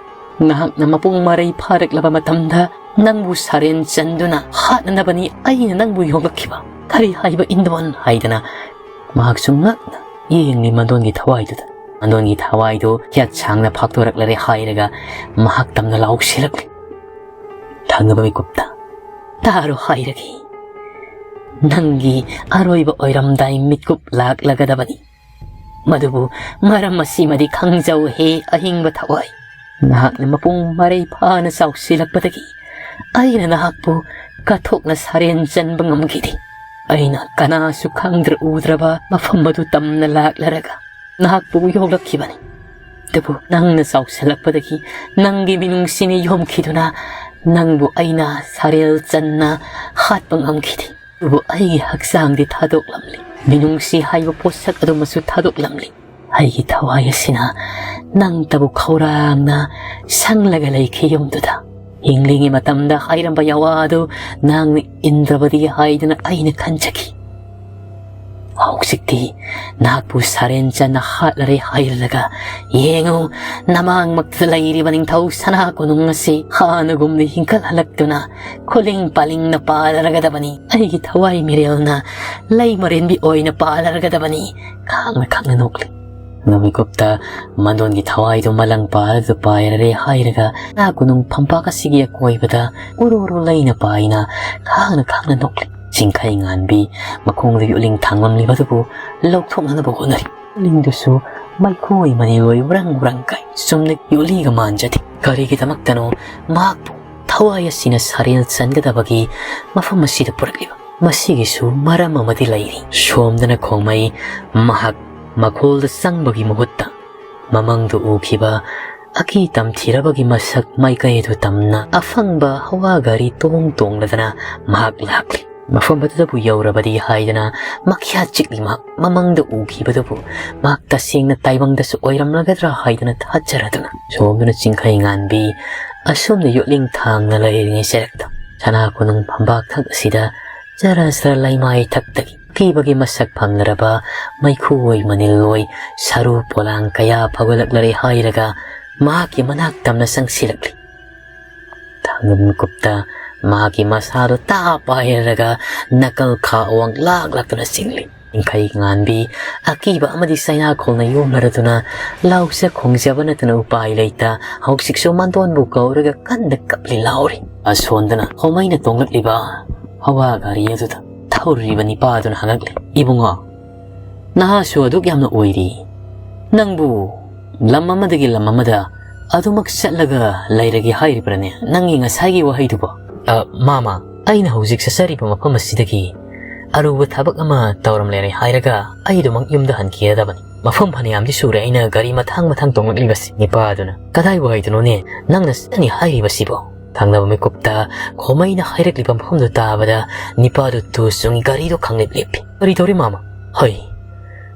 ꯅꯍꯥꯛꯅ ꯃꯄꯨꯡ ꯃꯔꯩ ꯐꯥꯔꯛꯂꯕ ꯃꯇꯝꯗ "ꯅꯪꯕꯨ ꯁꯥꯔꯦꯟ ꯆꯟꯗꯨꯅ ꯍꯥꯠꯅꯅꯕꯅꯤ ꯑꯩꯅ ꯅꯪꯕꯨ ꯌꯣꯛꯂꯛꯈꯤꯕ꯫ ꯀꯔꯤ ꯍꯥꯏꯕ ꯏꯟꯗꯣꯟ?" ꯍꯥꯏꯗꯅ ꯃꯍꯥꯛꯁꯨ ꯉꯛꯅ ꯌꯦꯡꯂꯤ ꯃꯟꯗꯣꯟꯒꯤ ꯊꯋꯥꯏꯗꯨꯗ꯫ ꯃꯟꯗꯣꯟꯒꯤ ꯊꯋꯥꯏꯗꯨ ꯌꯥꯠ ꯁꯥꯡꯅ ꯐꯥꯛꯇꯣꯔꯛꯂꯔꯦ ꯍꯥꯏꯔꯒ ꯃꯍꯥꯛ ꯇꯝꯅ ꯂꯥꯎꯁꯤꯜꯂꯛꯂꯤ꯫ ꯊꯪꯅꯕ ꯃꯤꯀꯨꯞꯇ, "ꯇꯥꯔꯣ ꯍꯥꯏꯔꯒꯦ, ꯅꯪꯒꯤ ꯑꯔꯣꯏꯕ ꯑꯣꯏꯔꯝꯗꯥꯏ ꯃꯤꯠꯀꯨꯞ ꯂꯥꯛꯂꯒꯗꯕꯅꯤ꯫ ꯃꯗꯨꯕꯨ ꯃꯔꯝ ꯑꯁꯤꯃꯗꯤ ꯈꯪꯖꯧ ꯍꯦ ꯑꯍꯤꯡꯕ ꯊꯋꯥꯏ꯫ ꯅꯍꯥꯛꯅ ꯃꯄꯨꯡ ꯃꯔꯩ ꯐꯥꯅ ꯆꯥꯎꯁꯤꯜꯂꯛꯄꯗꯒꯤ ꯑꯩꯅ ꯅꯍꯥꯛꯄꯨ ꯀꯠꯊꯣꯛꯅ ꯁꯥꯔꯦꯟ ꯆꯟꯕ ꯉꯝꯈꯤꯗꯦ꯫ ꯑꯩꯅ ꯀꯅꯥꯁꯨ ꯈꯪꯗ꯭ꯔ ꯎꯗ꯭ꯔꯕ ꯃꯐꯝ ꯑꯗꯨ ꯇꯝꯅ ꯂꯥꯛꯂꯔꯒ ꯅꯍꯥꯛꯄꯨ ꯌꯣꯛꯂꯛꯈꯤꯕꯅꯤ꯫ ꯑꯗꯨꯕꯨ ꯅꯪꯅ ꯆꯥꯎꯁꯤꯜꯂꯛꯄꯗꯒꯤ ꯅꯪꯒꯤ ꯃꯤꯅꯨꯡꯁꯤꯅ ꯌꯣꯝꯈꯤꯗꯨꯅ ꯅꯪꯕꯨ ꯑꯩꯅ ꯁꯥꯔꯦꯜ ꯆꯟꯅ ꯍꯥꯠꯄ ꯉꯝꯈꯤꯗꯦ꯫ ꯑꯗꯨꯕꯨ ꯑꯩꯒꯤ ꯍꯛꯆꯥꯡꯗꯤ ꯊꯥꯗꯣꯛꯂꯝꯂꯤ꯫ ꯃꯤꯅꯨꯡꯁꯤ ꯍꯥꯏꯕ ꯄꯣꯠꯁꯛ ꯑꯗꯨꯃꯁꯨ ꯊꯥꯗꯣꯛꯂꯝꯂꯤ꯫ ꯑꯩꯒꯤ ꯊꯋꯥꯏ ꯑꯁꯤꯅ ꯅꯪꯇꯕꯨ ꯈꯧꯔꯥꯡꯅ ꯁꯪꯂꯒ ꯂꯩꯈꯤ ꯌꯨꯝꯗꯨꯗ꯫ ꯍꯤꯡꯂꯤꯉꯩ ꯃꯇꯝꯗ ꯍꯥꯏꯔꯝꯕ ꯌꯥꯋꯥ ꯑꯗꯨ ꯅꯪꯅ ꯏꯟꯗ꯭ꯔꯕꯗꯤ ꯍꯥꯏꯗꯨꯅ ꯑꯩꯅ ꯈꯟꯖꯈꯤ꯫ ꯍꯧꯖꯤꯛꯇꯤ ꯅꯍꯥꯛꯄꯨ ꯁꯥꯔꯦꯟ ꯆꯟꯅ ꯍꯥꯠꯂꯔꯦ ꯍꯥꯏꯔꯂꯒ ꯌꯦꯡꯉꯨ, ꯅꯃꯥꯡꯃꯛꯇ ꯂꯩꯔꯤꯕ ꯅꯤꯡꯊꯧ ꯁꯅꯥ ꯀꯣꯅꯨꯡ ꯑꯁꯤ ꯍꯥꯟꯅꯒꯨꯝꯅ ꯍꯤꯡꯒꯠꯍꯜꯂꯛꯇꯨꯅ ꯈꯨꯂꯤꯡ ꯄꯥꯂꯤꯡꯅ ꯄꯥꯜꯂꯔꯒꯗꯕꯅꯤ꯫ ꯑꯩꯒꯤ ꯊꯋꯥꯏ ꯃꯤꯔꯦꯜꯅ ꯂꯩ ꯃꯔꯦꯟꯕꯤ ꯑꯣꯏꯅ ꯄꯥꯜꯂꯔꯒꯗꯕꯅꯤ꯫ ꯈꯥꯡꯅ ꯈꯥꯡꯅ ꯅꯣꯛꯂꯤ꯫ ꯅꯨꯃꯤꯠꯀꯨꯞꯇ ꯃꯟꯗꯣꯟꯒꯤ ꯊꯋꯥꯏꯗꯨ ꯃꯂꯪ ꯄꯥꯜꯂꯗꯨ ꯄꯥꯏꯔꯔꯦ ꯍꯥꯏꯔꯒ ꯁꯅꯥ ꯀꯣꯅꯨꯡ ꯐꯝꯄꯥꯛ ꯑꯁꯤꯒꯤ ꯑꯀꯣꯏꯕꯗ ꯎꯔꯨ ꯎꯔꯨ ꯂꯩꯅ ꯄꯥꯏꯅ ꯈꯥꯡꯅ ꯈꯥꯡꯅ ꯅꯣꯛꯂꯤ꯫ ꯆꯤꯡꯈꯩ ꯉꯥꯟꯕꯤ ꯃꯈꯣꯡꯗ ꯌꯣꯠꯂꯤꯡ ꯊꯥꯡꯂꯝꯂꯤꯕ ꯑꯗꯨꯕꯨ ꯂꯧꯊꯣꯛꯅꯅꯕ ꯍꯣꯠꯅꯔꯤ꯫ ꯌꯣꯠꯂꯤꯡꯗꯨꯁꯨ ꯃꯩꯈꯣꯏ ꯃꯅꯤꯜꯍꯣꯏ ꯎꯔꯪ ꯎꯔꯪ ꯀꯥꯏ꯫ ꯆꯨꯝꯅ ꯌꯣꯠꯂꯤꯒ ꯃꯥꯟꯖꯗꯦ꯫ ꯀꯔꯤꯒꯤꯗꯃꯛꯇꯅꯣ ꯃꯍꯥꯛꯄꯨ ꯊꯋꯥꯏ ꯑꯁꯤꯅ ꯁꯥꯔꯦꯜ ꯆꯟꯒꯗꯕꯒꯤ ꯃꯐꯝ ꯑꯁꯤꯗ ꯄꯨꯔꯛꯂꯤꯕ? ꯃꯁꯤꯒꯤꯁꯨ ꯃꯔꯝ ꯑꯃꯗꯤ ꯂꯩꯔꯤ꯫ ꯁꯣꯝꯗꯅ ꯈꯣꯡꯃꯩ ꯃꯍꯥꯛ ꯃꯈꯣꯜꯗ ꯆꯪꯕꯒꯤ ꯃꯍꯨꯠꯇ ꯃꯃꯪꯗ ꯎꯈꯤꯕ ꯑꯀꯤ ꯇꯝꯊꯤꯔꯕꯒꯤ ꯃꯁꯛ ꯃꯥꯏꯀꯩ ꯑꯗꯨ ꯇꯝꯅ ꯑꯐꯪꯕ ꯍꯋꯥ ꯒꯥꯔꯤ ꯇꯣꯡ ꯇꯣꯡꯂꯗꯅ ꯃꯍꯥꯛ ꯂꯥꯛꯂꯤ꯫ ꯃꯐꯝ ꯑꯗꯨꯗꯕꯨ ꯌꯧꯔꯕꯗꯤ ꯍꯥꯏꯗꯅ ꯃꯈ꯭ꯌꯥꯠ ꯆꯤꯛꯂꯤ ꯃꯍꯥꯛ꯫ ꯃꯃꯪꯗ ꯎꯈꯤꯕꯗꯨꯕꯨ ꯃꯍꯥꯛ ꯇꯁꯦꯡꯅ ꯇꯥꯏꯕꯪꯗꯁꯨ ꯑꯣꯏꯔꯝꯂꯒꯗ꯭ꯔꯥ ꯍꯥꯏꯗꯅ ꯊꯥꯖꯔꯗꯨꯅ ꯁꯣꯝꯗꯅ ꯆꯤꯡꯈꯩ ꯉꯥꯟꯕꯤ ꯑꯁꯣꯝꯗ ꯌꯣꯠꯂꯤꯡ ꯊꯥꯡꯅ ꯂꯩꯔꯤꯉꯩ ꯆꯦꯔꯛꯇ ꯁꯅꯥ ꯀꯣꯅꯨꯡ ꯐꯝꯄꯥꯛ ꯊꯛ ꯑꯁꯤꯗ ꯆꯔꯥ ꯆꯔꯥ ꯂꯩꯃꯥꯏ ꯊꯛꯇꯒꯤ ꯑꯀꯤꯕꯒꯤ ꯃꯁꯛ ꯐꯪꯂꯔꯕ ꯃꯩꯈꯨ ꯑꯣꯏ ꯃꯅꯤꯜ ꯑꯣꯏ ꯁꯔꯨ ꯄꯣꯂꯥꯡ ꯀꯌꯥ ꯐꯒꯠꯂꯛꯂꯔꯦ ꯍꯥꯏꯔꯒ ꯃꯍꯥꯛꯀꯤ ꯃꯅꯥꯛ ꯇꯝꯅ ꯆꯪꯁꯤꯜꯂꯛꯂꯤ꯫ ꯃꯤꯀꯨꯞꯇ ꯃꯍꯥꯛꯀꯤ ꯃꯁꯥꯗꯣ ꯇꯥ ꯄꯥꯏꯔꯒ ꯅꯥꯀꯜ ꯈꯥ ꯑꯋꯥꯡ ꯂꯥꯛ ꯂꯥꯛꯇꯨꯅ ꯆꯤꯡꯂꯤ꯫ ꯅꯤꯡꯈꯩ ꯉꯥꯟꯕꯤ, ꯑꯀꯤꯕ ꯑꯃꯗꯤ ꯆꯩꯅꯥꯈꯣꯜꯅ ꯌꯣꯝꯅꯔꯗꯨꯅ ꯂꯥꯎꯖ ꯈꯣꯡꯖꯕ ꯅꯠꯇꯅ ꯎꯄꯥꯏ ꯂꯩꯇ ꯍꯧꯖꯤꯛꯁꯨ ꯃꯥꯟꯗꯣꯟꯕꯨ ꯀꯧꯔꯒ ꯀꯟꯅ ꯀꯞꯂꯤ ꯂꯥꯎꯔꯤ꯫ ꯑꯁꯣꯟꯗꯅ ꯈꯣꯃꯩꯅ ꯇꯣꯡꯂꯛꯂꯤꯕ ꯍꯋꯥ ꯒꯥꯔꯤ ꯑꯗꯨꯗ ꯊꯧꯔꯤꯕ ꯅꯤꯄꯥ ꯑꯗꯨꯅ ꯍꯪꯉꯛꯂꯤ, "ꯏꯕꯨꯡꯉꯣ, ꯅꯍꯥꯁꯨ ꯑꯗꯨꯛ ꯌꯥꯝꯅ ꯑꯣꯏꯔꯤ, ꯅꯪꯕꯨ ꯂꯝ ꯑꯃꯗꯒꯤ ꯂꯝ ꯑꯃꯗ ꯑꯗꯨꯃꯛ ꯆꯠꯂꯒ ꯂꯩꯔꯒꯦ ꯍꯥꯏꯔꯤꯕ꯭ꯔꯅꯦ? ꯅꯪꯒꯤ ꯉꯁꯥꯏꯒꯤ ꯋꯥꯍꯩꯗꯨꯕꯣ?" "ꯑ, ꯃꯥꯃ, ꯑꯩꯅ ꯍꯧꯖꯤꯛ ꯆꯠꯆꯔꯤꯕ ꯃꯐꯝ ꯑꯁꯤꯗꯒꯤ ꯑꯔꯨꯕ ꯊꯕꯛ ꯑꯃ ꯇꯧꯔꯝꯂꯦꯅꯦ ꯍꯥꯏꯔꯒ ꯑꯩ ꯑꯗꯨꯃꯛ ꯌꯨꯝꯗ ꯍꯟꯈꯤꯒꯗꯕꯅꯤ꯫ ꯃꯐꯝ ꯐꯅꯌꯥꯝꯗꯤ ꯁꯨꯔꯦ ꯑꯩꯅ ꯒꯥꯔꯤ ꯃꯊꯥꯡ ꯃꯊꯥꯡ ꯇꯣꯡꯂꯛꯂꯤꯕꯁꯤ꯫" ꯅꯤꯄꯥ ꯑꯗꯨꯅ, "ꯀꯗꯥꯏ ꯋꯥꯏꯗꯅꯣꯅꯦ ꯅꯪꯅ ꯆꯠꯅꯤ ꯍꯥꯏꯔꯤꯕꯁꯤꯕꯣ?" ꯊꯪꯅꯕ ꯃꯤꯀꯨꯞꯇ ꯈꯣꯃꯩꯅ ꯍꯥꯏꯔꯛꯂꯤꯕ ꯃꯐꯝꯗꯨ ꯇꯥꯕꯗ ꯅꯤꯄꯥꯗꯨ ꯇꯨ ꯆꯨꯡ ꯒꯥꯔꯤꯗꯣ ꯈꯪꯂꯦꯞ ꯂꯦꯞꯄꯤ꯫ "ꯀꯔꯤ ꯇꯧꯔꯤ ꯃꯥꯃ?" "ꯍꯣꯏ,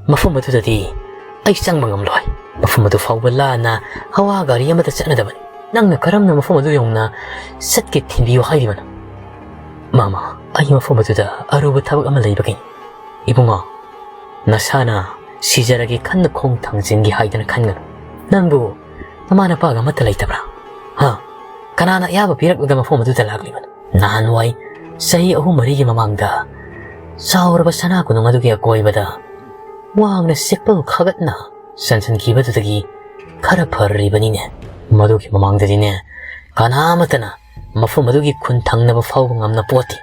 ꯃꯐꯝ ꯑꯗꯨꯗꯗꯤ ꯑꯩ ꯆꯪꯕ ꯉꯝꯂꯣꯏ꯫ ꯃꯐꯝ ꯑꯗꯨ ꯐꯥꯎꯕ ꯂꯥꯟꯅ ꯍꯋꯥ ꯒꯥꯔꯤ ꯑꯃꯗ ꯆꯠꯅꯗꯕꯅꯤ꯫ ꯅꯪꯅ ꯀꯔꯝꯅ ꯃꯐꯝ ꯑꯗꯨ ꯌꯧꯅ ꯆꯠꯀꯦ ꯊꯤꯟꯕꯤꯌꯨ ꯍꯥꯏꯔꯤꯕꯅꯣ?" "ꯃꯥꯃ, ꯑꯩ ꯃꯐꯝ ꯑꯗꯨꯗ ꯑꯔꯨꯕ ꯊꯕꯛ ꯑꯃ ꯂꯩꯕꯒꯤꯅꯤ꯫" "ꯏꯕꯨꯡꯉꯣ, ꯅꯁꯥꯅ ꯁꯤꯖꯔꯒꯦ ꯈꯟꯅ ꯈꯣꯡ ꯊꯥꯡꯖꯤꯟꯒꯦ ꯍꯥꯏꯗꯅ ꯈꯟꯒꯅꯨ꯫ ꯅꯪꯕꯨ ꯅꯃꯥ ꯅꯄꯥꯒ ꯑꯃꯠꯇ ꯂꯩꯇꯕ꯭ꯔꯥ? ꯍꯥ? ꯀꯅꯥꯅ ꯑꯌꯥꯕ ꯄꯤꯔꯛꯂꯒ ꯃꯐꯝ ꯑꯗꯨꯗ ꯂꯥꯛꯂꯤꯕꯅꯣ?" ꯅꯍꯥꯟꯋꯥꯏ ꯆꯍꯤ ꯑꯍꯨꯝ ꯃꯔꯤꯒꯤ ꯃꯃꯥꯡꯗ ꯆꯥꯎꯔꯕ ꯁꯅꯥ ꯀꯣꯅꯨꯡ ꯑꯗꯨꯒꯤ ꯑꯀꯣꯏꯕꯗ ꯋꯥꯡꯅ ꯆꯦꯛꯄꯜ ꯈꯥꯒꯠꯅ ꯆꯟꯁꯤꯟꯈꯤꯕꯗꯨꯗꯒꯤ ꯈꯔ ꯐꯔꯤꯕꯅꯤꯅꯦ꯫ ꯃꯗꯨꯒꯤ ꯃꯃꯥꯡꯗꯗꯤꯅꯦ, ꯀꯅꯥꯃꯠꯇꯅ ꯃꯐꯝ ꯑꯗꯨꯒꯤ ꯈꯨꯟ ꯊꯪꯅꯕ ꯐꯥꯎꯕ ꯉꯝꯅ ꯄꯣꯠꯇꯦ꯫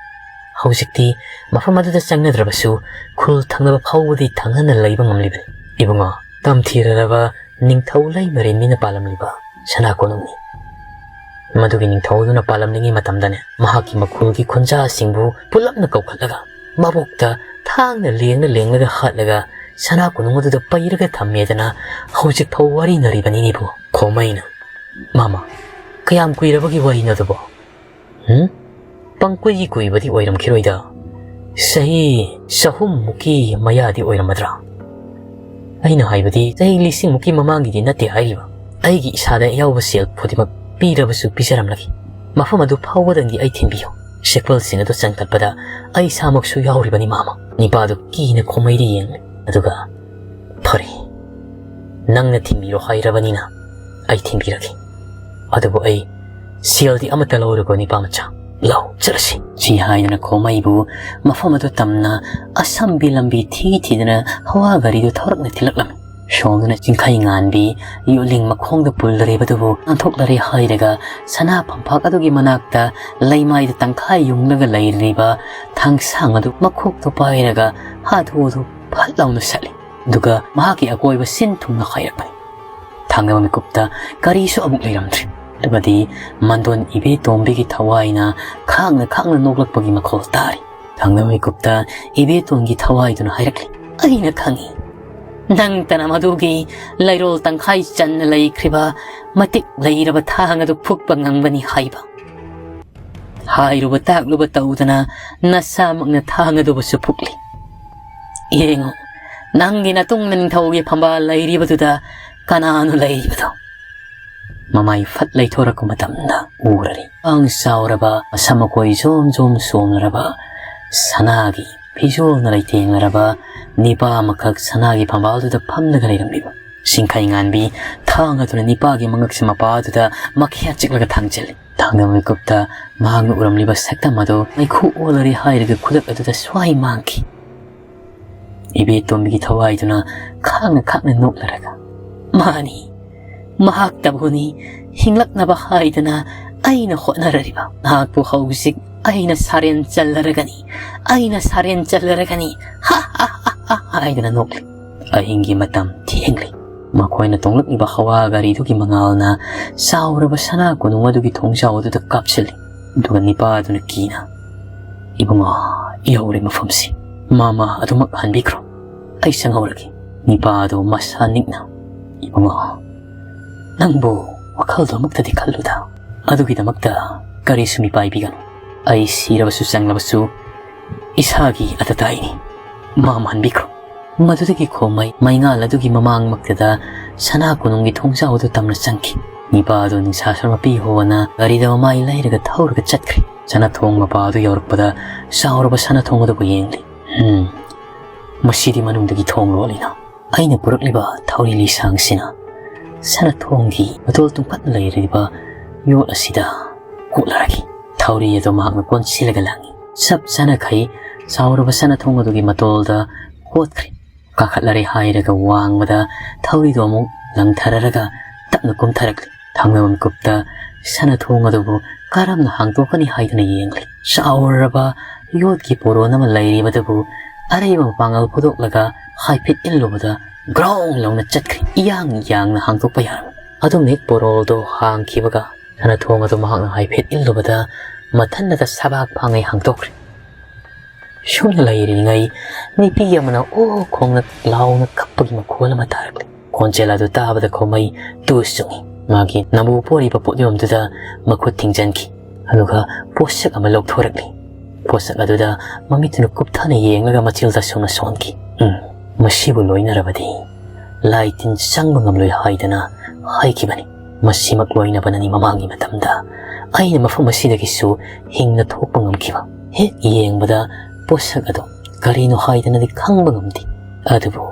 ꯍꯧꯖꯤꯛꯇꯤ ꯃꯐꯝ ꯑꯗꯨꯗ ꯆꯪꯅꯗ꯭ꯔꯕꯁꯨ ꯈꯨꯜ ꯊꯪꯅꯕ ꯐꯥꯎꯕꯗꯤ ꯊꯪꯅꯅ ꯂꯩꯕ ꯉꯝꯂꯤꯕꯅꯤ꯫ ꯏꯕꯨꯡꯉꯣ, ꯇꯝꯊꯤꯔꯔꯕ ꯅꯤꯡꯊꯧ ꯂꯩꯃꯔꯦꯟꯕꯤꯅ ꯄꯥꯜꯂꯝꯂꯤꯕ ꯁꯅꯥ ꯀꯣꯅꯨꯡꯅꯤ꯫ ꯃꯗꯨꯒꯤ ꯅꯤꯡꯊꯧ ꯑꯗꯨꯅ ꯄꯥꯜꯂꯝꯂꯤꯉꯩ ꯃꯇꯝꯗꯅꯦ, ꯃꯍꯥꯛꯀꯤ ꯃꯈꯨꯜꯒꯤ ꯈꯨꯟꯖꯥꯁꯤꯡꯕꯨ ꯄꯨꯂꯞꯅ ꯀꯧꯈꯠꯂꯒ ꯃꯕꯣꯛꯇ ꯊꯥꯡꯅ ꯂꯦꯡꯅ ꯂꯦꯡꯂꯒ ꯍꯥꯠꯂꯒ ꯁꯅꯥ ꯀꯣꯅꯨꯡ ꯑꯗꯨꯗ ꯄꯩꯔꯒ ꯊꯝꯃꯦꯗꯅ ꯍꯧꯖꯤꯛ ꯐꯥꯎ ꯋꯥꯔꯤꯅꯔꯤꯕꯅꯤꯅꯦ ꯏꯕꯨꯡꯉꯣ꯫ ꯈꯣꯃꯩꯅ, "ꯃꯥꯃ, ꯀꯌꯥꯝ ꯀꯨꯏꯔꯕꯒꯤ ꯋꯥꯔꯤꯅꯣ ꯑꯗꯨꯕꯣ?" "ꯍꯨꯝ? ꯄꯪꯀꯨꯏꯒꯤ ꯀꯨꯏꯕꯗꯤ ꯑꯣꯏꯔꯝꯈꯤꯔꯣꯏꯗ꯫ ꯆꯍꯤ ꯆꯍꯨꯝꯃꯨꯛꯀꯤ ꯃꯌꯥꯗꯤ ꯑꯣꯏꯔꯝꯃꯗ꯭ꯔꯥ? ꯑꯩꯅ ꯍꯥꯏꯕꯗꯤ ꯆꯍꯤ ꯂꯤꯁꯤꯡꯃꯨꯛꯀꯤ ꯃꯃꯥꯡꯒꯤꯗꯤ ꯅꯠꯇꯦ ꯍꯥꯏꯔꯤꯕ꯫ ꯑꯩꯒꯤ ꯏꯁꯥꯗ ꯌꯥꯎꯕ ꯁꯦꯜ ꯈꯨꯗꯤꯡꯃꯛ ꯄꯤꯔꯕꯁꯨ ꯄꯤꯖꯔꯝꯂꯒꯦ꯫ ꯃꯐꯝ ꯑꯗꯨ ꯐꯥꯎꯕꯗꯪꯗꯤ ꯑꯩ ꯊꯤꯟꯕꯤꯌꯨ꯫ ꯆꯦꯛꯄꯜꯁꯤꯡ ꯑꯗꯨ ꯆꯟꯈꯠꯄꯗ ꯑꯩ ꯏꯁꯥꯃꯛꯁꯨ ꯌꯥꯎꯔꯤꯕꯅꯤ ꯃꯥꯃ꯫" ꯅꯤꯄꯥꯗꯨ ꯀꯤꯅ ꯈꯣꯃꯩꯗ ꯌꯦꯡꯂꯦ꯫ ꯑꯗꯨꯒ, "ꯐꯔꯦ, ꯅꯪꯅ ꯊꯤꯟꯕꯤꯔꯣ ꯍꯥꯏꯔꯕꯅꯤꯅ ꯑꯩ ꯊꯤꯟꯕꯤꯔꯒꯦ꯫ ꯑꯗꯨꯕꯨ ꯑꯩ "ꯁꯦꯜꯗꯤ ꯑꯃꯠꯇ ꯂꯧꯔꯨꯀꯣ, ꯅꯤꯄꯥ ꯃꯆꯥ꯫ ꯂꯥꯎ, ꯆꯠꯂꯁꯤ꯫" ꯁꯤ ꯍꯥꯏꯗꯨꯅ ꯈꯣꯃꯩꯕꯨ ꯃꯐꯝ ꯑꯗꯨ ꯇꯝꯅ ꯑꯁꯝꯕꯤ ꯂꯝꯕꯤ ꯊꯤ ꯊꯤꯗꯨꯅ ꯍꯋꯥ ꯒꯥꯔꯤꯗꯨ ꯊꯧꯔꯛꯅ ꯊꯤꯜꯂꯛꯂꯝꯃꯤ꯫ ꯁꯣꯝꯗꯅ ꯆꯤꯡꯈꯩ ꯉꯥꯟꯕꯤ ꯌꯣꯠꯂꯤꯡ ꯃꯈꯣꯡꯗ ꯄꯨꯜꯂꯔꯤꯕꯗꯨꯕꯨ ꯅꯥꯟꯊꯣꯛꯂꯔꯦ ꯍꯥꯏꯔꯒ ꯁꯅꯥ ꯐꯝꯄꯥꯛ ꯑꯗꯨꯒꯤ ꯃꯅꯥꯛꯇ ꯂꯩꯃꯥꯏꯗ ꯇꯪꯈꯥꯏ ꯌꯨꯡꯂꯒ ꯂꯩꯔꯤꯕ ꯊꯥꯡꯁꯥꯡ ꯑꯗꯨ ꯃꯈꯣꯛꯇ ꯄꯥꯏꯔꯒ ꯍꯥꯊꯨ ꯍꯥꯊꯨ ꯐꯠ ꯂꯥꯎꯅ ꯁꯠꯂꯤ꯫ ꯑꯗꯨꯒ ꯃꯍꯥꯛꯀꯤ ꯑꯀꯣꯏꯕ ꯁꯤꯟ ꯊꯨꯡꯅ ꯍꯥꯏꯔꯛꯄꯅꯤ꯫ ꯊꯥꯡꯗꯕ ꯃꯤꯀꯨꯞꯇ ꯀꯔꯤꯁꯨ ꯑꯃꯨꯛ ꯂꯩꯔꯝꯗ꯭ꯔꯦ꯫ ꯑꯗꯨꯒꯗꯤ ꯃꯟꯗꯣꯟ ꯏꯕꯦꯇꯣꯝꯕꯤꯒꯤ ꯊꯋꯥꯏꯅ ꯈꯥꯡꯅ ꯈꯥꯡꯅ ꯅꯣꯛꯂꯛꯄꯒꯤ ꯃꯈꯣꯜ ꯇꯥꯔꯤ꯫ ꯊꯥꯡꯗꯕ ꯃꯤꯀꯨꯞꯇ ꯏꯕꯦꯇꯣꯟꯒꯤ ꯊꯋꯥꯏꯗꯨꯅ ꯍꯥꯏꯔꯛꯂꯤ, "ꯑꯩꯅ ꯈꯪꯏ, ꯅꯪꯇꯅ ꯃꯗꯨꯒꯤ ꯂꯩꯔꯣꯜ ꯇꯪꯈꯥꯏ ꯆꯟꯅ ꯂꯩꯈ꯭ꯔꯤꯕ ꯃꯇꯤꯛ ꯂꯩꯔꯕ ꯊꯥꯡ ꯑꯗꯨ ꯐꯨꯛꯄ ꯉꯝꯒꯅꯤ ꯍꯥꯏꯕ꯫ ꯍꯥꯏꯔꯨꯕ ꯇꯥꯛꯂꯨꯕ ꯇꯧꯗꯅ ꯅꯁꯥꯃꯛꯅ ꯊꯥꯡ ꯑꯗꯨꯕꯨꯁꯨ ꯐꯨꯛꯂꯤ꯫ ꯌꯦꯡꯉꯨ, ꯅꯪꯒꯤ ꯅꯇꯨꯡꯗ ꯅꯤꯡꯊꯧꯒꯤ ꯐꯝꯕꯥꯜ ꯂꯩꯔꯤꯕꯗꯨꯗ ꯀꯅꯥꯅꯣ ꯂꯩꯔꯤꯕꯗꯣ?" ꯃꯃꯥꯏ ꯐꯠ ꯂꯩꯊꯣꯔꯛꯄ ꯃꯇꯝꯗ ꯎꯔꯔꯤ꯫ ꯄꯥꯡ ꯆꯥꯎꯔꯕ, ꯃꯁꯝ ꯃꯈꯣꯏ ꯖꯣꯝ ꯖꯣꯝ ꯆꯣꯝꯂꯔꯕ, ꯁꯅꯥꯒꯤ ꯐꯤꯖꯣꯜꯅ ꯂꯩꯇꯦꯡꯂꯔꯕ ꯅꯤꯄꯥ ꯑꯃꯈꯛ ꯁꯅꯥꯒꯤ ꯐꯝꯕꯥꯜꯗꯨꯗ ꯐꯝꯂꯒ ꯂꯩꯔꯝꯂꯤꯕ꯫ ꯁꯤꯡꯈꯩ ꯉꯥꯟꯕꯤ ꯊꯥꯡ ꯑꯗꯨꯅ ꯅꯤꯄꯥꯒꯤ ꯃꯉꯛꯁꯝ ꯃꯄꯥꯗꯨꯗ ꯃꯈ꯭ꯌꯥꯠ ꯆꯤꯛꯂꯒ ꯊꯥꯡꯖꯤꯜꯂꯤ꯫ ꯊꯥꯡꯗꯕ ꯃꯤꯀꯨꯞꯇ ꯃꯍꯥꯛꯅ ꯎꯔꯝꯂꯤꯕ ꯁꯛꯇꯝ ꯑꯗꯨ ꯃꯩꯈꯨ ꯑꯣꯜꯂꯔꯦ ꯍꯥꯏꯔꯒ ꯈꯨꯗꯛ ꯑꯗꯨꯗ ꯁ꯭ꯋꯥꯏ ꯃꯥꯡꯈꯤ꯫ ꯏꯕꯦꯇꯣꯝꯕꯤꯒꯤ ꯊꯋꯥꯏꯗꯨꯅ ꯈꯥꯡꯅ ꯈꯥꯡꯅ ꯅꯣꯛꯂꯔꯒ, "ꯃꯥꯅꯤ, ꯃꯍꯥꯛꯇꯕꯨꯅꯤ ꯍꯤꯡꯂꯛꯅꯕ ꯍꯥꯏꯗꯅ ꯑꯩꯅ ꯍꯣꯠꯅꯔꯤꯕ꯫ ꯃꯍꯥꯛꯄꯨ ꯍꯧꯖꯤꯛ ꯑꯩꯅ ꯁꯥꯔꯦꯟ ꯆꯜꯂꯔꯒꯅꯤ, ꯑꯩꯅ ꯁꯥꯔꯦꯟ ꯆꯜꯂꯔꯒꯅꯤ, ꯍꯥ ꯍꯥ ꯍꯥ ꯍꯥ" ꯍꯥꯏꯗꯅ ꯅꯣꯛꯂꯤ꯫ ꯑꯍꯤꯡꯒꯤ ꯃꯇꯝ ꯊꯦꯡꯂꯤ꯫ ꯃꯈꯣꯏꯅ ꯇꯣꯡꯂꯛꯂꯤꯕ ꯍꯋꯥ ꯒꯥꯔꯤꯗꯨꯒꯤ ꯃꯉꯥꯜꯅ ꯆꯥꯎꯔꯕ ꯁꯅꯥ ꯀꯣꯅꯨꯡ ꯑꯗꯨꯒꯤ ꯊꯣꯡꯖꯥꯎ ꯑꯗꯨꯗ ꯀꯥꯞꯁꯤꯜꯂꯤ꯫ ꯑꯗꯨꯒ ꯅꯤꯄꯥ ꯑꯗꯨꯅ ꯀꯤꯅ, "ꯏꯕꯨꯡꯉꯣ, ꯌꯧꯔꯦ ꯃꯐꯝꯁꯤ꯫ ꯃꯥꯃ ꯑꯗꯨꯃꯛ ꯍꯟꯕꯤꯈ꯭ꯔꯣ꯫ ꯑꯩ ꯆꯪꯍꯧꯔꯒꯦ꯫" ꯅꯤꯄꯥ ꯑꯗꯨ ꯃꯁꯥ ꯅꯤꯛꯅ, "ꯏꯕꯨꯡꯉꯣ, ꯅꯪꯕꯨ ꯋꯥꯈꯜꯗꯨꯃꯛꯇꯗꯤ ꯈꯜꯂꯨꯗ꯫ ꯑꯗꯨꯒꯤꯗꯃꯛꯇ ꯀꯔꯤꯁꯨ ꯃꯤꯄꯥꯏꯕꯤꯒꯅꯨ꯫ ꯑꯩ ꯁꯤꯔꯕꯁꯨ ꯆꯪꯂꯕꯁꯨ ꯏꯁꯥꯒꯤ ꯑꯇꯇꯥꯏꯅꯤ꯫ ꯃꯥꯃ ꯍꯟꯕꯤꯈ꯭ꯔꯣ꯫" ꯃꯗꯨꯗꯒꯤ ꯈꯣꯝꯃꯩ ꯃꯩꯉꯥꯜ ꯑꯗꯨꯒꯤ ꯃꯃꯥꯡꯃꯛꯇꯗ ꯁꯅꯥ ꯀꯣꯅꯨꯡꯒꯤ ꯊꯣꯡꯖꯥꯎ ꯑꯗꯨ ꯇꯝꯅ ꯆꯪꯈꯤ꯫ ꯅꯤꯄꯥ ꯑꯗꯨ ꯅꯤꯡꯁꯥ ꯁꯔꯃ ꯄꯤ ꯍꯣꯅ ꯒꯥꯔꯤꯗ ꯃꯃꯥꯏ ꯂꯩꯔꯒ ꯊꯧꯔꯒ ꯆꯠꯈ꯭ꯔꯦ꯫ ꯁꯅꯥꯊꯣꯡ ꯃꯄꯥ ꯑꯗꯨ ꯌꯧꯔꯛꯄꯗ ꯆꯥꯎꯔꯕ ꯁꯅꯥꯊꯣꯡ ꯑꯗꯨꯕꯨ ꯌꯦꯡꯂꯤ꯫ "ꯎꯝ, ꯃꯁꯤꯗꯤ ꯃꯅꯨꯡꯗꯒꯤ ꯊꯣꯡ ꯂꯣꯜꯂꯤꯅ꯫ ꯑꯩꯅ ꯄꯨꯔꯛꯂꯤꯕ ꯊꯧꯔꯤ ꯂꯤꯁꯥꯡꯁꯤꯅ ꯁꯅꯥꯊꯣꯡꯒꯤ ꯃꯇꯣꯜ ꯇꯨꯡꯈꯠꯅ ꯂꯩꯔꯤꯕ ꯌꯣꯠ ꯑꯁꯤꯗ ꯀꯣꯠꯂꯔꯒꯦ꯫ ꯊꯧꯔꯤ ꯑꯗꯨ ꯃꯍꯥꯛꯅ ꯀꯣꯟꯁꯤꯜꯂꯒ ꯂꯥꯡꯏ꯫ ꯆꯞ ꯆꯥꯅꯈꯩ ꯆꯥꯎꯔꯕ ꯁꯅꯥ ꯊꯣꯡ ꯑꯗꯨꯒꯤ ꯃꯇꯣꯜꯗ ꯀꯣꯠꯈ꯭ꯔꯦ꯫ ꯀꯥꯈꯠꯂꯔꯦ ꯍꯥꯏꯔꯒ ꯋꯥꯡꯃꯗ ꯊꯧꯔꯤꯗꯨ ꯑꯃꯨꯛ ꯂꯪꯊꯔꯔꯒ ꯇꯞꯅ ꯀꯨꯝꯊꯔꯛꯂꯤ꯫ ꯊꯪꯅꯕ ꯃꯤꯀꯨꯞꯇ ꯁꯅꯥ ꯊꯣꯡ ꯑꯗꯨꯕꯨ ꯀꯔꯝꯅ ꯍꯥꯡꯗꯣꯛꯀꯅꯤ ꯍꯥꯏꯗꯨꯅ ꯌꯦꯡꯂꯤ꯫ ꯆꯥꯎꯔꯕ ꯌꯣꯠꯀꯤ ꯄꯣꯔꯣꯟ ꯑꯃ ꯂꯩꯔꯤꯕꯗꯨꯕꯨ ꯑꯔꯩꯕ ꯃꯄꯥꯡꯒꯜ ꯐꯨꯗꯣꯛꯂꯒ ꯍꯥꯏꯐꯦꯠ ꯏꯜꯂꯨꯕꯗ ꯒ꯭ꯔꯣꯡ ꯂꯥꯎꯅ ꯆꯠꯈ꯭ꯔꯦ꯫ ꯏꯌꯥꯡ ꯌꯥꯡꯅ ꯍꯥꯡꯗꯣꯛꯄ ꯌꯥꯔꯝꯃꯤ꯫ ꯑꯗꯨꯝ ꯍꯦꯛ ꯄꯣꯔꯣꯜꯗꯣ ꯍꯥꯡꯈꯤꯕꯒ ꯁꯅꯥ ꯊꯣꯡ ꯑꯗꯨ ꯃꯍꯥꯛꯅ ꯍꯥꯏꯐꯦꯠ ꯏꯜꯂꯨꯕꯗ ꯃꯊꯟꯇ ꯁꯕꯥꯛ ꯐꯥꯡꯉꯩ ꯍꯥꯡꯗꯣꯛꯈ꯭ꯔꯦ꯫ ꯁꯨꯝꯅ ꯂꯩꯔꯤꯉꯩ ꯅꯨꯄꯤ ꯑꯃꯅ ꯑꯣ ꯈꯣꯡꯅ ꯂꯥꯎꯅ ꯀꯞꯄꯒꯤ ꯃꯈꯣꯜ ꯑꯃ ꯇꯥꯔꯛꯂꯦ꯫ ꯈꯣꯟꯖꯦꯜ ꯑꯗꯨ ꯇꯥꯕꯗ ꯈꯣꯃꯩ ꯇꯨ ꯆꯨꯡꯏ꯫ ꯃꯥꯒꯤ ꯅꯝꯕꯨ ꯄꯣꯔꯤꯕ ꯄꯣꯠꯌꯣꯝꯗꯨꯗ ꯃꯈꯨꯠ ꯊꯤꯡꯖꯤꯟꯈꯤ꯫ ꯑꯗꯨꯒ ꯄꯣꯠꯁꯛ ꯑꯃ ꯂꯧꯊꯣꯔꯛꯂꯤ꯫ ꯄꯣꯠꯁꯛ ꯑꯗꯨꯗ ꯃꯃꯤꯠꯇꯨꯅ ꯀꯨꯞꯊꯅ ꯌꯦꯡꯂꯒ ꯃꯆꯤꯜꯗ ꯁꯨꯝꯅ ꯁꯣꯟꯈꯤ꯫ "ꯎꯝ, ꯃꯁꯤꯕꯨ ꯂꯣꯏꯅꯔꯕꯗꯤ ꯂꯥꯏ ꯇꯤꯟ ꯆꯪꯕ ꯉꯝꯂꯣꯏ ꯍꯥꯏꯗꯅ ꯍꯥꯏꯈꯤꯕꯅꯤ꯫ ꯃꯁꯤꯃꯛ ꯂꯣꯏꯅꯕꯅꯅꯤ ꯃꯃꯥꯡꯒꯤ ꯃꯇꯝꯗ ꯑꯩꯅ ꯃꯐꯝ ꯑꯁꯤꯗꯒꯤꯁꯨ ꯍꯤꯡꯅ ꯊꯣꯛꯄ ꯉꯝꯈꯤꯕ꯫" ꯍꯦꯛ ꯌꯦꯡꯕꯗ ꯄꯣꯠꯁꯛ ꯑꯗꯨ ꯀꯔꯤꯅꯣ ꯍꯥꯏꯗꯅꯗꯤ ꯈꯪꯕ ꯉꯝꯗꯦ꯫ ꯑꯗꯨꯕꯨ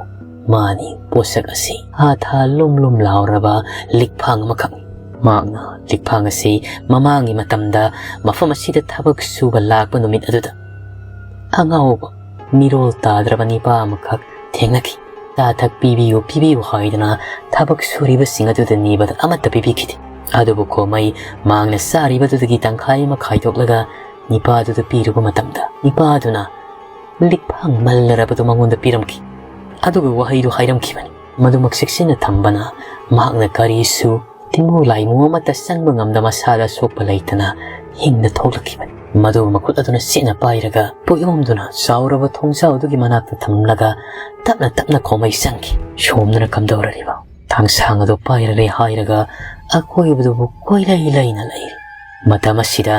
ꯃꯥꯅꯤ ꯄꯣꯠꯁꯛ ꯑꯁꯤ꯫ ꯍꯥꯊꯥ ꯂꯨꯝ ꯂꯨꯝ ꯂꯥꯎꯔꯕ ꯂꯤꯛꯐꯥꯡ ꯑꯃꯈꯛꯅꯤ꯫ ꯃꯍꯥꯛꯅ ꯂꯤꯛꯐꯥꯡ ꯑꯁꯤ ꯃꯃꯥꯡꯒꯤ ꯃꯇꯝꯗ ꯃꯐꯝ ꯑꯁꯤꯗ ꯊꯕꯛ ꯁꯨꯕ ꯂꯥꯛꯄ ꯅꯨꯃꯤꯠ ꯑꯗꯨꯗ ꯑꯉꯥꯎꯕ ꯃꯤꯔꯣꯜ ꯇꯥꯗ꯭ꯔꯕ ꯅꯤꯄꯥ ꯑꯃꯈꯛ ꯊꯦꯡꯅꯈꯤ꯫ ꯆꯥ ꯊꯛ ꯄꯤꯕꯤꯌꯨ, ꯄꯤꯕꯤꯌꯨ ꯍꯥꯏꯗꯨꯅ ꯊꯕꯛ ꯁꯨꯔꯤꯕꯁꯤꯡ ꯑꯗꯨꯗ ꯅꯤꯕꯗ ꯑꯃꯠꯇ ꯄꯤꯕꯤꯈꯤꯗꯦ꯫ ꯑꯗꯨꯕꯨ ꯈꯣꯃꯩ ꯃꯍꯥꯛꯅ ꯆꯥꯔꯤꯕꯗꯨꯗꯒꯤ ꯇꯪꯈꯥꯏ ꯑꯃ ꯈꯥꯏꯗꯣꯛꯂꯒ ꯅꯤꯄꯥꯗꯨꯗ ꯄꯤꯔꯨꯕ ꯃꯇꯝꯗ ꯅꯤꯄꯥꯗꯨꯅ ꯂꯤꯛꯐꯥꯡ ꯃꯜꯂꯔꯕꯗꯨ ꯃꯉꯣꯟꯗ ꯄꯤꯔꯝꯈꯤ꯫ ꯑꯗꯨꯒ ꯋꯥꯍꯩꯗꯨ ꯍꯥꯏꯔꯝꯈꯤꯕꯅꯤ꯫ ꯃꯗꯨꯃꯛ ꯆꯦꯛꯁꯤꯟꯅ ꯊꯝꯕꯅ ꯃꯍꯥꯛꯅ ꯀꯔꯤꯁꯨ ꯇꯤꯟꯃꯨ ꯂꯥꯏꯃꯨ ꯑꯃꯠꯇ ꯆꯪꯕ ꯉꯝꯗ ꯃꯁꯥꯗ ꯁꯣꯛꯄ ꯂꯩꯇꯅ ꯍꯤꯡꯅ ꯊꯣꯛꯂꯛꯈꯤꯕꯅꯤ꯫ ꯃꯗꯨ ꯃꯈꯨꯠ ꯑꯗꯨꯅ ꯆꯦꯠꯅ ꯄꯥꯏꯔꯒ ꯄꯣꯠꯌꯣꯝꯗꯨꯅ ꯆꯥꯎꯔꯕ ꯊꯣꯡꯖꯥꯎꯗꯨꯒꯤ ꯃꯅꯥꯛꯇ ꯊꯝꯂꯒ ꯇꯞꯅ ꯇꯞꯅ ꯈꯣꯃꯩ ꯆꯪꯈꯤ꯫ ꯁꯣꯝꯗꯅ ꯀꯝꯗꯧꯔꯔꯤꯕ? ꯊꯥꯡꯁꯥꯡ ꯑꯗꯨ ꯄꯥꯏꯔꯔꯦ ꯍꯥꯏꯔꯒ ꯑꯀꯣꯏꯕꯗꯨꯕꯨ ꯀꯣꯏꯂꯩ ꯂꯩꯅ ꯂꯩꯔꯤ꯫ ꯃꯇꯝ ꯑꯁꯤꯗ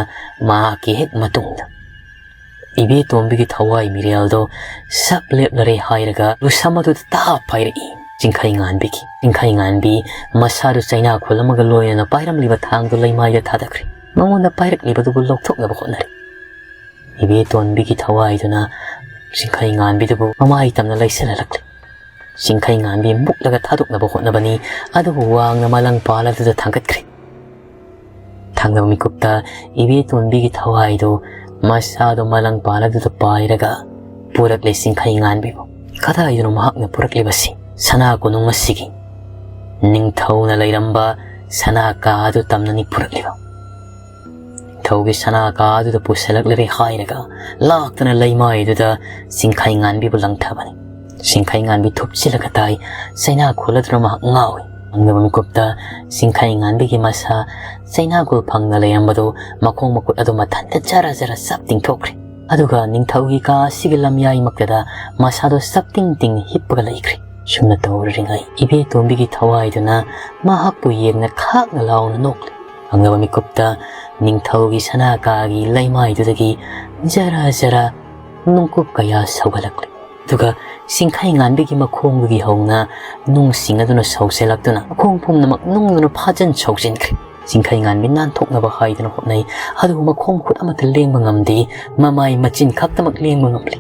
ꯃꯍꯥꯛꯀꯤ ꯍꯦꯛ ꯃꯇꯨꯡꯗ ꯏꯕꯦꯇꯣꯝꯕꯤꯒꯤ ꯊꯋꯥꯏ ꯃꯤꯔꯦꯜꯗꯣ ꯁꯞ ꯂꯦꯞꯂꯔꯦ ꯍꯥꯏꯔꯒ ꯂꯨꯁꯝ ꯑꯗꯨꯗ ꯇꯥꯞ ꯄꯥꯏꯔꯛꯏ꯫ ꯆꯤꯡꯈꯩ ꯉꯥꯟꯕꯤꯒꯤ ꯆꯤꯡꯈꯩ ꯉꯥꯟꯕꯤ ꯃꯁꯥꯗꯨ ꯆꯩꯅꯥ ꯈꯨꯜ ꯑꯃꯒ ꯂꯣꯏꯅꯅ ꯄꯥꯏꯔꯝꯂꯤꯕ ꯊꯥꯡꯗꯨ ꯂꯩꯃꯥꯏꯗ ꯊꯥꯗꯈ꯭ꯔꯦ꯫ ꯃꯉꯣꯟꯗ ꯄꯥꯏꯔꯛꯂꯤꯕꯗꯨꯕꯨ ꯂꯧꯊꯣꯛꯅꯕ ꯍꯣꯠꯅꯔꯤ꯫ ꯏꯕꯦꯇꯣꯟꯕꯤꯒꯤ ꯊꯋꯥꯏꯗꯨꯅ ꯆꯤꯡꯈꯩ ꯉꯥꯟꯕꯤꯗꯨꯕꯨ ꯃꯃꯥꯏ ꯇꯝꯅ ꯂꯩꯁꯤꯜꯍꯜꯂꯛꯂꯦ꯫ ꯆꯤꯡꯈꯩ ꯉꯥꯟꯕꯤ ꯃꯨꯛꯂꯒ ꯊꯥꯗꯣꯛꯅꯕ ꯍꯣꯠꯅꯕꯅꯤ, ꯑꯗꯨꯕꯨ ꯋꯥꯡꯅ ꯃꯂꯪ ꯄꯥꯜ ꯑꯗꯨꯗ ꯊꯥꯡꯒꯠꯈ꯭ꯔꯦ꯫ ꯊꯪꯅꯕ ꯃꯤꯀꯨꯞꯇ ꯏꯕꯦꯇꯣꯟꯕꯤꯒꯤ ꯊꯋꯥꯏꯗꯨ ꯃꯁꯥꯗꯣ ꯃꯂꯪꯄꯥꯟ ꯑꯗꯨꯗ ꯄꯥꯏꯔꯒ ꯄꯨꯔꯛꯂꯦ ꯆꯤꯡꯈꯩ ꯉꯥꯟꯕꯤꯕꯨ꯫ ꯀꯗꯥꯏꯗꯅꯣ ꯃꯍꯥꯛꯅ ꯄꯨꯔꯛꯂꯤꯕꯁꯤ? ꯁꯅꯥ ꯀꯣꯅꯨꯡ ꯑꯁꯤꯒꯤ ꯅꯤꯡꯊꯧꯅ ꯂꯩꯔꯝꯕ ꯁꯅꯥ ꯀꯥ ꯑꯗꯨ ꯇꯝꯅꯅꯤ ꯄꯨꯔꯛꯂꯤꯕ꯫ ꯅꯤꯡꯊꯧꯒꯤ ꯁꯅꯥ ꯀꯥ ꯑꯗꯨꯗ ꯄꯨꯁꯤꯜꯂꯛꯂꯔꯦ ꯍꯥꯏꯔꯒ ꯂꯥꯛꯇꯨꯅ ꯂꯩꯃꯥꯏꯗꯨꯗ ꯆꯤꯡꯈꯩ ꯉꯥꯟꯕꯤꯕꯨ ꯂꯪꯊꯕꯅꯤ꯫ ꯆꯤꯡꯈꯩ ꯉꯥꯟꯕꯤ ꯊꯨꯞꯆꯤꯜꯂꯒ ꯇꯥꯏ꯫ ꯆꯩꯅꯥ ꯈꯣꯜꯂꯗꯨꯅ ꯃꯍꯥꯛ ꯉꯥꯎꯏ꯫ ꯊꯪꯅꯕ ꯃꯤꯀꯨꯞꯇ ꯆꯤꯡꯈꯩ ꯉꯥꯟꯕꯤꯒꯤ ꯃꯁꯥ ꯆꯩꯅꯥ ꯈꯣꯜ ꯐꯪꯅ ꯂꯩꯔꯝꯕꯗꯨ ꯃꯈꯣꯡ ꯃꯈꯨꯠ ꯑꯗꯨ ꯃꯊꯟꯇ ꯖꯔ ꯖꯔ ꯆꯞ ꯇꯤꯡꯊꯣꯛꯈ꯭ꯔꯦ꯫ ꯑꯗꯨꯒ ꯅꯤꯡꯊꯧꯒꯤ ꯀꯥ ꯑꯁꯤꯒꯤ ꯂꯝꯌꯥꯏꯃꯛꯇꯗ ꯃꯁꯥꯗꯣ ꯆꯞ ꯇꯤꯡ ꯇꯤꯡ ꯍꯤꯞꯄꯒ ꯂꯩꯈ꯭ꯔꯦ꯫ ꯁꯨꯝꯅ ꯇꯧꯔꯤꯉꯩ ꯏꯕꯦꯇꯣꯟꯕꯤꯒꯤ ꯊꯋꯥꯏꯗꯨꯅ ꯃꯍꯥꯛꯄꯨ ꯌꯦꯡꯅ ꯈꯥꯛꯅ ꯂꯥꯎꯅ ꯅꯣꯛꯂꯤ꯫ ꯊꯪꯅꯕ ꯃꯤꯀꯨꯞꯇ ꯅꯤꯡꯊꯧꯒꯤ ꯁꯅꯥ ꯀꯥꯒꯤ ꯂꯩꯃꯥꯏꯗꯨꯗꯒꯤ ꯖꯔ ꯖꯔ ꯅꯨꯡꯀꯨꯞ ꯀꯌꯥ ꯁꯧꯒꯠꯂꯛꯂꯤ꯫ ꯑꯗꯨꯒ ꯆꯤꯡꯈꯩ ꯉꯥꯟꯕꯤꯒꯤ ꯃꯈꯣꯡꯗꯒꯤ ꯍꯧꯅ ꯅꯨꯡꯁꯤꯡ ꯑꯗꯨꯅ ꯁꯧꯁꯤꯜꯂꯛꯇꯨꯅ ꯃꯈꯣꯡ ꯄꯨꯝꯅꯃꯛ ꯅꯨꯡꯗꯨꯅ ꯐꯥꯖꯤꯟ ꯁꯧꯖꯤꯟꯈ꯭ꯔꯦ꯫ ꯆꯤꯡꯈꯩ ꯉꯥꯟꯕꯤ ꯅꯥꯟꯊꯣꯛꯅꯕ ꯍꯥꯏꯗꯨꯅ ꯍꯣꯠꯅꯩ, ꯑꯗꯨꯕꯨ ꯃꯈꯣꯡ ꯃꯈꯨꯠ ꯑꯃꯠꯇ ꯂꯦꯡꯕ ꯉꯝꯗꯦ꯫ ꯃꯃꯥꯏ ꯃꯆꯤꯟ ꯈꯛꯇꯃꯛ ꯂꯦꯡꯕ ꯉꯝꯂꯤ꯫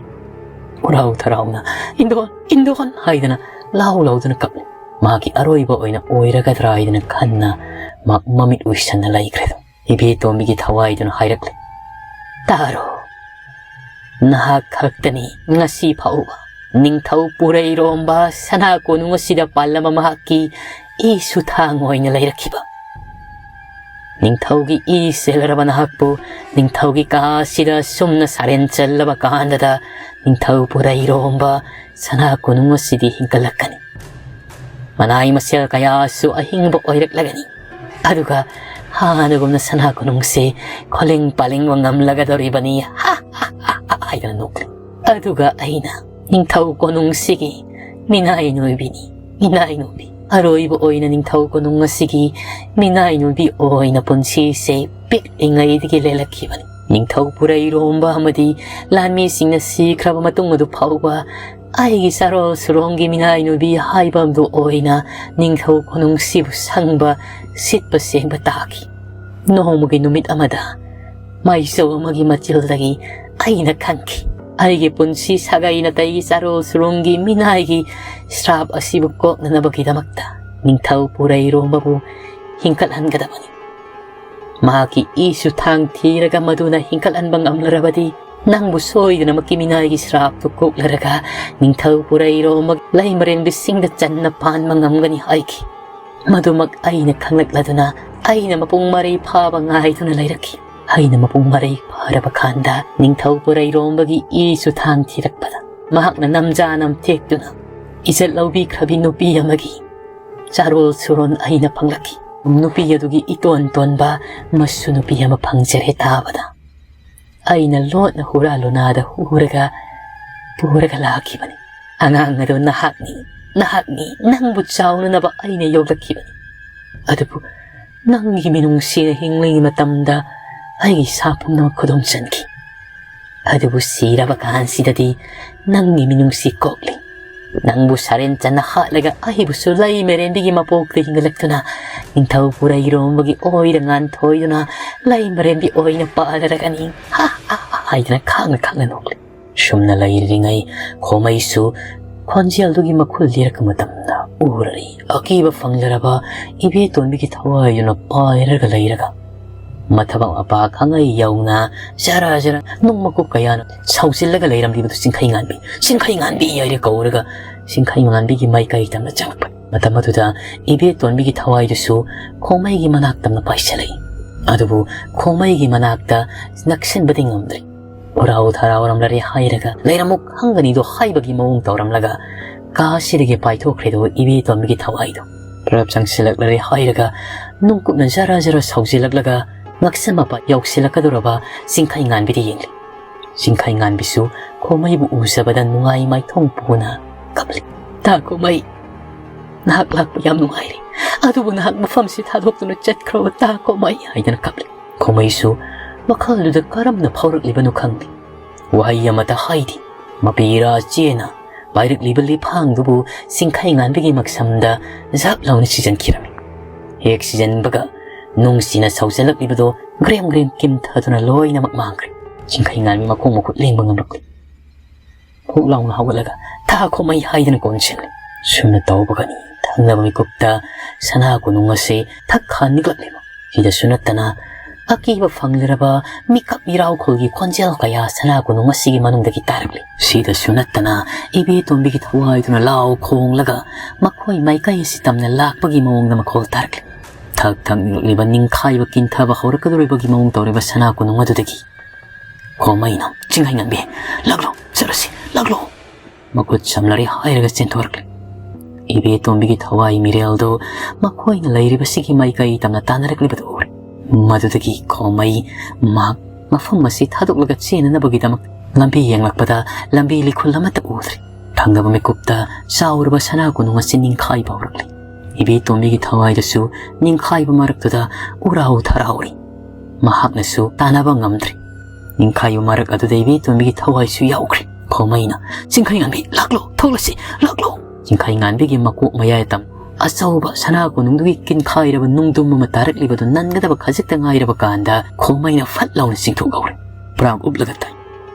ꯍꯔꯥꯎ ꯊꯔꯥꯎꯅ "ꯏꯟꯗꯣꯟ, ꯏꯟꯗꯣꯟ" ꯍꯥꯏꯗꯅ ꯂꯥꯎ ꯂꯥꯎꯗꯨꯅ ꯀꯞꯂꯤ꯫ ꯃꯍꯥꯛꯀꯤ ꯑꯔꯣꯏꯕ ꯑꯣꯏꯅ ꯑꯣꯏꯔꯒꯗ꯭ꯔꯥ ꯍꯥꯏꯗꯅ ꯈꯟꯅ ꯃꯍꯥꯛ ꯃꯃꯤꯠ ꯎꯏꯁꯟꯅ ꯂꯩꯈ꯭ꯔꯦ꯫ ꯏꯕꯦꯇꯣꯟꯕꯤꯒꯤ ꯊꯋꯥꯏꯗꯨꯅ ꯍꯥꯏꯔꯛꯂꯤ, "ꯇꯥꯔꯣ, ꯅꯍꯥꯛ ꯈꯛꯇꯅꯤ ꯉꯁꯤ ꯐꯥꯎꯕ ꯅꯤꯡꯊꯧ ꯄꯨꯔꯩꯔꯣꯝꯕ ꯁꯅꯥ ꯀꯣꯅꯨꯡ ꯑꯁꯤꯗ ꯄꯥꯜꯂꯝꯕ ꯃꯍꯥꯛꯀꯤ ꯏꯁꯨ ꯊꯥꯡ ꯑꯣꯏꯅ ꯂꯩꯔꯛꯈꯤꯕ꯫ ꯅꯤꯡꯊꯧꯒꯤ ꯏ ꯆꯦꯜꯂꯔꯕ ꯅꯍꯥꯛꯄꯨ ꯅꯤꯡꯊꯧꯒꯤ ꯀꯥ ꯑꯁꯤꯗ ꯁꯨꯝꯅ ꯁꯥꯔꯦꯟ ꯆꯜꯂꯕ ꯀꯥꯟꯗꯗ ꯅꯤꯡꯊꯧ ꯄꯨꯔꯩꯔꯣꯝꯕ ꯁꯅꯥ ꯀꯣꯅꯨꯡ ꯑꯁꯤꯗꯤ ꯍꯤꯡꯒꯠꯂꯛꯀꯅꯤ꯫ ꯃꯅꯥꯏ ꯃꯁꯤꯜ ꯀꯌꯥꯁꯨ ꯑꯍꯤꯡꯕ ꯑꯣꯏꯔꯛꯂꯒꯅꯤ꯫ ꯑꯗꯨꯒ ꯍꯥꯟꯅꯒꯨꯝꯅ ꯁꯅꯥ ꯀꯣꯅꯨꯡꯁꯦ ꯈꯣꯂꯤꯡ ꯄꯥꯂꯤꯡꯕ ꯉꯝꯂꯒꯗꯧꯔꯤꯕꯅꯤ" ꯍꯥꯏꯗꯅ ꯅꯣꯛꯂꯤ꯫ ꯑꯗꯨꯒ ꯑꯩꯅ ꯅꯤꯡꯊꯧ ꯀꯣꯅꯨꯡꯁꯤꯒꯤ ꯃꯤꯅꯥꯏ ꯅꯣꯏꯕꯤꯅꯤ, ꯃꯤꯅꯥꯏ ꯅꯣꯏꯕꯤ꯫ ꯑꯔꯣꯏꯕ ꯑꯣꯏꯅ ꯅꯤꯡꯊꯧ ꯀꯣꯅꯨꯡ ꯑꯁꯤꯒꯤ ꯃꯤꯅꯥꯏ ꯅꯣꯏꯕꯤ ꯑꯣꯏꯅ ꯄꯨꯟꯁꯤꯁꯦ ꯄꯤꯛꯂꯤꯉꯩꯗꯒꯤ ꯂꯦꯜꯂꯛꯈꯤꯕꯅꯤ꯫ ꯅꯤꯡꯊꯧ ꯄꯨꯔꯩꯔꯣꯝꯕ ꯑꯃꯗꯤ ꯂꯥꯟꯃꯤꯁꯤꯡꯅ ꯁꯤꯈ꯭ꯔꯕ ꯃꯇꯨꯡ ꯑꯗꯨ ꯐꯥꯎꯕ ꯑꯩꯒꯤ ꯆꯥꯔꯣꯜ ꯁꯨꯔꯣꯡꯒꯤ ꯃꯤꯅꯥꯏ ꯅꯣꯏꯕꯤ ꯍꯥꯏꯕ ꯑꯗꯨ ꯑꯣꯏꯅ ꯅꯤꯡꯊꯧ ꯀꯣꯅꯨꯡꯁꯤꯕꯨ ꯁꯪꯕ ꯁꯤꯠꯄ ꯁꯦꯡꯕ ꯇꯥꯈꯤ꯫ ꯅꯣꯡꯃꯒꯤ ꯅꯨꯃꯤꯠ ꯑꯃꯗ ꯃꯥꯏꯆꯧ ꯑꯃꯒꯤ ꯃꯆꯤꯜꯗꯒꯤ ꯑꯩꯅ ꯈꯪꯈꯤ, ꯑꯩꯒꯤ ꯄꯨꯟꯁꯤ ꯁꯥꯒꯩ ꯅꯥꯇꯩꯒꯤ ꯆꯥꯔꯣꯜ ꯁꯨꯔꯣꯡꯒꯤ ꯃꯤꯅꯥꯏꯒꯤ ꯁ꯭ꯔꯥꯞ ꯑꯁꯤꯕꯨ ꯀꯣꯛꯅꯅꯕꯒꯤꯗꯃꯛꯇ ꯅꯤꯡꯊꯧ ꯄꯨꯔꯩꯔꯣꯝꯕꯕꯨ ꯍꯤꯡꯀꯠꯍꯟꯒꯗꯕꯅꯤ꯫ ꯃꯍꯥꯛꯀꯤ ꯏꯁꯨ ꯊꯥꯡ ꯊꯤꯔꯒ ꯃꯗꯨꯅ ꯍꯤꯡꯒꯠꯍꯟꯕ ꯉꯝꯂꯔꯕꯗꯤ, ꯅꯪꯕꯨ ꯁꯣꯏꯗꯅꯃꯛꯀꯤ ꯃꯤꯅꯥꯏꯒꯤ ꯁ꯭ꯔꯥꯞꯇꯨ ꯀꯣꯛꯂꯔꯒ ꯅꯤꯡꯊꯧ ꯄꯨꯔꯩꯔꯣꯝꯕ ꯂꯩꯃꯔꯦꯟꯕꯤꯁꯤꯡꯗ ꯆꯟꯅ ꯄꯥꯟꯕ ꯉꯝꯒꯅꯤ ꯍꯥꯏꯈꯤ꯫ ꯃꯗꯨꯃꯛ ꯑꯩꯅ ꯈꯪꯂꯛꯂꯗꯨꯅ ꯑꯩꯅ ꯃꯄꯨꯡ ꯃꯔꯩ ꯐꯥꯕ ꯉꯥꯏꯗꯨꯅ ꯂꯩꯔꯛꯈꯤ꯫ ꯑꯩꯅ ꯃꯄꯨꯡ ꯃꯔꯩ ꯐꯥꯔꯕ ꯀꯥꯟꯗ ꯅꯤꯡꯊꯧ ꯄꯨꯔꯩꯔꯣꯝꯕꯒꯤ ꯏꯁꯨ ꯊꯥꯡ ꯊꯤꯔꯛꯄꯗ ꯃꯍꯥꯛꯅ ꯅꯝꯖꯥ ꯅꯝꯊꯦꯛꯇꯨꯅ ꯏꯖꯠ ꯂꯧꯕꯤꯈ꯭ꯔꯕꯤ ꯅꯨꯄꯤ ꯑꯃꯒꯤ ꯆꯥꯔꯣꯜ ꯁꯨꯔꯣꯟ ꯑꯩꯅ ꯐꯪꯂꯛꯈꯤ꯫ ꯅꯨꯄꯤ ꯑꯗꯨꯒꯤ ꯏꯇꯣꯟ ꯇꯣꯟꯕ ꯃꯁꯨ ꯅꯨꯄꯤ ꯑꯃ ꯐꯪꯖꯔꯦ ꯇꯥꯕꯗ ꯑꯩꯅ ꯂꯣꯠꯅ ꯍꯨꯔꯥ ꯂꯣꯅꯥꯗ ꯍꯨꯔꯒ ꯄꯨꯔꯒ ꯂꯥꯛꯈꯤꯕꯅꯤ꯫ ꯑꯉꯥꯡ ꯑꯗꯨ ꯅꯍꯥꯛꯅꯤ, ꯅꯍꯥꯛꯅꯤ, ꯅꯪꯕꯨ ꯆꯥꯎꯅꯅꯕ ꯑꯩꯅ ꯌꯣꯛꯂꯛꯈꯤꯕꯅꯤ꯫ ꯑꯗꯨꯕꯨ ꯅꯪꯒꯤ ꯃꯤꯅꯨꯡꯁꯤꯅ ꯍꯤꯡꯂꯤꯉꯩ ꯃꯇꯝꯗ ꯑꯩꯒꯤ ꯏꯁꯥ ꯄꯨꯝꯅꯃꯛ ꯈꯨꯗꯨꯝ ꯆꯟꯈꯤ꯫ ꯑꯗꯨꯕꯨ ꯁꯤꯔꯕ ꯀꯥꯟꯁꯤꯗꯗꯤ ꯅꯪꯒꯤ ꯃꯤꯅꯨꯡꯁꯤ ꯀꯣꯛꯂꯤ꯫ ꯅꯪꯕꯨ ꯁꯥꯔꯦꯟ ꯆꯟꯅ ꯍꯥꯠꯂꯒ ꯑꯩꯕꯨꯁꯨ ꯂꯩ ꯃꯦꯔꯦꯟꯕꯤꯒꯤ ꯃꯄꯣꯛꯇ ꯍꯤꯡꯒꯠꯂꯛꯇꯨꯅ ꯅꯤꯡꯊꯧ ꯄꯨꯔꯩꯔꯣꯝꯕꯒꯤ ꯑꯣꯏꯗ ꯉꯥꯟꯊꯣꯏꯗꯨꯅ ꯂꯩ ꯃꯔꯦꯟꯕꯤ ꯑꯣꯏꯅ ꯄꯥꯜꯂꯔꯒꯅꯤ꯫ ꯍꯥ, ꯍꯥ, ꯍꯥ ꯍꯥꯏꯗꯅ ꯈꯥꯡꯅ ꯈꯥꯡꯅ ꯅꯣꯛꯂꯤ꯫ ꯁꯨꯝꯅ ꯂꯩꯔꯤꯉꯩ ꯈꯣꯃꯩꯁꯨ ꯈꯣꯟꯖꯦꯜꯗꯨꯒꯤ ꯃꯈꯨꯜ ꯂꯤꯔꯛꯄ ꯃꯇꯝꯗ ꯎꯔꯔꯤ꯫ ꯑꯀꯤꯕ ꯐꯪꯂꯔꯕ ꯏꯕꯦꯇꯣꯟꯕꯤꯒꯤ ꯊꯋꯥꯏꯗꯨꯅ ꯄꯥꯏꯔꯒ ꯂꯩꯔꯒ ꯃꯊꯕꯥꯛ ꯃꯄꯥ ꯈꯪꯉꯩ ꯌꯧꯅ ꯖꯔ ꯖꯔ ꯅꯨꯡ ꯃꯀꯨꯞ ꯀꯌꯥꯅ ꯁꯧꯖꯤꯜꯂꯒ ꯂꯩꯔꯝꯂꯤꯕꯗꯨ ꯆꯤꯡꯈꯩ ꯉꯥꯟꯕꯤ, ꯆꯤꯡꯈꯩ ꯉꯥꯟꯕꯤ ꯍꯥꯏꯔ ꯀꯧꯔꯒ ꯆꯤꯡꯈꯩ ꯉꯥꯟꯕꯤꯒꯤ ꯃꯥꯏꯀꯩ ꯇꯝꯅ ꯆꯪꯂꯛꯄꯅꯤ꯫ ꯃꯇꯝ ꯑꯗꯨꯗ ꯏꯕꯦꯇꯣꯟꯕꯤꯒꯤ ꯊꯋꯥꯏꯗꯨꯁꯨ ꯈꯣꯃꯩꯒꯤ ꯃꯅꯥꯛ ꯇꯝꯅ ꯄꯥꯏꯁꯤꯜꯂꯛꯏ꯫ ꯑꯗꯨꯕꯨ ꯈꯣꯃꯩꯒꯤ ꯃꯅꯥꯛꯇ ꯅꯛꯁꯤꯟꯕꯗꯤ ꯉꯝꯗ꯭ꯔꯤ꯫ ꯍꯨꯔꯥꯎ ꯊꯔꯥꯎꯔꯝꯂꯔꯦ ꯍꯥꯏꯔꯒ ꯂꯩꯔꯝꯃꯨ ꯈꯪꯒꯅꯤꯗꯣ ꯍꯥꯏꯕꯒꯤ ꯃꯑꯣꯡ ꯇꯧꯔꯝꯂꯒ ꯀꯥ ꯑꯁꯤꯗꯒꯤ ꯄꯥꯏꯊꯣꯛꯈ꯭ꯔꯦꯗꯣ ꯏꯕꯦꯇꯣꯟꯕꯤꯒꯤ ꯊꯋꯥꯏꯗꯣ꯫ ꯄꯨꯂꯞ ꯆꯪꯁꯤꯜꯂꯛꯂꯔꯦ ꯍꯥꯏꯔꯒ ꯅꯨꯡꯀꯨꯞꯅ ꯖꯔ ꯖꯔ ꯁꯧꯖꯤꯜꯂꯛꯂꯒ ꯉꯛꯁꯝ ꯃꯄꯥ ꯌꯧꯁꯤꯜꯂꯛꯀꯗꯧꯔꯕ ꯆꯤꯡꯈꯩ ꯉꯥꯟꯕꯤꯗ ꯌꯦꯡꯂꯤ꯫ ꯆꯤꯡꯈꯩ ꯉꯥꯟꯕꯤꯁꯨ ꯈꯣꯃꯩꯕꯨ ꯎꯖꯕꯗ ꯅꯨꯡꯉꯥꯏ ꯃꯥꯏꯊꯣꯡ ꯄꯨꯅ ꯀꯞꯂꯤ꯫ ꯇꯥ ꯈꯣꯃꯩ, ꯅꯍꯥꯛ ꯂꯥꯛꯄ ꯌꯥꯝ ꯅꯨꯡꯉꯥꯏꯔꯦ, ꯑꯗꯨꯕꯨ ꯅꯍꯥꯛ ꯃꯐꯝꯁꯤ ꯊꯥꯗꯣꯛꯇꯨꯅ ꯆꯠꯈ꯭ꯔꯕ ꯇꯥ ꯈꯣꯃꯩ ꯍꯥꯏꯗꯅ ꯀꯞꯂꯤ꯫ ꯈꯣꯃꯩꯁꯨ ꯋꯥꯈꯜꯗꯨꯗ ꯀꯔꯝꯅ ꯐꯥꯎꯔꯛꯂꯤꯕꯅꯣ ꯈꯪꯗꯦ꯫ ꯋꯥꯍꯩ ꯑꯃꯠꯇ ꯍꯥꯏꯗꯦ꯫ ꯃꯄꯤꯔꯥ ꯆꯦꯅ ꯄꯥꯏꯔꯛꯂꯤꯕ ꯂꯤꯐꯥꯡꯗꯨꯕꯨ ꯆꯤꯡꯈꯩ ꯉꯥꯟꯕꯤꯒꯤ ꯃꯛꯁꯝꯗ ꯖꯥꯞ ꯂꯥꯎꯅ ꯁꯤꯖꯤꯟꯈꯤꯔꯝꯃꯤ꯫ ꯍꯦꯛ ꯁꯤꯖꯤꯟꯕꯒ ꯅꯨꯡꯁꯤꯅ ꯁꯧꯖꯜꯂꯛꯂꯤꯕꯗꯣ ꯒ꯭ꯔꯦꯝ ꯒ꯭ꯔꯦꯝ ꯀꯤꯝꯊꯗꯨꯅ ꯂꯣꯏꯅꯃꯛ ꯃꯥꯡꯈ꯭ꯔꯦ꯫ ꯆꯤꯡꯈꯩ ꯉꯥꯟꯕꯤ ꯃꯈꯣꯡ ꯃꯈꯨꯠ ꯂꯦꯡꯕ ꯉꯝꯂꯛꯂꯦ꯫ ꯍꯨꯛ ꯂꯥꯎꯅ ꯍꯧꯒꯠꯂꯒ "ꯊꯥ ꯈꯣꯃꯩ" ꯍꯥꯏꯗꯅ ꯀꯣꯟꯁꯤꯜꯂꯦ꯫ ꯁꯨꯝꯅ ꯇꯧꯕꯒꯅꯤ ꯊꯪꯅꯕ ꯃꯤꯀꯨꯞꯇ ꯁꯅꯥ ꯀꯣꯅꯨꯡ ꯑꯁꯤ ꯊꯛ ꯈꯥ ꯅꯤꯛꯂꯛꯂꯤꯕ꯫ ꯁꯤꯗꯁꯨ ꯅꯠꯇꯅ ꯑꯀꯤꯕ ꯐꯪꯂꯔꯕ ꯃꯤꯀꯞ ꯃꯤꯔꯥꯎꯈꯣꯜꯒꯤ ꯈꯣꯟꯖꯦꯜ ꯀꯌꯥ ꯁꯅꯥ ꯀꯣꯅꯨꯡ ꯑꯁꯤꯒꯤ ꯃꯅꯨꯡꯗꯒꯤ ꯇꯥꯔꯛꯂꯤ꯫ ꯁꯤꯗꯁꯨ ꯅꯠꯇꯅ ꯏꯕꯦꯇꯣꯝꯕꯤꯒꯤ ꯊꯋꯥꯏꯗꯨꯅ ꯂꯥꯎ ꯈꯣꯡꯂꯒ ꯃꯈꯣꯏ ꯃꯥꯏꯀꯩ ꯑꯁꯤ ꯇꯝꯅ ꯂꯥꯛꯄꯒꯤ ꯃꯑꯣꯡꯗ ꯃꯈꯣꯜ ꯇꯥꯔꯛꯂꯤ꯫ ꯊꯛ ꯊꯛ ꯅꯤꯛꯂꯤꯕ ꯅꯤꯡꯈꯥꯏꯕ ꯀꯤꯟꯊꯕ ꯍꯧꯔꯛꯀꯗꯧꯔꯤꯕꯒꯤ ꯃꯑꯣꯡ ꯇꯧꯔꯤꯕ ꯁꯅꯥ ꯀꯣꯅꯨꯡ ꯑꯗꯨꯗꯒꯤ ꯈꯣꯃꯩꯅ, "ꯆꯤꯡꯈꯩꯉꯥꯟꯕꯤ, ꯂꯥꯛꯂꯣ, ꯆꯠꯂꯁꯤ, ꯂꯥꯛꯂꯣ!" ꯃꯈꯨꯠ ꯁꯝꯂꯔꯤ ꯍꯥꯏꯔꯒ ꯆꯦꯟꯊꯣꯔꯛꯂꯦ꯫ ꯏꯕꯦꯇꯣꯝꯕꯤꯒꯤ ꯊꯋꯥꯏ ꯃꯤꯔꯦꯜꯗꯨ ꯃꯈꯣꯏꯅ ꯂꯩꯔꯤꯕꯁꯤꯒꯤ ꯃꯥꯏꯀꯩ ꯇꯝꯅ ꯇꯥꯟꯅꯔꯛꯂꯤꯕꯗꯨ ꯎꯔꯦ꯫ ꯃꯗꯨꯗꯒꯤ ꯈꯣꯃꯩ ꯃꯍꯥꯛ ꯃꯐꯝ ꯑꯁꯤ ꯊꯥꯗꯣꯛꯂꯒ ꯆꯦꯟꯅꯅꯕꯒꯤꯗꯃꯛ ꯂꯝꯕꯤ ꯌꯦꯡꯂꯛꯄꯗ ꯂꯝꯕꯤ ꯂꯩꯈꯨꯜ ꯑꯃꯠꯇ ꯎꯗ꯭ꯔꯦ꯫ ꯊꯪꯅꯕ ꯃꯤꯀꯨꯞꯇ ꯆꯥꯎꯔꯕ ꯁꯅꯥ ꯀꯣꯅꯨꯡ ꯑꯁꯤ ꯅꯤꯡꯈꯥꯏꯕ ꯍꯧꯔꯛꯂꯤ꯫ ꯏꯕꯦꯇꯣꯝꯕꯤꯒꯤ ꯊꯋꯥꯏꯗꯁꯨ ꯅꯤꯡꯈꯥꯏꯕ ꯃꯔꯛꯇꯨꯗ ꯎꯔꯥꯎ ꯊꯔꯥꯎꯔꯤ꯫ ꯃꯍꯥꯛꯅꯁꯨ ꯇꯥꯟꯅꯕ ꯉꯝꯗ꯭ꯔꯦ꯫ ꯅꯤꯡꯈꯥꯏꯕ ꯃꯔꯛ ꯑꯗꯨꯗ ꯏꯕꯦꯇꯣꯝꯕꯤꯒꯤ ꯊꯋꯥꯏꯁꯨ ꯌꯥꯎꯈ꯭ꯔꯦ꯫ ꯈꯣꯃꯩꯅ, "ꯆꯤꯡꯈꯩꯉꯥꯟꯕꯤ, ꯂꯥꯛꯂꯣ, ꯊꯣꯛꯂꯁꯤ, ꯂꯥꯛꯂꯣ!" ꯆꯤꯡꯈꯩꯉꯥꯟꯕꯤꯒꯤ ꯃꯀꯣꯛ ꯃꯌꯥꯏ ꯇꯝ ꯑꯆꯧꯕ ꯁꯅꯥ ꯀꯣꯅꯨꯡꯗꯨꯒꯤ ꯀꯤꯟꯈꯥꯏꯔꯕ ꯅꯨꯡꯗꯨꯝ ꯑꯃ ꯇꯥꯔꯛꯂꯤꯕꯗꯨ ꯅꯟꯒꯗꯕ ꯈꯖꯤꯛꯇ ꯉꯥꯏꯔꯕ ꯀꯥꯟꯗ ꯈꯣꯃꯩꯅ ꯐꯠ ꯂꯥꯎꯅ ꯆꯤꯡꯊꯣꯛꯍꯧꯔꯦ꯫ ꯄ꯭ꯔꯥꯛ ꯎꯞꯂꯒ ꯇꯥꯏ꯫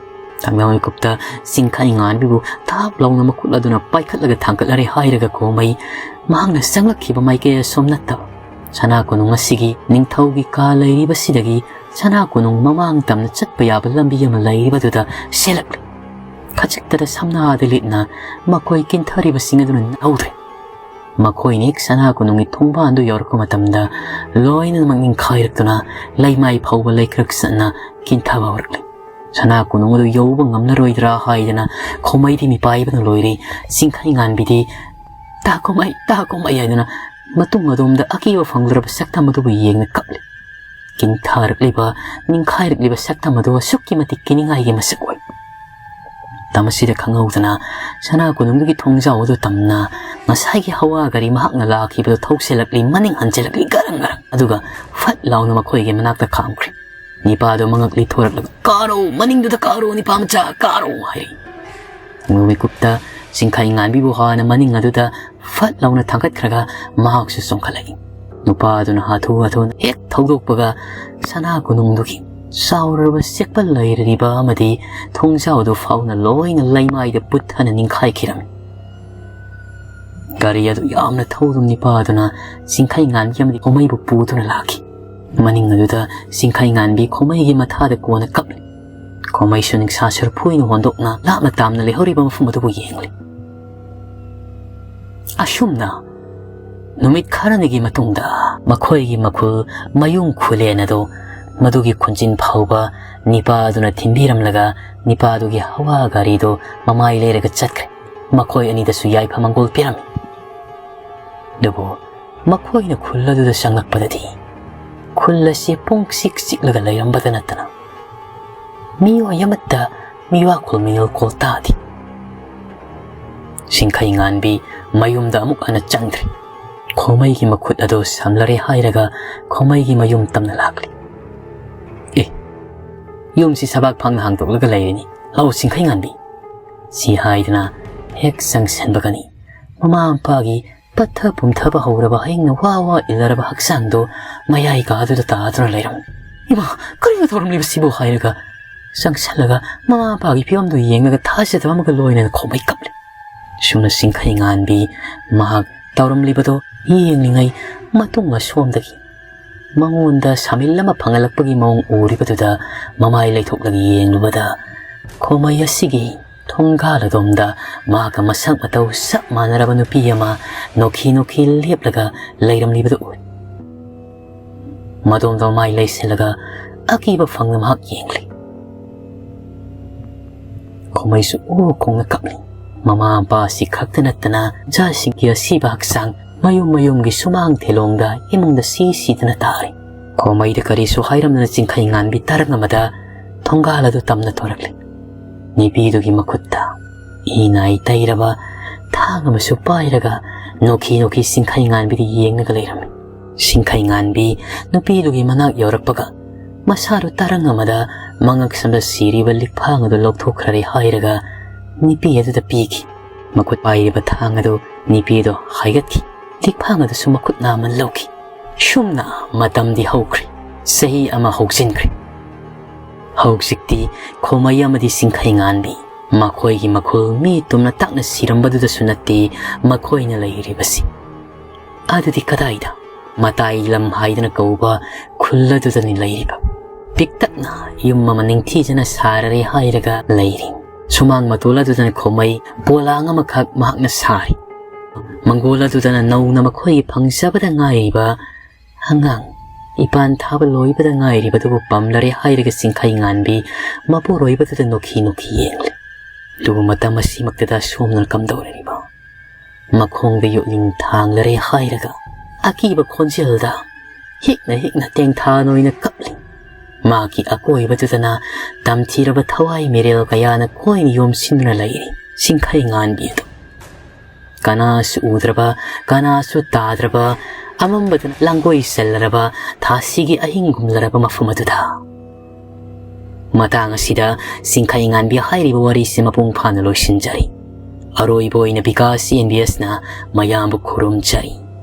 ꯊꯪꯅꯕ ꯃꯤꯀꯨꯞꯇ ꯆꯤꯡꯈꯩꯉꯥꯟꯕꯤꯕꯨ ꯊꯥꯞ ꯂꯥꯎꯅ ꯃꯈꯨꯠ ꯑꯗꯨꯅ ꯄꯥꯏꯈꯠꯂꯒ ꯊꯥꯡꯒꯠꯂꯔꯦ ꯍꯥꯏꯔꯒ ꯈꯣꯃꯩ ꯃꯍꯥꯛꯅ ꯆꯪꯂꯛꯈꯤꯕ ꯃꯥꯏꯀꯩ ꯑꯁꯣꯝ ꯅꯠꯇꯕ ꯁꯅꯥ ꯀꯣꯅꯨꯡ ꯑꯁꯤꯒꯤ ꯅꯤꯡꯊꯧꯒꯤ ꯀꯥ ꯂꯩꯔꯤꯕꯁꯤꯗꯒꯤ ꯁꯅꯥ ꯀꯣꯅꯨꯡ ꯃꯃꯥꯡ ꯇꯝꯅ ꯆꯠꯄ ꯌꯥꯕ ꯂꯝꯕꯤ ꯑꯃ ꯂꯩꯔꯤꯕꯗꯨꯗ ꯆꯦꯜꯂꯛꯂꯤ꯫ ꯈꯖꯤꯛꯇꯗ ꯁꯝꯅꯥꯗ ꯂꯤꯠꯅ ꯃꯈꯣꯏ ꯀꯤꯟꯊꯔꯤꯕꯁꯤꯡ ꯑꯗꯨꯅ ꯅꯧꯗ꯭ꯔꯦ꯫ ꯃꯈꯣꯏꯅ ꯍꯦꯛ ꯁꯅꯥ ꯀꯣꯅꯨꯡꯒꯤ ꯊꯣꯡꯕꯥꯟꯗꯨ ꯌꯧꯔꯛꯄ ꯃꯇꯝꯗ ꯂꯣꯏꯅꯃꯛ ꯅꯤꯡꯈꯥꯏꯔꯛꯇꯨꯅ ꯂꯩꯃꯥꯏ ꯐꯥꯎꯕ ꯂꯩꯀ꯭ꯔꯛ ꯆꯠꯅ ꯀꯤꯟꯊꯕ ꯍꯧꯔꯛꯂꯤ꯫ ꯁꯅꯥ ꯀꯣꯅꯨꯡ ꯑꯗꯨ ꯌꯧꯕ ꯉꯝꯂꯔꯣꯏꯗ꯭ꯔꯥ ꯍꯥꯏꯗꯅ ꯈꯣꯃꯩꯗꯤ ꯃꯤꯄꯥꯏꯕꯅ ꯂꯣꯏꯔꯦ꯫ ꯆꯤꯡꯈꯩ ꯉꯥꯟꯕꯤꯗꯤ, "ꯇꯥ ꯈꯣꯃꯩ, ꯇꯥ ꯈꯣꯃꯩ" ꯍꯥꯏꯗꯨꯅ ꯃꯇꯨꯡ ꯑꯗꯣꯝꯗ ꯑꯀꯤꯕ ꯐꯪꯂꯔꯕ ꯁꯛꯇꯝ ꯑꯗꯨꯕꯨ ꯌꯦꯡꯅ ꯀꯞꯂꯤ꯫ ꯀꯤꯟꯊꯔꯛꯂꯤꯕ, ꯅꯤꯡꯈꯥꯏꯔꯛꯂꯤꯕ ꯁꯛꯇꯝ ꯑꯗꯨ ꯑꯁꯨꯛꯀꯤ ꯃꯇꯤꯛ ꯀꯤꯅꯤꯡꯉꯥꯏꯒꯤ ꯃꯁꯛ ꯑꯣꯏ꯫ ꯃꯇꯝ ꯑꯁꯤꯗ ꯈꯪꯍꯧꯗꯅ ꯁꯅꯥ ꯀꯣꯅꯨꯡꯗꯨꯒꯤ ꯊꯣꯡꯖꯥꯎ ꯑꯗꯨ ꯇꯝꯅ ꯉꯁꯥꯏꯒꯤ ꯍꯋꯥ ꯒꯥꯔꯤ ꯃꯍꯥꯛꯅ ꯂꯥꯛꯈꯤꯕꯗꯨ ꯊꯧꯁꯤꯜꯂꯛꯂꯤ, ꯃꯅꯤꯡ ꯍꯟꯖꯤꯜꯂꯛꯂꯤ, ꯒꯔꯪ ꯒꯔꯪ꯫ ꯑꯗꯨꯒ ꯐꯠ ꯂꯥꯎꯅ ꯃꯈꯣꯏꯒꯤ ꯃꯅꯥꯛꯇ ꯈꯥꯝꯈ꯭ꯔꯦ꯫ ꯅꯤꯄꯥꯗꯨ ꯃꯉꯛ ꯂꯤꯊꯣꯔꯛꯂꯒ, "ꯀꯥꯔꯣ, ꯃꯅꯤꯡꯗꯨꯗ ꯀꯥꯔꯣ, ꯅꯤꯄꯥ ꯃꯆꯥ, ꯀꯥꯔꯣ!" ꯍꯥꯏꯔꯛꯏ꯫ ꯃꯤꯀꯨꯞꯇ ꯆꯤꯡꯈꯩ ꯉꯥꯟꯕꯤꯕꯨ ꯍꯥꯟꯅ ꯃꯅꯤꯡ ꯑꯗꯨꯗ ꯐꯠ ꯂꯥꯎꯅ ꯊꯥꯡꯒꯠꯈ꯭ꯔꯒ ꯃꯍꯥꯛꯁꯨ ꯆꯣꯡꯈꯠꯂꯛꯏ꯫ ꯅꯨꯄꯥ ꯑꯗꯨꯅ ꯍꯥꯊꯨ ꯍꯥꯊꯨꯅ ꯍꯦꯛ ꯊꯧꯗꯣꯛꯄꯒ ꯁꯅꯥ ꯀꯣꯅꯨꯡꯗꯨꯒꯤ ꯆꯥꯎꯔꯕ ꯆꯦꯛꯄꯜ ꯂꯩꯔꯤꯕ ꯑꯃꯗꯤ ꯊꯣꯡꯖꯥꯎꯗꯨ ꯐꯥꯎꯅ ꯂꯣꯏꯅ ꯂꯩꯃꯥꯏꯗ ꯄꯨꯠꯊꯅ ꯅꯤꯡꯈꯥꯏꯈꯤꯔꯝꯃꯤ꯫ ꯒꯥꯔꯤ ꯑꯗꯨ ꯌꯥꯝꯅ ꯊꯧꯗꯨꯅ ꯅꯤꯄꯥ ꯑꯗꯨꯅ ꯆꯤꯡꯈꯩ ꯉꯥꯟꯕꯤ ꯑꯃꯗꯤ ꯈꯣꯃꯩꯕꯨ ꯄꯨꯗꯨꯅ ꯂꯥꯛꯈꯤ꯫ ꯃꯅꯤꯡ ꯑꯗꯨꯗ ꯆꯤꯡꯈꯩ ꯉꯥꯟꯕꯤ ꯈꯣꯃꯩꯒꯤ ꯃꯊꯥꯗ ꯀꯣꯟꯅ ꯀꯞꯂꯤ꯫ ꯈꯣꯃꯩꯁꯨ ꯅꯤꯡꯁꯥ ꯁꯔꯨꯛꯐꯨ ꯑꯣꯏꯅ ꯍꯣꯟꯗꯣꯛꯅ ꯂꯥꯞꯅ ꯇꯥꯝꯅ ꯂꯩꯍꯧꯔꯤꯕ ꯃꯐꯝ ꯑꯗꯨꯕꯨ ꯌꯦꯡꯂꯤ꯫ ꯑꯁꯨꯝꯅ ꯅꯨꯃꯤꯠ ꯈꯔꯅꯤꯒꯤ ꯃꯇꯨꯡꯗ ꯃꯈꯣꯏꯒꯤ ꯃꯈꯨꯜ ꯃꯌꯨꯝ ꯈꯨꯂꯦꯟ ꯑꯗꯨ ꯃꯗꯨꯒꯤ ꯈꯨꯟꯖꯤꯟ ꯐꯥꯎꯕ ꯅꯤꯄꯥ ꯑꯗꯨꯅ ꯊꯤꯟꯕꯤꯔꯝꯂꯒ ꯅꯤꯄꯥ ꯑꯗꯨꯒꯤ ꯍꯋꯥ ꯒꯥꯔꯤꯗꯨ ꯃꯃꯥꯏ ꯂꯩꯔꯒ ꯆꯠꯈ꯭ꯔꯦ꯫ ꯃꯈꯣꯏ ꯑꯅꯤꯗꯁꯨ ꯌꯥꯏꯐ ꯃꯪꯒꯣꯜ ꯄꯤꯔꯝꯃꯤ꯫ ꯑꯗꯨꯕꯨ ꯃꯈꯣꯏꯅ ꯈꯨꯜ ꯑꯗꯨꯗ ꯆꯪꯂꯛꯄꯗꯗꯤ ꯈꯨꯜ ꯑꯁꯤ ꯄꯨꯡ ꯆꯤꯛ ꯆꯤꯛꯂꯒ ꯂꯩꯔꯝꯕꯗ ꯅꯠꯇꯅ ꯃꯤꯑꯣꯏ ꯑꯃꯠꯇ ꯃꯤꯋꯥꯈꯣꯜ ꯃꯤꯅꯣꯜꯈꯣꯜ ꯇꯥꯗꯦ꯫ ꯆꯤꯡꯈꯩ ꯉꯥꯟꯕꯤ ꯃꯌꯨꯝꯗ ꯑꯃꯨꯛ ꯍꯟꯅ ꯆꯪꯗ꯭ꯔꯦ꯫ ꯈꯣꯃꯩꯒꯤ ꯃꯈꯨꯠ ꯑꯗꯨ ꯁꯝꯂꯔꯦ ꯍꯥꯏꯔꯒ ꯈꯣꯃꯩꯒꯤ ꯃꯌꯨꯝ ꯇꯝꯅ ꯂꯥꯛꯂꯤ꯫ "ꯑꯦ, ꯌꯨꯝꯁꯤ ꯁꯕꯥꯛ ꯐꯪꯅ ꯍꯥꯡꯗꯣꯛꯂꯒ ꯂꯩꯔꯤꯅꯤ꯫ ꯂꯥꯛꯑꯣ ꯆꯤꯡꯈꯩ ꯉꯥꯟꯕꯤ," ꯁꯤ ꯍꯥꯏꯗꯨꯅ ꯍꯦꯛ ꯆꯪꯁꯤꯟꯕꯒꯅꯤ ꯃꯃꯥ ꯃꯄꯥꯒꯤ ꯄꯠꯊ ꯄꯨꯝꯊꯕ ꯍꯧꯔꯕ ꯍꯌꯦꯡꯅ ꯋꯥ ꯋꯥ ꯏꯜꯂꯔꯕ ꯍꯛꯆꯥꯡꯗꯨ ꯃꯌꯥꯏ ꯀꯥꯗꯨꯗ ꯇꯥꯗꯨꯅ ꯂꯩꯔꯝꯃꯤ꯫ "ꯏꯃꯥ, ꯀꯔꯤꯅꯣ ꯇꯧꯔꯝꯂꯤꯕꯁꯤꯕꯨ?" ꯍꯥꯏꯔꯒ ꯆꯪꯁꯤꯜꯂꯒ ꯃꯃꯥ ꯃꯄꯥꯒꯤ ꯐꯤꯕꯝꯗꯨ ꯌꯦꯡꯂꯒ ꯊꯥꯖꯗꯕ ꯑꯃꯒ ꯂꯣꯏꯅꯅ ꯈꯣꯃꯩ ꯀꯞꯂꯤ꯫ ꯁꯨꯝꯅ ꯆꯤꯡꯈꯩ ꯉꯥꯟꯕꯤ ꯃꯍꯥꯛ ꯇꯧꯔꯝꯂꯤꯕꯗꯣ ꯌꯦꯡꯂꯤꯉꯩ ꯃꯇꯨꯡ ꯑꯁꯣꯝꯗꯒꯤ ꯃꯉꯣꯟꯗ ꯁꯥꯃꯤꯜ ꯑꯃ ꯐꯪꯍꯜꯂꯛꯄꯒꯤ ꯃꯑꯣꯡ ꯎꯔꯤꯕꯗꯨꯗ ꯃꯃꯥꯏ ꯂꯩꯊꯣꯛꯂꯒ ꯌꯦꯡꯂꯨꯕꯗ ꯈꯣꯃꯩ ꯑꯁꯤꯒꯤ ꯊꯣꯡꯒꯥꯜ ꯑꯗꯣꯝꯗ ꯃꯍꯥꯛꯀ ꯃꯁꯛ ꯃꯇꯧ ꯆꯞ ꯃꯥꯟꯅꯔꯕ ꯅꯨꯄꯤ ꯑꯃ ꯅꯣꯛꯈꯤ ꯅꯣꯛꯈꯤ ꯂꯦꯞꯂꯒ ꯂꯩꯔꯝꯂꯤꯕꯗꯨ ꯎꯏ꯫ ꯃꯗꯣꯝꯗ ꯃꯃꯥꯏ ꯂꯩꯁꯤꯜꯂꯒ ꯑꯀꯤꯕ ꯐꯪꯅ ꯃꯍꯥꯛ ꯌꯦꯡꯂꯤ꯫ ꯈꯣꯃꯩꯁꯨ ꯑꯣ ꯈꯣꯡꯅ ꯀꯞꯂꯤ꯫ ꯃꯃꯥ ꯃꯄꯥ ꯑꯁꯤ ꯈꯛꯇ ꯅꯠꯇꯅ ꯃꯆꯥꯁꯤꯡꯒꯤ ꯑꯁꯤꯕ ꯍꯛꯆꯥꯡ ꯃꯌꯨꯝ ꯃꯌꯨꯝꯒꯤ ꯁꯨꯃꯥꯡ ꯊꯦꯂꯣꯡꯗ ꯏꯃꯨꯡꯗ ꯁꯤ ꯁꯤꯗꯨꯅ ꯇꯥꯔꯤ꯫ ꯈꯣꯃꯩꯗ ꯀꯔꯤꯁꯨ ꯍꯥꯏꯔꯝꯗꯅ ꯆꯤꯡꯈꯩ ꯉꯥꯟꯕꯤ ꯇꯔꯪ ꯑꯃꯗ ꯊꯣꯡꯒꯥꯜ ꯑꯗꯨ ꯇꯝꯅ ꯊꯣꯔꯛꯂꯤ꯫ ꯅꯨꯄꯤꯗꯨꯒꯤ ꯃꯈꯨꯠꯇ ꯏ ꯅꯥꯏ ꯇꯩꯔꯕ ꯊꯥꯡ ꯑꯃꯁꯨ ꯄꯥꯏꯔꯒ ꯅꯣꯛꯈꯤ ꯅꯣꯛꯈꯤ ꯆꯤꯡꯈꯩ ꯉꯥꯟꯕꯤꯗ ꯌꯦꯡꯂꯒ ꯂꯩꯔꯝꯃꯤ꯫ ꯆꯤꯡꯈꯩ ꯉꯥꯟꯕꯤ ꯅꯨꯄꯤꯗꯨꯒꯤ ꯃꯅꯥꯛ ꯌꯧꯔꯛꯄꯒ ꯃꯁꯥꯗꯨ ꯇꯔꯪ ꯑꯃꯗ ꯃꯉꯛ ꯁꯝꯗ ꯁꯤꯔꯤꯕ ꯂꯤꯛꯐꯥꯡ ꯑꯗꯨ ꯂꯧꯊꯣꯛꯈ꯭ꯔꯔꯦ ꯍꯥꯏꯔꯒ ꯅꯨꯄꯤ ꯑꯗꯨꯗ ꯄꯤꯈꯤ꯫ ꯃꯈꯨꯠ ꯄꯥꯏꯔꯤꯕ ꯊꯥꯡ ꯑꯗꯨ ꯅꯨꯄꯤ ꯑꯗꯨ ꯍꯥꯏꯒꯠꯈꯤ꯫ ꯂꯤꯛꯐꯥꯡ ꯑꯗꯨꯁꯨ ꯃꯈꯨꯠ ꯅꯥꯝꯃ ꯂꯧꯈꯤ꯫ ꯁꯨꯝꯅ ꯃꯇꯝꯗꯤ ꯍꯧꯈ꯭ꯔꯦ꯫ ꯆꯍꯤ ꯑꯃ ꯍꯧꯖꯤꯟꯈ꯭ꯔꯦ꯫ ꯍꯧꯖꯤꯛꯇꯤ ꯈꯣꯃꯩ ꯑꯃꯗꯤ ꯆꯤꯡꯈꯩ ꯉꯥꯟꯕꯤ ꯃꯈꯣꯏꯒꯤ ꯃꯈꯨꯜ ꯃꯤ ꯇꯨꯝꯅ ꯇꯥꯛꯅ ꯁꯤꯔꯝꯕꯗꯨꯗꯁꯨ ꯅꯠꯇꯦ ꯃꯈꯣꯏꯅ ꯂꯩꯔꯤꯕꯁꯤ꯫ ꯑꯗꯨꯗꯤ ꯀꯗꯥꯏꯗ? ꯃꯇꯥꯏ ꯂꯝ ꯍꯥꯏꯗꯅ ꯀꯧꯕ ꯈꯨꯜ ꯑꯗꯨꯗꯅꯤ ꯂꯩꯔꯤꯕ꯫ ꯄꯤꯛꯇꯛꯅ ꯌꯨꯝ ꯑꯃ ꯅꯤꯡꯊꯤꯖꯅ ꯁꯥꯔꯔꯦ ꯍꯥꯏꯔꯒ ꯂꯩꯔꯤ꯫ ꯁꯨꯃꯥꯡ ꯃꯇꯣꯜ ꯑꯗꯨꯗꯅ ꯈꯣꯃꯩ ꯄꯣꯂꯥꯡ ꯑꯃꯈꯛ ꯃꯍꯥꯛꯅ ꯁꯥꯔꯤ꯫ ꯃꯪꯒꯣꯜ ꯑꯗꯨꯗꯅ ꯅꯧꯅ ꯃꯈꯣꯏꯒꯤ ꯐꯪꯖꯕꯗ ꯉꯥꯏꯔꯤꯕ ꯑꯉꯥꯡ, ꯏꯄꯥꯟ ꯊꯥꯕ ꯂꯣꯏꯕꯗ ꯉꯥꯏꯔꯤꯕꯗꯨꯕꯨ ꯄꯝꯂꯔꯦ ꯍꯥꯏꯔꯒ ꯆꯤꯡꯈꯩ ꯉꯥꯟꯕꯤ ꯃꯄꯨꯔꯣꯏꯕꯗꯨꯗ ꯅꯣꯛꯈꯤ ꯅꯣꯛꯈꯤ ꯌꯦꯡꯂꯤ꯫ ꯑꯗꯨꯕꯨ ꯃꯇꯝ ꯑꯁꯤꯃꯛꯇꯗ ꯁꯣꯝꯅ ꯀꯝꯗꯧꯔꯤꯕ? ꯃꯈꯣꯡꯗ ꯌꯣꯠꯂꯤꯡ ꯊꯥꯡꯂꯔꯦ ꯍꯥꯏꯔꯒ ꯑꯀꯤꯕ ꯈꯣꯟꯖꯦꯜꯗ ꯍꯤꯛꯅ ꯍꯤꯛꯅ ꯇꯦꯡꯊꯥ ꯅꯣꯏꯅ ꯀꯞꯂꯤ꯫ ꯃꯍꯥꯛꯀꯤ ꯑꯀꯣꯏꯕꯗꯨꯗꯅ ꯇꯝꯊꯤꯔꯕ ꯊꯋꯥꯏ ꯃꯤꯔꯦꯜ ꯀꯌꯥꯅ ꯀꯣꯏꯅ ꯌꯣꯝꯁꯤꯟꯗꯨꯅ ꯂꯩꯔꯤ꯫ ꯆꯤꯡꯈꯩ ꯉꯥꯟꯕꯤ ꯑꯗꯨ ꯀꯅꯥꯁꯨ ꯎꯗ꯭ꯔꯕ, ꯀꯅꯥꯁꯨ ꯇꯥꯗ꯭ꯔꯕ, ꯑꯃꯝꯕꯗꯅ ꯂꯥꯡꯒꯣꯏ ꯆꯜꯂꯔꯕ ꯊꯥꯁꯤꯒꯤ ꯑꯍꯤꯡꯒꯨꯝꯂꯔꯕ ꯃꯐꯝ ꯑꯗꯨꯗ꯫ ꯃꯇꯥꯡ ꯑꯁꯤꯗ ꯆꯤꯡꯈꯩ ꯉꯥꯟꯕꯤ ꯍꯥꯏꯔꯤꯕ ꯋꯥꯔꯤꯁꯤ ꯃꯄꯨꯡ ꯐꯥꯅ ꯂꯣꯏꯁꯤꯟꯖꯔꯤ꯫ ꯑꯔꯣꯏꯕ ꯑꯣꯏꯅ ꯕꯤꯀꯥꯁ ꯁꯤ ꯑꯦꯟ ꯕꯤ ꯑꯦꯁꯅ ꯃꯌꯥꯝꯕꯨ ꯈꯨꯔꯨꯝꯖꯔꯤ꯫